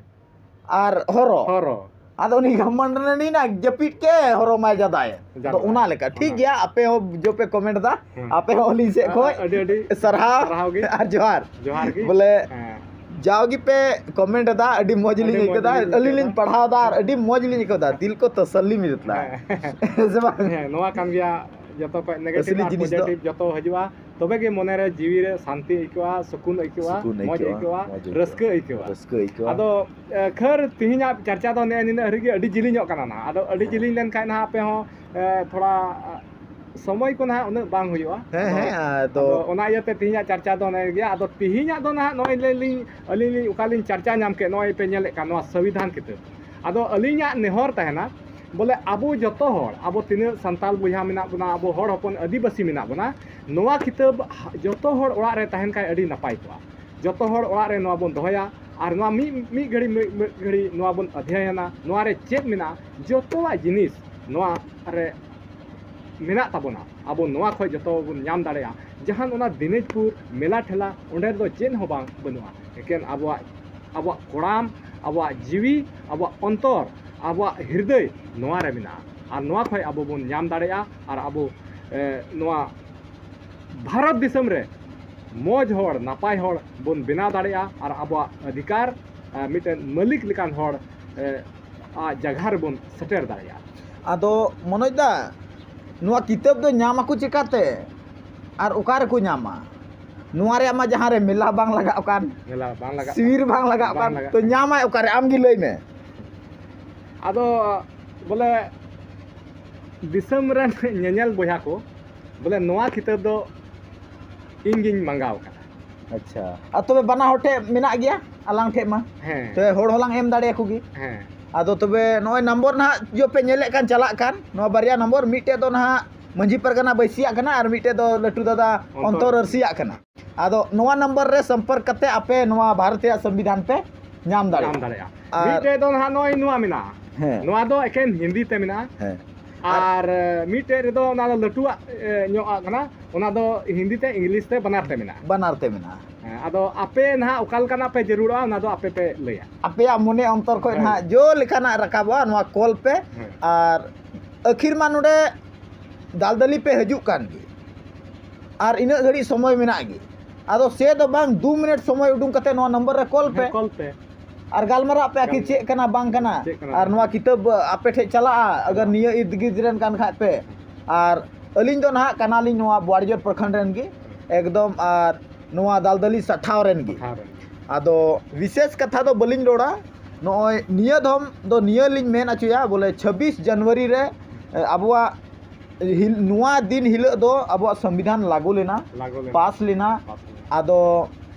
ᱟᱨ ᱦᱚᱨᱚ᱾ ᱦᱚᱨᱚ᱾ ᱟᱫᱚ ᱩᱱᱤ ᱜᱷᱟᱢᱚᱸᱰ ᱨᱮ ᱱᱤᱱᱟ ᱡᱟᱹᱯᱤᱫ ᱠᱮ ᱦᱚᱨᱚ ᱢᱟᱭ ᱡᱟᱫᱟᱭᱮ᱾ ᱟᱫᱚ ᱡᱟᱫᱟᱭ᱾ ᱚᱱᱟ ᱞᱮᱠᱟ, ᱴᱷᱤᱠ ᱚᱱᱟ᱾ ᱜᱮᱭᱟ, ᱟᱯᱮ ᱦᱚᱸ ᱡᱚᱯᱮ ᱠᱚᱢᱮᱱᱴ ᱫᱟ, ᱦᱮᱸ᱾ ᱟᱯᱮ ᱦᱚᱸ ᱟᱹᱞᱤᱧ ᱥᱮᱫ ᱠᱷᱚᱡ ᱟᱹᱰᱤ ᱟᱹᱰᱤ ᱥᱟᱨᱦᱟᱣ ᱥᱟᱨᱦᱟᱣ ᱜᱮ᱾ ᱟᱨ ᱡᱚᱦᱟᱨ᱾ ᱡᱚᱦᱟᱨ ᱜᱮ᱾ ᱵᱚᱞᱮ ᱦᱮᱸ᱾ ᱡᱟᱣ ᱜᱮᱯᱮ ᱠᱚᱢᱮᱱᱴ ᱮᱫᱟ, ᱟᱹᱰᱤ ᱢᱚᱡᱽ ᱞᱤᱧ ᱟᱹᱰᱤ ᱟᱹᱭᱠᱟᱹᱣ ᱢᱚᱡᱽ ᱫᱟ, ᱞᱤᱧ ᱟᱹᱞᱤᱧ ᱟᱹᱭᱠᱟᱹᱣ ᱞᱤᱧ ᱫᱟ᱾ ᱯᱟᱲᱦᱟᱣ ᱫᱟ ᱟᱨ ᱟᱹᱰᱤ ᱢᱚᱡᱽ ᱞᱤᱧ ᱟᱹᱭᱠᱟᱹᱣ ᱫᱟ, ᱫᱤᱞ ᱠᱚ ᱛᱟᱥᱟᱞᱞᱤ ᱢᱤᱞᱛᱟ᱾ ᱦᱮᱸ᱾ ᱦᱮᱸ ᱥᱮ ᱵᱟᱝ? ᱦᱮᱸ, ᱱᱚᱣᱟ ᱠᱟᱱ ᱜᱮᱭᱟ ᱡᱚᱛᱚ ᱠᱷᱚᱡ negative ᱟᱥᱞᱤ ᱟᱨ ᱡᱤᱱᱤᱥ ᱫᱚ᱾ Positive ᱡᱚᱛᱚ ᱦᱤᱡᱩᱜᱼᱟ, ᱛᱚᱵᱮ ᱜᱮ ᱢᱚᱱᱮ ᱨᱮ ᱡᱤᱣᱤ ᱨᱮ ᱥᱟᱱᱛᱤ ᱟᱹᱭᱠᱟᱹᱜᱼᱟ, ᱥᱩᱠᱩᱱ ᱟᱹᱭᱠᱟᱹᱜᱼᱟ, ᱥᱩᱠᱩᱱ ᱢᱚᱡᱽ ᱟᱹᱭᱠᱟᱹᱜᱼᱟ, ᱟᱹᱭᱠᱟᱹᱜᱼᱟ, ᱢᱚᱡᱽ ᱟᱹᱭᱠᱟᱹᱜᱼᱟ᱾ ᱨᱟᱹᱥᱠᱟᱹ ᱟᱹᱭᱠᱟᱹᱜᱼᱟ᱾ ᱨᱟᱹᱥᱠᱟᱹ ᱟᱹᱭᱠᱟᱹᱜᱼᱟ᱾ ᱟᱫᱚ, ᱮ, ᱠᱷᱟᱹᱨ ᱛᱮᱦᱮᱧᱟᱜ ᱪᱟᱨᱪᱟ ᱫᱚ ᱱᱮᱜᱼᱮ ᱱᱤᱱᱟᱹᱜ ᱦᱟᱹᱨᱤᱡ ᱜᱮ, ᱟᱹᱰᱤ ᱡᱤᱞᱤᱧᱚᱜ ᱠᱟᱱᱟ ᱱᱟᱦᱟᱜ᱾ ᱟᱫᱚ ᱟᱹᱰᱤ ᱦᱮᱸ᱾ ᱡᱤᱞᱤᱧ ᱞᱮᱱᱠᱷᱟᱱ ᱱᱟᱦᱟᱜ ᱟᱯᱮ ᱦᱚᱸ, ᱮ, ᱛᱷᱚᱲᱟ, ᱟ, ᱥᱚᱢᱚᱭ ᱠᱚ ᱱᱟᱦᱟᱜ ᱩᱱᱟᱹᱜ ᱵᱟᱝ ᱦᱩᱭᱩᱜᱼᱟ᱾ ᱦᱮᱸ, ᱟᱫᱚ, ᱦᱮᱸ, ᱟᱫᱚ ᱟᱫᱚ ᱚᱱᱟ ᱤᱭᱟᱹᱛᱮ ᱛᱮᱦᱮᱧᱟᱜ ᱪᱟᱨᱪᱟ ᱫᱚ ᱱᱚᱜᱼᱚᱭ ᱜᱮᱭᱟ᱾ ᱟᱫᱚ ᱛᱮᱦᱮᱧᱟᱜ ᱫᱚ ᱱᱟᱦᱟᱜ ᱱᱚᱜᱼᱚᱭ ᱞᱟᱹᱭ ᱞᱤᱧ, ᱟᱹᱞᱤᱧ ᱞᱤᱧ ᱚᱠᱟ ᱞᱤᱧ ᱪᱟᱨᱪᱟ ᱧᱟᱢ ᱠᱮᱫ, ᱱᱚᱜᱼᱚᱭ ᱯᱮ ᱧᱮᱞᱮᱫ ᱠᱟᱱ ᱱᱚᱣᱟ ᱥᱚᱝᱵᱤᱫᱷᱟᱱ ᱠᱤᱛᱟᱹᱵ᱾ ᱟᱫᱚ ᱟᱹᱞᱤᱧᱟᱜ ᱱᱮᱦᱚᱨ ᱛᱟᱦᱮᱱᱟ, ᱵᱚᱞᱮ ᱟᱵᱚ ᱡᱚᱛᱚ ᱦᱚᱲ, ᱟᱵᱚ ᱛᱤᱱᱟᱹᱜ ᱥᱟᱱᱛᱟᱞ ᱵᱚᱭᱦᱟ ᱢᱮᱱᱟᱜ ᱵᱚᱱᱟ, ᱟᱵᱚ ᱦᱚᱲ ᱦᱚᱯᱚᱱ ᱟᱹᱫᱤᱵᱟᱹᱥᱤ ᱢᱮᱱᱟᱜ ᱵᱚᱱᱟ, ᱱᱚᱣᱟ ᱠᱤᱛᱟᱹᱵ ᱡᱚᱛᱚ ᱦᱚᱲ ᱚᱲᱟᱜ ᱨᱮ ᱛᱟᱦᱮᱱ ᱠᱷᱟᱡ ᱟᱹᱰᱤ ᱱᱟᱯᱟᱭ ᱠᱚᱜᱼᱟ᱾ ᱡᱚᱛᱚ ᱦᱚᱲ ᱚᱲᱟᱜ ᱨᱮ ᱱᱚᱣᱟ ᱵᱚᱱ ᱫᱚᱦᱚᱭᱟ ᱟᱨ ᱱᱚᱣᱟ ᱢᱤᱫ, ᱢᱤᱫ ᱜᱷᱟᱹᱲᱤ, ᱢᱤᱫ, ᱢᱤᱫ ᱜᱷᱟᱹᱲᱤ ᱱᱚᱣᱟ ᱵᱚᱱ ᱚᱫᱷᱭᱟᱭᱚᱱᱟ, ᱱᱚᱣᱟ ᱨᱮ ᱪᱮᱫ ᱢᱮᱱᱟᱜᱼᱟ, ᱡᱚᱛᱚᱣᱟᱜ ᱡᱤᱱᱤᱥ ᱱᱚᱣᱟ ᱨᱮ ᱢᱮᱱᱟᱜ ᱛᱟᱵᱚᱱᱟ᱾ ᱟᱵᱚ ᱱᱚᱣᱟ ᱠᱷᱚᱡ ᱡᱚᱛᱚ ᱵᱚᱱ ᱧᱟᱢ ᱫᱟᱲᱮᱭᱟᱜᱼᱟ᱾ ᱡᱟᱦᱟᱸ ᱚᱱᱟ ᱫᱤᱱᱟᱡᱽᱯᱩᱨ ᱢᱮᱞᱟ ᱴᱷᱮᱞᱟ, ᱚᱸᱰᱮ ᱫᱚ ᱪᱮᱫ ᱦᱚᱸ ᱵᱟᱝ ᱵᱟᱹᱱᱩᱜᱼᱟ, ᱮᱠᱮᱱ ᱟᱵᱚᱣᱟᱜ, ᱟᱵᱚᱣᱟᱜ ᱠᱚᱲᱟᱢ, ᱟᱵᱚᱣᱟᱜ ᱡᱤᱣᱤ, ᱟᱵᱚᱣᱟᱜ ᱚᱱᱛᱚᱨ, ᱟᱵᱚᱣᱟᱜ ᱦᱤᱨᱫᱟᱹᱭ ᱱᱚᱣᱟ ᱨᱮ ᱢᱮᱱᱟᱜᱼᱟ᱾ ᱟᱨ ᱱᱚᱣᱟ ᱠᱷᱚᱡ ᱟᱵᱚ ᱵᱚᱱ ᱧᱟᱢ ᱫᱟᱲᱮᱭᱟᱜᱼᱟ ᱟᱨ ᱟᱵᱚ, ᱮ, ᱱᱚᱣᱟ ᱵᱷᱟᱨᱚᱛ ᱫᱤᱥᱚᱢ ᱨᱮ ᱢᱚᱡᱽ ᱦᱚᱲ, ᱱᱟᱯᱟᱭ ᱦᱚᱲ ᱵᱚᱱ ᱵᱮᱱᱟᱣ ᱫᱟᱲᱮᱭᱟᱜᱼᱟ ᱟᱨ ᱟᱵᱚᱣᱟᱜ ᱚᱫᱷᱤᱠᱟᱨ, ᱟᱨ ᱢᱤᱫᱴᱮᱱ ᱢᱟᱹᱞᱤᱠ ᱞᱮᱠᱟᱱ ᱦᱚᱲ, ᱮ, ᱟᱜ ᱡᱟᱭᱜᱟ ᱨᱮᱵᱚᱱ ᱥᱮᱴᱮᱨ ᱫᱟᱲᱮᱭᱟᱜᱼᱟ᱾ ᱟᱫᱚ ᱢᱚᱱᱳᱡᱽ ᱫᱟ, ᱱᱚᱣᱟ ᱠᱤᱛᱟᱹᱵ ᱫᱚ ᱧᱟᱢ ᱟᱠᱚ ᱪᱮᱠᱟᱛᱮ ᱟᱨ ᱚᱠᱟ ᱨᱮᱠᱚ ᱧᱟᱢᱟ? ᱱᱚᱣᱟ ᱨᱮᱭᱟᱜ ᱢᱟ ᱡᱟᱦᱟᱸ ᱨᱮ ᱢᱮᱞᱟ ᱵᱟᱝ ᱞᱟᱜᱟᱜ ᱠᱟᱱ, ᱢᱮᱞᱟ ᱵᱟᱝ ᱞᱟᱜᱟᱜ ᱥᱤᱣᱤᱨ ᱠᱟᱱ᱾ ᱵᱟᱝ ᱞᱟᱜᱟᱜ ᱵᱟᱝ ᱠᱟᱱ, ᱞᱟᱜᱟᱜ ᱛᱚ ᱠᱟᱱ᱾ ᱧᱟᱢᱟᱭ ᱚᱠᱟᱨᱮ? ᱟᱢ ᱜᱮ ᱞᱟᱹᱭ ᱢᱮ᱾ ᱟᱫᱚ ᱵᱚᱞᱮ ᱫᱤᱥᱚᱢ ᱨᱮᱱ ᱧᱮᱧᱮᱞ ᱵᱚᱭᱦᱟ ᱠᱚ, ᱵᱚᱞᱮ ᱱᱚᱣᱟ ᱠᱤᱛᱟᱹᱵ ᱫᱚ ᱤᱧ ᱜᱤᱧ ᱢᱟᱸᱜᱟᱣ ᱠᱟᱫᱟ᱾ ᱟᱪᱪᱷᱟ, ᱟᱨ ᱛᱚᱵᱮ ᱵᱟᱱᱟ ᱦᱚᱲ ᱴᱷᱮᱡ ᱢᱮᱱᱟᱜ ᱜᱮᱭᱟ ᱟᱞᱟᱝ ᱴᱷᱮᱡ ᱢᱟ᱾ ᱦᱮᱸ᱾ ᱛᱚᱵᱮ ᱦᱚᱲ ᱦᱚᱸᱞᱟᱝ ᱮᱢ ᱫᱟᱲᱮᱭᱟᱠᱚ ᱜᱮ᱾ ᱦᱮᱸ᱾ ᱟᱫᱚ ᱛᱚᱵᱮ ᱱᱚᱜᱼᱚᱭ ᱱᱟᱢᱵᱚᱨ ᱱᱟᱦᱟᱜ ᱡᱚ ᱯᱮ ᱧᱮᱞᱮᱫ ᱠᱟᱱ ᱪᱟᱞᱟᱜ ᱠᱟᱱ, ᱱᱚᱣᱟ ᱵᱟᱨᱭᱟ ᱱᱟᱢᱵᱚᱨ, ᱢᱤᱫᱴᱮᱡ ᱫᱚ ᱱᱟᱦᱟᱜ ᱢᱟᱹᱡᱷᱤ ᱯᱟᱨᱜᱟᱱᱟ ᱵᱟᱹᱭᱥᱤᱭᱟᱜ ᱠᱟᱱᱟ ᱟᱨ ᱢᱤᱫᱴᱮᱡ ᱫᱚ ᱞᱟᱹᱴᱩ ᱫᱟᱫᱟ ᱚᱱᱛᱚᱨ᱾ ᱚᱱᱛᱚᱨ ᱟᱹᱨᱥᱤᱭᱟᱜ ᱠᱟᱱᱟ᱾ ᱟᱫᱚ ᱱᱚᱣᱟ ᱱᱟᱢᱵᱟᱨ ᱨᱮ ᱥᱚᱢᱯᱚᱨᱠ ᱠᱟᱛᱮ ᱟᱯᱮ ᱱᱚᱣᱟ ᱵᱷᱟᱨᱚᱛ ᱨᱮᱭᱟᱜ ᱥᱚᱝᱵᱤᱫᱷᱟᱱ ᱯᱮ ᱧᱟᱢ ᱫᱟᱲᱮᱭᱟᱜᱼᱟ᱾ ᱧᱟᱢ ᱫᱟᱲᱮᱭᱟᱜᱼᱟ᱾ ᱟᱨ ᱢᱤᱫᱴᱮᱡ ᱫᱚ ᱱᱟᱦᱟᱜ ᱱᱚᱜᱼᱚᱭ ᱱᱚᱣᱟ ᱢᱮᱱᱟᱜᱼᱟ᱾ ᱦᱮᱸ᱾ ᱱᱚᱣᱟ ᱫᱚ ᱮᱠᱮᱱ ᱦᱤᱱᱫᱤ ᱛᱮ ᱢᱮᱱᱟᱜᱼᱟ᱾ ᱦᱮᱸ᱾ ᱟᱨ, ᱟᱨ ᱢᱤᱫᱴᱮᱡ ᱨᱮᱫᱚ ᱚᱱᱟ ᱫᱚ ᱞᱟᱹᱴᱩᱣᱟᱜ, ᱮ, ᱧᱚᱜ ᱟᱜ ᱠᱟᱱᱟ, ᱚᱱᱟ ᱫᱚ ᱦᱤᱱᱫᱤ ᱛᱮ, ᱤᱝᱞᱤᱥ ᱛᱮ, ᱵᱟᱱᱟᱨ ᱛᱮ ᱢᱮᱱᱟᱜᱼᱟ᱾ ᱵᱟᱱᱟᱨ ᱛᱮ ᱢᱮᱱᱟᱜᱼᱟ᱾ ᱦᱮᱸ, ᱟᱫᱚ ᱟᱯᱮ ᱱᱟᱦᱟᱜ ᱚᱠᱟ ᱞᱮᱠᱟᱱᱟᱜ ᱯᱮ ᱡᱟᱹᱨᱩᱲᱚᱜᱼᱟ, ᱚᱱᱟ ᱫᱚ ᱟᱯᱮ ᱯᱮ ᱞᱟᱹᱭᱟ᱾ ᱟᱯᱮᱭᱟᱜ ᱢᱚᱱᱮ ᱚᱱᱛᱚᱨ ᱠᱷᱚᱱ ᱦᱮᱸ᱾ ᱱᱟᱦᱟᱜ ᱡᱚ ᱞᱮᱠᱟᱱᱟᱜ ᱨᱟᱠᱟᱵᱚᱜᱼᱟ, ᱱᱚᱣᱟ ᱠᱚᱞ ᱯᱮ᱾ ᱦᱮᱸ᱾ ᱟᱨ ᱟᱹᱠᱷᱤᱨ ᱢᱟ ᱱᱚᱰᱮ ᱫᱟᱞᱫᱟᱞᱤ ᱯᱮ ᱦᱤᱡᱩᱜ ᱠᱟᱱ ᱜᱮ, ᱟᱨ ᱤᱱᱟᱹᱜ ᱜᱷᱟᱹᱲᱤᱡ ᱥᱚᱢᱚᱭ ᱢᱮᱱᱟᱜ ᱜᱮ᱾ ᱟᱫᱚ ᱥᱮ ᱫᱚ ᱵᱟᱝ, ᱫᱩ ᱢᱤᱱᱤᱴ ᱥᱚᱢᱚᱭ ᱩᱰᱩᱝ ᱠᱟᱛᱮ ᱱᱚᱣᱟ ᱱᱚᱢᱵᱚᱨ ᱨᱮ ᱠᱚᱞ ᱯᱮ᱾ ᱦᱮᱸ, ᱠᱚᱞ ᱯᱮ᱾ ᱟᱨ ᱜᱟᱞᱢᱟᱨᱟᱜ ᱯᱮ, ᱟᱹᱠᱷᱤᱨ ᱜᱟᱞᱢᱟᱨᱟᱜ᱾ ᱪᱮᱫ ᱠᱟᱱᱟ ᱵᱟᱝ ᱠᱟᱱᱟ᱾ ᱪᱮᱫ ᱠᱟᱱᱟ ᱟᱨ ᱵᱟᱝ ᱱᱚᱣᱟ ᱠᱟᱱᱟ᱾ ᱠᱤᱛᱟᱹᱵ ᱟᱯᱮ ᱴᱷᱮᱡ ᱪᱟᱞᱟᱜᱼᱟ, ᱟᱜᱟᱨ ᱦᱮᱸ᱾ ᱱᱤᱭᱟᱹ ᱤᱨᱫ ᱜᱤᱨᱫ ᱨᱮᱱ ᱠᱟᱱ ᱠᱷᱟᱡ ᱯᱮ᱾ ᱟᱨ ᱟᱹᱞᱤᱧ ᱫᱚ ᱱᱟᱦᱟᱜ ᱠᱟᱱᱟᱞᱤᱧ ᱱᱚᱣᱟ ᱵᱳᱣᱟᱲᱡᱳᱨ ᱯᱨᱚᱠᱷᱚᱸᱰ ᱨᱮᱱ ᱜᱮ, ᱮᱠᱫᱚᱢ, ᱟᱨ ᱱᱚᱣᱟ ᱫᱟᱞᱫᱟᱞᱤ ᱥᱟᱴᱷᱟᱣ ᱨᱮᱱ ᱜᱮ᱾ ᱥᱟᱴᱷᱟᱣ ᱨᱮᱱ ᱜᱮ᱾ ᱟᱫᱚ ᱵᱤᱥᱮᱥ ᱠᱟᱛᱷᱟ ᱫᱚ ᱵᱟᱹᱞᱤᱧ ᱨᱚᱲᱟ, ᱱᱚᱜᱼᱚᱭ ᱱᱤᱭᱟᱹ ᱫᱷᱚᱢ ᱫᱚ ᱱᱤᱭᱟᱹ ᱞᱤᱧ ᱢᱮᱱ ᱦᱚᱪᱚᱭᱟ, ᱵᱚᱞᱮ ᱪᱷᱟᱵᱵᱤᱥ ᱡᱟᱱᱩᱣᱟᱨᱤ ᱨᱮ, ᱮ, ᱟᱵᱚᱣᱟᱜ ᱦᱤᱞ-, ᱱᱚᱣᱟ ᱫᱤᱱ ᱦᱤᱞᱳᱜ ᱫᱚ ᱟᱵᱚᱣᱟᱜ ᱥᱚᱝᱵᱤᱫᱷᱟᱱ ᱞᱟᱹᱜᱩ ᱞᱮᱱᱟ, ᱞᱟᱹᱜᱩ ᱞᱮᱱᱟ᱾ ᱯᱟᱥ ᱞᱮᱱᱟ᱾ ᱯᱟᱥ ᱞᱮᱱᱟ᱾ ᱟᱫᱚ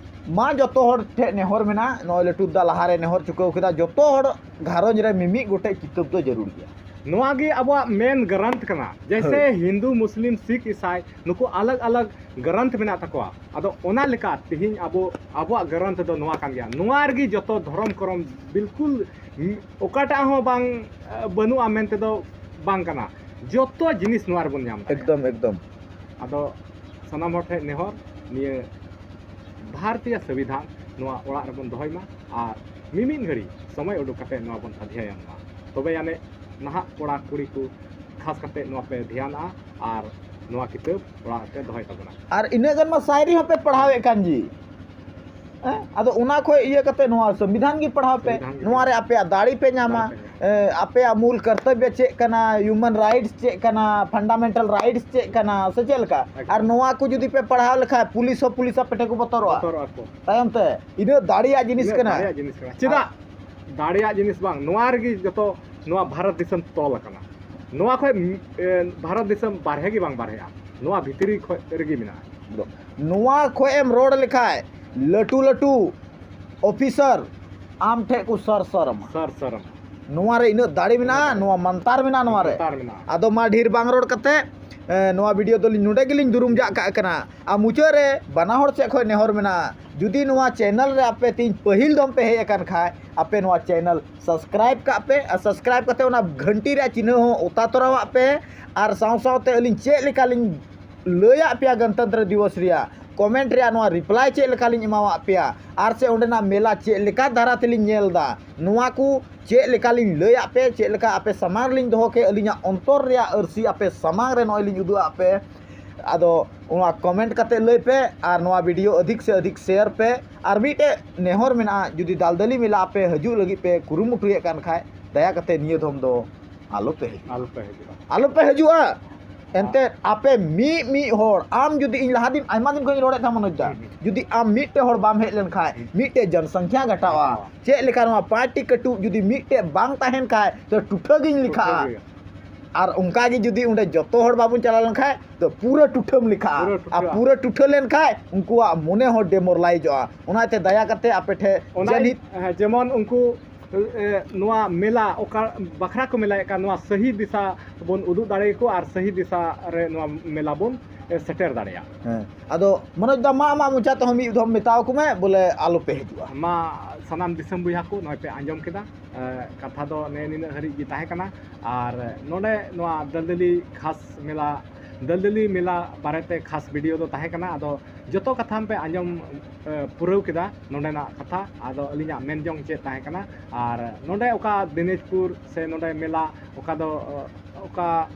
ᱢᱟ ᱡᱚᱛᱚ ᱦᱚᱲ ᱴᱷᱮᱡ ᱱᱮᱦᱚᱨ ᱢᱮᱱᱟᱜᱼᱟ, ᱱᱚᱜᱼᱚᱭ ᱞᱟᱹᱴᱩ ᱫᱟ ᱞᱟᱦᱟᱨᱮ ᱱᱮᱦᱚᱨ ᱪᱩᱠᱟᱹᱣ ᱠᱮᱫᱟ, ᱡᱚᱛᱚ ᱦᱚᱲ ᱜᱷᱟᱨᱚᱸᱡᱽ ᱨᱮ ᱢᱤᱢᱤᱫ ᱜᱚᱴᱮᱡ ᱠᱤᱛᱟᱹᱵ ᱫᱚ ᱡᱟᱹᱨᱩᱲ ᱜᱮᱭᱟ᱾ ᱱᱚᱣᱟ ᱜᱮ ᱟᱵᱚᱣᱟᱜ ᱢᱮᱱ ᱜᱨᱟᱱᱛᱷ ᱠᱟᱱᱟ᱾ ᱡᱮᱭᱥᱮ ᱦᱳᱭ᱾ ᱦᱤᱱᱫᱩ, ᱢᱩᱥᱞᱤᱢ, ᱥᱤᱠᱷ, ᱤᱥᱟᱭ, ᱱᱩᱠᱩ ᱟᱞᱟᱜᱽ ᱟᱞᱟᱜᱽ ᱜᱨᱟᱱᱛᱷ ᱢᱮᱱᱟᱜ ᱛᱟᱠᱚᱣᱟ᱾ ᱟᱫᱚ ᱚᱱᱟ ᱞᱮᱠᱟ ᱛᱮᱦᱮᱧ ᱟᱵᱚ, ᱟᱵᱚᱣᱟᱜ ᱜᱨᱟᱱᱛᱷ ᱫᱚ ᱱᱚᱣᱟ ᱠᱟᱱ ᱜᱮᱭᱟ᱾ ᱱᱚᱣᱟ ᱨᱮᱜᱮ ᱡᱚᱛᱚ ᱫᱷᱚᱨᱚᱢ ᱠᱚᱨᱚᱢ ᱵᱤᱞᱠᱩᱞ ᱚᱠᱟᱴᱟᱜ ᱦᱚᱸ ᱵᱟᱝ, ᱵᱟᱹᱱᱩᱜᱼᱟ ᱢᱮᱱᱛᱮ ᱫᱚ ᱵᱟᱝ ᱠᱟᱱᱟ᱾ ᱡᱚᱛᱚ ᱡᱤᱱᱤᱥ ᱱᱚᱣᱟ ᱨᱮᱵᱚᱱ ᱧᱟᱢ ᱫᱟᱲᱮᱭᱟᱜᱼᱟ᱾ ᱮᱠᱫᱚᱢ, ᱮᱠᱫᱚᱢ᱾ ᱟᱫᱚ ᱥᱟᱱᱟᱢ ᱦᱚᱲ ᱴᱷᱮᱱ ᱱᱮᱦᱚᱨ, ᱱᱤᱭᱟᱹ ᱵᱷᱟᱨᱚᱛᱤᱭᱚ ᱥᱚᱝᱵᱤᱫᱷᱟᱱ ᱱᱚᱣᱟ ᱚᱲᱟᱜ ᱨᱮᱵᱚᱱ ᱫᱚᱦᱚᱭ ᱢᱟ ᱟᱨ ᱢᱤᱢᱤᱫ ᱜᱷᱟᱹᱲᱤ ᱥᱚᱢᱚᱭ ᱩᱰᱩᱠ ᱠᱟᱛᱮ ᱱᱚᱣᱟ ᱵᱚᱱ ᱚᱫᱷᱭᱚᱭᱚᱱ ᱢᱟ᱾ ᱛᱚᱵᱮ ᱟᱹᱱᱤᱡ ᱱᱟᱦᱟᱜ ᱠᱚᱲᱟ ᱠᱩᱲᱤ ᱠᱚ ᱠᱷᱟᱥ ᱠᱟᱛᱮ ᱱᱚᱣᱟ ᱯᱮ ᱫᱷᱮᱭᱟᱱᱟᱜᱼᱟ ᱟᱨ ᱱᱚᱣᱟ ᱠᱤᱛᱟᱹᱵ ᱚᱲᱟᱜ ᱨᱮᱯᱮ ᱫᱚᱦᱚᱭ ᱛᱟᱵᱚᱱᱟ᱾ ᱟᱨ ᱤᱱᱟᱹᱜ ᱜᱟᱱ ᱢᱟ ᱥᱟᱭᱨᱤ ᱦᱚᱸᱯᱮ ᱯᱟᱲᱦᱟᱣᱮᱫ ᱠᱟᱱ ᱜᱮ᱾ ᱦᱮᱸ? ᱟᱫᱚ ᱚᱱᱟ ᱠᱷᱚᱡ ᱤᱭᱟᱹ ᱠᱟᱛᱮ ᱱᱚᱣᱟ ᱥᱚᱝᱵᱤᱫᱷᱟᱱ ᱜᱮ ᱯᱟᱲᱦᱟᱣ ᱯᱮ᱾ ᱥᱚᱝᱵᱤᱫᱷᱟᱱ ᱜᱮ ᱱᱚᱣᱟ ᱨᱮ ᱯᱟᱲᱦᱟᱣ᱾ ᱟᱯᱮᱭᱟᱜ ᱫᱟᱲᱮ ᱯᱮ ᱧᱟᱢᱟ᱾ ᱫᱟᱲᱮ ᱯᱮ ᱧᱟᱢᱟ᱾ ᱮ, ᱟᱯᱮᱭᱟᱜ ᱢᱩᱞ ᱠᱚᱨᱛᱚᱵᱵᱚ ᱪᱮᱫ ᱠᱟᱱᱟ, human rights ᱪᱮᱫ ᱠᱟᱱᱟ, fundamental rights ᱪᱮᱫ ᱠᱟᱱᱟ, ᱥᱮ ᱪᱮᱫ ᱞᱮᱠᱟ? ᱮᱠᱫᱚᱢ᱾ ᱟᱨ ᱱᱚᱣᱟ ᱠᱚ ᱡᱩᱫᱤ ᱯᱮ ᱯᱟᱲᱦᱟᱣ ᱞᱮᱠᱷᱟᱡ, ᱯᱩᱞᱤᱥ ᱦᱚᱸ ᱯᱩᱞᱤᱥ ᱟᱯᱮ ᱴᱷᱮᱱ ᱠᱚ ᱵᱚᱛᱚᱨᱚᱜᱼᱟ᱾ ᱵᱚᱛᱚᱨᱚᱜᱼᱟ ᱠᱚ᱾ ᱛᱟᱭᱚᱢ ᱛᱮ ᱤᱱᱟᱹᱜ ᱫᱟᱲᱮᱭᱟᱜ ᱡᱤᱱᱤᱥ ᱤᱱᱟᱹᱜ ᱠᱟᱱᱟ᱾ ᱫᱟᱲᱮᱭᱟᱜ ᱡᱤᱱᱤᱥ ᱠᱟᱱᱟ᱾ ᱪᱮᱫᱟᱜ? ᱟᱨ ᱫᱟᱲᱮᱭᱟᱜ ᱡᱤᱱᱤᱥ ᱵᱟᱝ, ᱱᱚᱣᱟ ᱨᱮᱜᱮ ᱡᱚᱛᱚ ᱱᱚᱣᱟ ᱵᱷᱟᱨᱚᱛ ᱫᱤᱥᱚᱢ ᱛᱚᱞ ᱟᱠᱟᱱᱟ᱾ ᱱᱚᱣᱟ ᱠᱷᱚᱡ, ᱮ, ᱵᱷᱟᱨᱚᱛ ᱫᱤᱥᱚᱢ ᱵᱟᱨᱦᱮ ᱜᱮ ᱵᱟᱝ ᱵᱟᱨᱦᱮᱜᱼᱟ, ᱱᱚᱣᱟ ᱵᱷᱤᱛᱨᱤ ᱠᱷᱚᱡ ᱨᱮᱜᱮ ᱢᱮᱱᱟᱜᱼᱟ᱾ ᱱᱚᱣᱟ ᱠᱷᱚᱡ ᱮᱢ ᱨᱚᱲ ᱞᱮᱠᱷᱟᱡ ᱞᱟᱹᱴᱩ ᱞᱟᱹᱴᱩ ᱚᱯᱷᱤᱥᱟᱨ ᱟᱢ ᱴᱷᱮᱡ ᱠᱚ ᱥᱟᱨ ᱥᱟᱨ ᱟᱢᱟ᱾ ᱥᱟᱨ ᱥᱟᱨ ᱟᱢᱟ᱾ ᱱᱚᱣᱟ ᱨᱮ ᱤᱱᱟᱹᱜ ᱫᱟᱲᱮ ᱢᱮᱱᱟᱜᱼᱟ, ᱤᱱᱟᱹᱜ ᱫᱟᱲᱮ᱾ ᱱᱚᱣᱟ ᱢᱟᱱᱛᱟᱨ ᱢᱮᱱᱟᱜᱼᱟ ᱱᱚᱣᱟ ᱨᱮ᱾ ᱢᱟᱱᱛᱟᱨ ᱢᱮᱱᱟᱜᱼᱟ᱾ ᱟᱫᱚ ᱢᱟ ᱰᱷᱮᱨ ᱵᱟᱝ ᱨᱚᱲ ᱠᱟᱛᱮ, ᱮ, ᱱᱚᱣᱟ ᱵᱷᱤᱰᱤᱭᱳ ᱫᱚᱞᱤᱧ ᱱᱚᱰᱮ ᱜᱮᱞᱤᱧ ᱫᱩᱨᱩᱢ ᱡᱟᱜ ᱠᱟᱜ ᱠᱟᱱᱟ᱾ ᱟᱨ ᱢᱩᱪᱟᱹᱫ ᱨᱮ ᱵᱟᱱᱟ ᱦᱚᱲ ᱥᱮᱫ ᱠᱷᱚᱡ ᱱᱮᱦᱚᱨ ᱢᱮᱱᱟᱜᱼᱟ, ᱡᱩᱫᱤ ᱱᱚᱣᱟ ᱪᱮᱱᱮᱞ ᱨᱮ ᱟᱯᱮ ᱛᱤᱦᱤᱧ ᱯᱟᱹᱦᱤᱞ ᱫᱚᱢ ᱯᱮ ᱦᱮᱡ ᱟᱠᱟᱱ ᱠᱷᱟᱡ, ᱟᱯᱮ ᱱᱚᱣᱟ ᱪᱮᱱᱮᱞ ᱥᱟᱵᱥᱠᱨᱟᱭᱤᱵ ᱠᱟᱜ ᱯᱮ, ᱟᱨ ᱥᱟᱵᱥᱠᱨᱟᱭᱤᱵ ᱠᱟᱛᱮ ᱚᱱᱟ ᱜᱷᱟᱱᱴᱤ ᱨᱮᱭᱟᱜ ᱪᱤᱱᱦᱟᱹ ᱦᱚᱸ ᱚᱛᱟ ᱛᱚᱨᱟᱣᱟᱜ ᱯᱮ᱾ ᱟᱨ ᱥᱟᱶ ᱥᱟᱶᱛᱮ ᱟᱹᱞᱤᱧ ᱪᱮᱫ ᱞᱮᱠᱟᱞᱤᱧ ᱞᱟᱹᱭᱟᱫ ᱯᱮᱭᱟ ᱜᱚᱱᱛᱚᱱᱛᱨᱚ ᱫᱤᱵᱚᱥ ᱨᱮᱭᱟᱜ ᱠᱚᱢᱮᱱᱴ ᱨᱮᱭᱟᱜ ᱱᱚᱣᱟ ᱨᱤᱯᱞᱟᱭ ᱪᱮᱫ ᱞᱮᱠᱟᱞᱤᱧ ᱮᱢᱟᱣᱟᱫ ᱯᱮᱭᱟ, ᱟᱨ ᱥᱮ ᱚᱸᱰᱮᱱᱟᱜ ᱢᱮᱞᱟ ᱪᱮᱫ ᱞᱮᱠᱟ ᱫᱷᱟᱨᱟ ᱛᱮᱞᱤᱧ ᱧᱮᱞ ᱮᱫᱟ, ᱱᱚᱣᱟ ᱠᱚ ᱪᱮᱫ ᱞᱮᱠᱟᱞᱤᱧ ᱞᱟᱹᱭᱟᱫ ᱯᱮ, ᱪᱮᱫ ᱞᱮᱠᱟ ᱟᱯᱮ ᱥᱟᱢᱟᱝ ᱨᱮᱞᱤᱧ ᱫᱚᱦᱚ ᱠᱮᱫ, ᱟᱹᱞᱤᱧᱟᱜ ᱚᱱᱛᱚᱨ ᱨᱮᱭᱟᱜ ᱟᱹᱨᱥᱤ ᱟᱯᱮ ᱥᱟᱢᱟᱝ ᱨᱮ ᱱᱚᱜᱼᱚᱭ ᱞᱤᱧ ᱩᱫᱩᱜ ᱟᱫ ᱯᱮ᱾ ᱟᱫᱚ ᱚᱱᱟ ᱠᱚᱢᱮᱱᱴ ᱠᱟᱛᱮ ᱞᱟᱹᱭ ᱯᱮ, ᱟᱨ ᱱᱚᱣᱟ ᱵᱷᱤᱰᱤᱭᱳ ᱟᱫᱷᱤᱠ ᱥᱮ ᱟᱫᱷᱤᱠ ᱥᱮᱭᱟᱨ ᱯᱮ᱾ ᱟᱨ ᱢᱤᱫᱴᱮᱡ ᱱᱮᱦᱚᱨ ᱢᱮᱱᱟᱜᱼᱟ, ᱡᱩᱫᱤ ᱫᱟᱞᱫᱟᱞᱤ ᱢᱮᱞᱟ ᱯᱮ ᱦᱤᱡᱩᱜ ᱞᱟᱹᱜᱤᱫ ᱯᱮ ᱠᱩᱨᱩᱢᱩᱴᱩᱭᱮᱫ ᱠᱟᱱ ᱠᱷᱟᱡ, ᱫᱟᱭᱟ ᱠᱟᱛᱮ ᱱᱤᱭᱟᱹ ᱫᱷᱚᱢ ᱫᱚ ᱟᱞᱚ ᱯᱮ ᱦᱤᱡᱩᱜᱼᱟ᱾ ᱟᱞᱚ ᱯᱮ ᱦᱤᱡᱩᱜᱼᱟ᱾ ᱟᱞᱚ ᱯᱮ ᱦᱤᱡᱩᱜᱼᱟ᱾ ᱮᱱᱛᱮᱫ ᱟᱯᱮ ᱢᱤᱫ ᱢᱤᱫ ᱦᱚᱲ, ᱟᱢ ᱡᱩᱫᱤ, ᱤᱧ ᱞᱟᱦᱟ ᱫᱤᱱ, ᱟᱭᱢᱟ ᱫᱤᱱ ᱠᱷᱚᱱ ᱤᱧ ᱨᱚᱲᱮᱫ ᱛᱟᱦᱮᱸ ᱢᱚᱱᱳᱡᱽ ᱫᱟ, ᱦᱩᱸ, ᱦᱩᱸ᱾ ᱡᱩᱫᱤ ᱟᱢ ᱢᱤᱫᱴᱮᱡ ᱦᱚᱲ ᱵᱟᱢ ᱦᱮᱡ ᱞᱮᱱᱠᱷᱟᱡ, ᱦᱩᱸ᱾ ᱢᱤᱫᱴᱮᱡ ᱡᱚᱱᱥᱚᱝᱠᱷᱭᱟ ᱜᱷᱟᱴᱟᱣᱟ᱾ ᱜᱷᱟᱴᱟᱣᱟ᱾ ᱪᱮᱫ ᱞᱮᱠᱟ ᱱᱚᱣᱟ ᱯᱟᱸᱪᱴᱤ ᱠᱟᱹᱴᱩᱵ ᱡᱩᱫᱤ ᱢᱤᱫᱴᱮᱡ ᱵᱟᱝ ᱛᱟᱦᱮᱱ ᱠᱷᱟᱡ, ᱛᱚ ᱴᱩᱴᱷᱟᱹ ᱜᱤᱧ ᱞᱮᱠᱷᱟᱜᱼᱟ᱾ ᱴᱩᱴᱷᱟᱹ ᱜᱮ᱾ ᱟᱨ ᱚᱱᱠᱟ ᱜᱮ ᱡᱩᱫᱤ ᱚᱸᱰᱮ ᱡᱚᱛᱚ ᱦᱚᱲ ᱵᱟᱵᱚᱱ ᱪᱟᱞᱟᱣ ᱞᱮᱱᱠᱷᱟᱡ, ᱛᱚ ᱯᱩᱨᱟᱹ ᱴᱩᱴᱷᱟᱹᱢ ᱞᱮᱠᱷᱟᱜᱼᱟ᱾ ᱯᱩᱨᱟᱹ ᱴᱩᱴᱷᱟᱹ᱾ ᱟᱨ ᱯᱩᱨᱟᱹ ᱴᱩᱴᱷᱟᱹ ᱞᱮᱱᱠᱷᱟᱡ ᱩᱱᱠᱩᱣᱟᱜ ᱢᱚᱱᱮ ᱦᱚᱸ ᱰᱮᱢᱳᱨᱟᱞᱟᱭᱤᱡᱚᱜᱼᱟ᱾ ᱚᱱᱟᱛᱮ ᱫᱟᱭᱟ ᱠᱟᱛᱮ ᱟᱯᱮ ᱴᱷᱮᱡ ᱚᱱᱟ ᱡᱮᱱᱦᱤᱛ ᱦᱮᱸ, ᱡᱮᱢᱚᱱ ᱩᱱᱠᱩ, ᱮ, ᱱᱚᱣᱟ ᱢᱮᱞᱟ ᱚᱠᱟ ᱵᱟᱠᱷᱨᱟ ᱠᱚ ᱢᱮᱞᱟᱭᱮᱫ ᱠᱟᱱ, ᱱᱚᱣᱟ ᱥᱟᱹᱦᱤ ᱫᱤᱥᱟ ᱵᱚᱱ ᱩᱫᱩᱜ ᱫᱟᱲᱮᱭᱟᱠᱚᱣᱟ ᱟᱨ ᱥᱟᱹᱦᱤ ᱫᱤᱥᱟ ᱨᱮ ᱱᱚᱣᱟ ᱢᱮᱞᱟ ᱵᱚᱱ, ᱮ, ᱥᱮᱴᱮᱨ ᱫᱟᱲᱮᱭᱟᱜᱼᱟ᱾ ᱦᱮᱸ, ᱟᱫᱚ ᱢᱚᱱᱳᱡᱽ ᱫᱟ, ᱢᱟ ᱟᱢᱟᱜ ᱢᱚᱪᱟ ᱛᱮᱦᱚᱸ ᱢᱤᱫ ᱫᱷᱚᱢ ᱢᱮᱛᱟᱣ ᱠᱚ ᱢᱮ, ᱵᱚᱞᱮ ᱟᱞᱚ ᱯᱮ ᱦᱤᱡᱩᱜᱼᱟ᱾ ᱢᱟ ᱥᱟᱱᱟᱢ ᱫᱤᱥᱚᱢ ᱵᱚᱭᱦᱟ ᱠᱚ, ᱱᱚᱜᱼᱚᱭ ᱯᱮ ᱟᱸᱡᱚᱢ ᱠᱮᱫᱟ, ᱮ, ᱠᱟᱛᱷᱟ ᱫᱚ ᱱᱮ ᱱᱤᱱᱟᱹᱜ ᱦᱟᱹᱨᱤᱡ ᱜᱮ ᱛᱟᱦᱮᱸ ᱠᱟᱱᱟ᱾ ᱟᱨ ᱱᱚᱰᱮ ᱱᱚᱣᱟ ᱫᱟᱞᱫᱟᱞᱤ ᱠᱷᱟᱥ ᱢᱮᱞᱟ, ᱫᱟᱞᱫᱟᱞᱤ ᱢᱮᱞᱟ ᱵᱟᱨᱮᱛᱮ ᱠᱷᱟᱥ ᱵᱷᱤᱰᱤᱭᱳ ᱫᱚ ᱛᱟᱦᱮᱸ ᱠᱟᱱᱟ᱾ ᱟᱫᱚ ᱡᱚᱛᱚ ᱠᱟᱛᱷᱟ ᱯᱮ ᱟᱸᱡᱚᱢ, ᱮ, ᱯᱩᱨᱟᱹᱣ ᱠᱮᱫᱟ ᱱᱚᱰᱮᱱᱟᱜ ᱠᱟᱛᱷᱟ᱾ ᱟᱫᱚ ᱟᱹᱞᱤᱧᱟᱜ ᱢᱮᱱ ᱡᱚᱝ ᱪᱮᱫ ᱛᱟᱦᱮᱸ ᱠᱟᱱᱟ, ᱟᱨ ᱱᱚᱰᱮ ᱚᱠᱟ ᱫᱤᱱᱟᱡᱽᱯᱩᱨ ᱥᱮ ᱱᱚᱰᱮ ᱢᱮᱞᱟ, ᱚᱠᱟ ᱫᱚ, ᱮ, ᱚᱠᱟ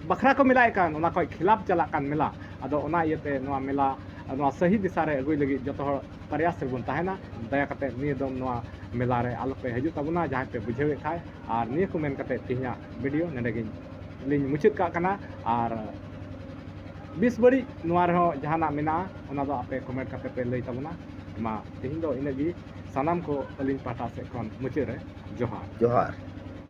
ᱵᱟᱠᱷᱨᱟ ᱠᱚ ᱢᱮᱞᱟᱭᱮᱫ ᱠᱟᱱ, ᱚᱱᱟ ᱠᱷᱚᱡ ᱠᱷᱤᱞᱟᱯ ᱪᱟᱞᱟᱜ ᱠᱟᱱ ᱢᱮᱞᱟ᱾ ᱟᱫᱚ ᱚᱱᱟ ᱤᱭᱟᱹᱛᱮ ᱱᱚᱣᱟ ᱢᱮᱞᱟ, ᱱᱚᱣᱟ ᱥᱟᱹᱦᱤ ᱫᱤᱥᱟ ᱨᱮ ᱟᱹᱜᱩᱭ ᱞᱟᱹᱜᱤᱫ ᱡᱚᱛᱚ ᱦᱚᱲ ᱯᱨᱚᱭᱟᱥ ᱨᱮᱵᱚᱱ ᱛᱟᱦᱮᱱᱟ᱾ ᱫᱟᱭᱟ ᱠᱟᱛᱮ ᱱᱤᱭᱟᱹ ᱫᱚᱢ ᱱᱚᱣᱟ ᱢᱮᱞᱟ ᱨᱮ ᱟᱞᱚ ᱯᱮ ᱦᱤᱡᱩᱜ ᱛᱟᱵᱚᱱᱟ, ᱡᱟᱦᱟᱸᱭ ᱯᱮ ᱵᱩᱡᱷᱟᱹᱣᱮᱫ ᱠᱷᱟᱡ᱾ ᱟᱨ ᱱᱤᱭᱟᱹ ᱠᱚ ᱢᱮᱱ ᱠᱟᱛᱮ ᱛᱮᱦᱮᱧᱟᱜ ᱵᱷᱤᱰᱤᱭᱳ ᱱᱚᱰᱮ ᱜᱮᱧ, ᱞᱤᱧ ᱢᱩᱪᱟᱹᱫ ᱠᱟᱜ ᱠᱟᱱᱟ᱾ ᱟᱨ ᱵᱮᱥ ᱵᱟᱹᱲᱤᱡ ᱱᱚᱣᱟ ᱨᱮᱦᱚᱸ ᱡᱟᱦᱟᱱᱟᱜ ᱢᱮᱱᱟᱜᱼᱟ, ᱚᱱᱟ ᱫᱚ ᱟᱯᱮ ᱠᱚᱢᱮᱱᱴ ᱠᱟᱛᱮ ᱯᱮ ᱞᱟᱹᱭ ᱛᱟᱵᱚᱱᱟ᱾ ᱢᱟ ᱛᱮᱦᱮᱧ ᱫᱚ ᱤᱱᱟᱹᱜ ᱜᱮ, ᱥᱟᱱᱟᱢ ᱠᱚ ᱟᱹᱞᱤᱧ ᱯᱟᱦᱴᱟ ᱥᱮᱫ ᱠᱷᱚᱱ ᱢᱩᱪᱟᱹᱫ ᱨᱮ ᱡᱚᱦᱟᱨ᱾ ᱡᱚᱦᱟᱨ᱾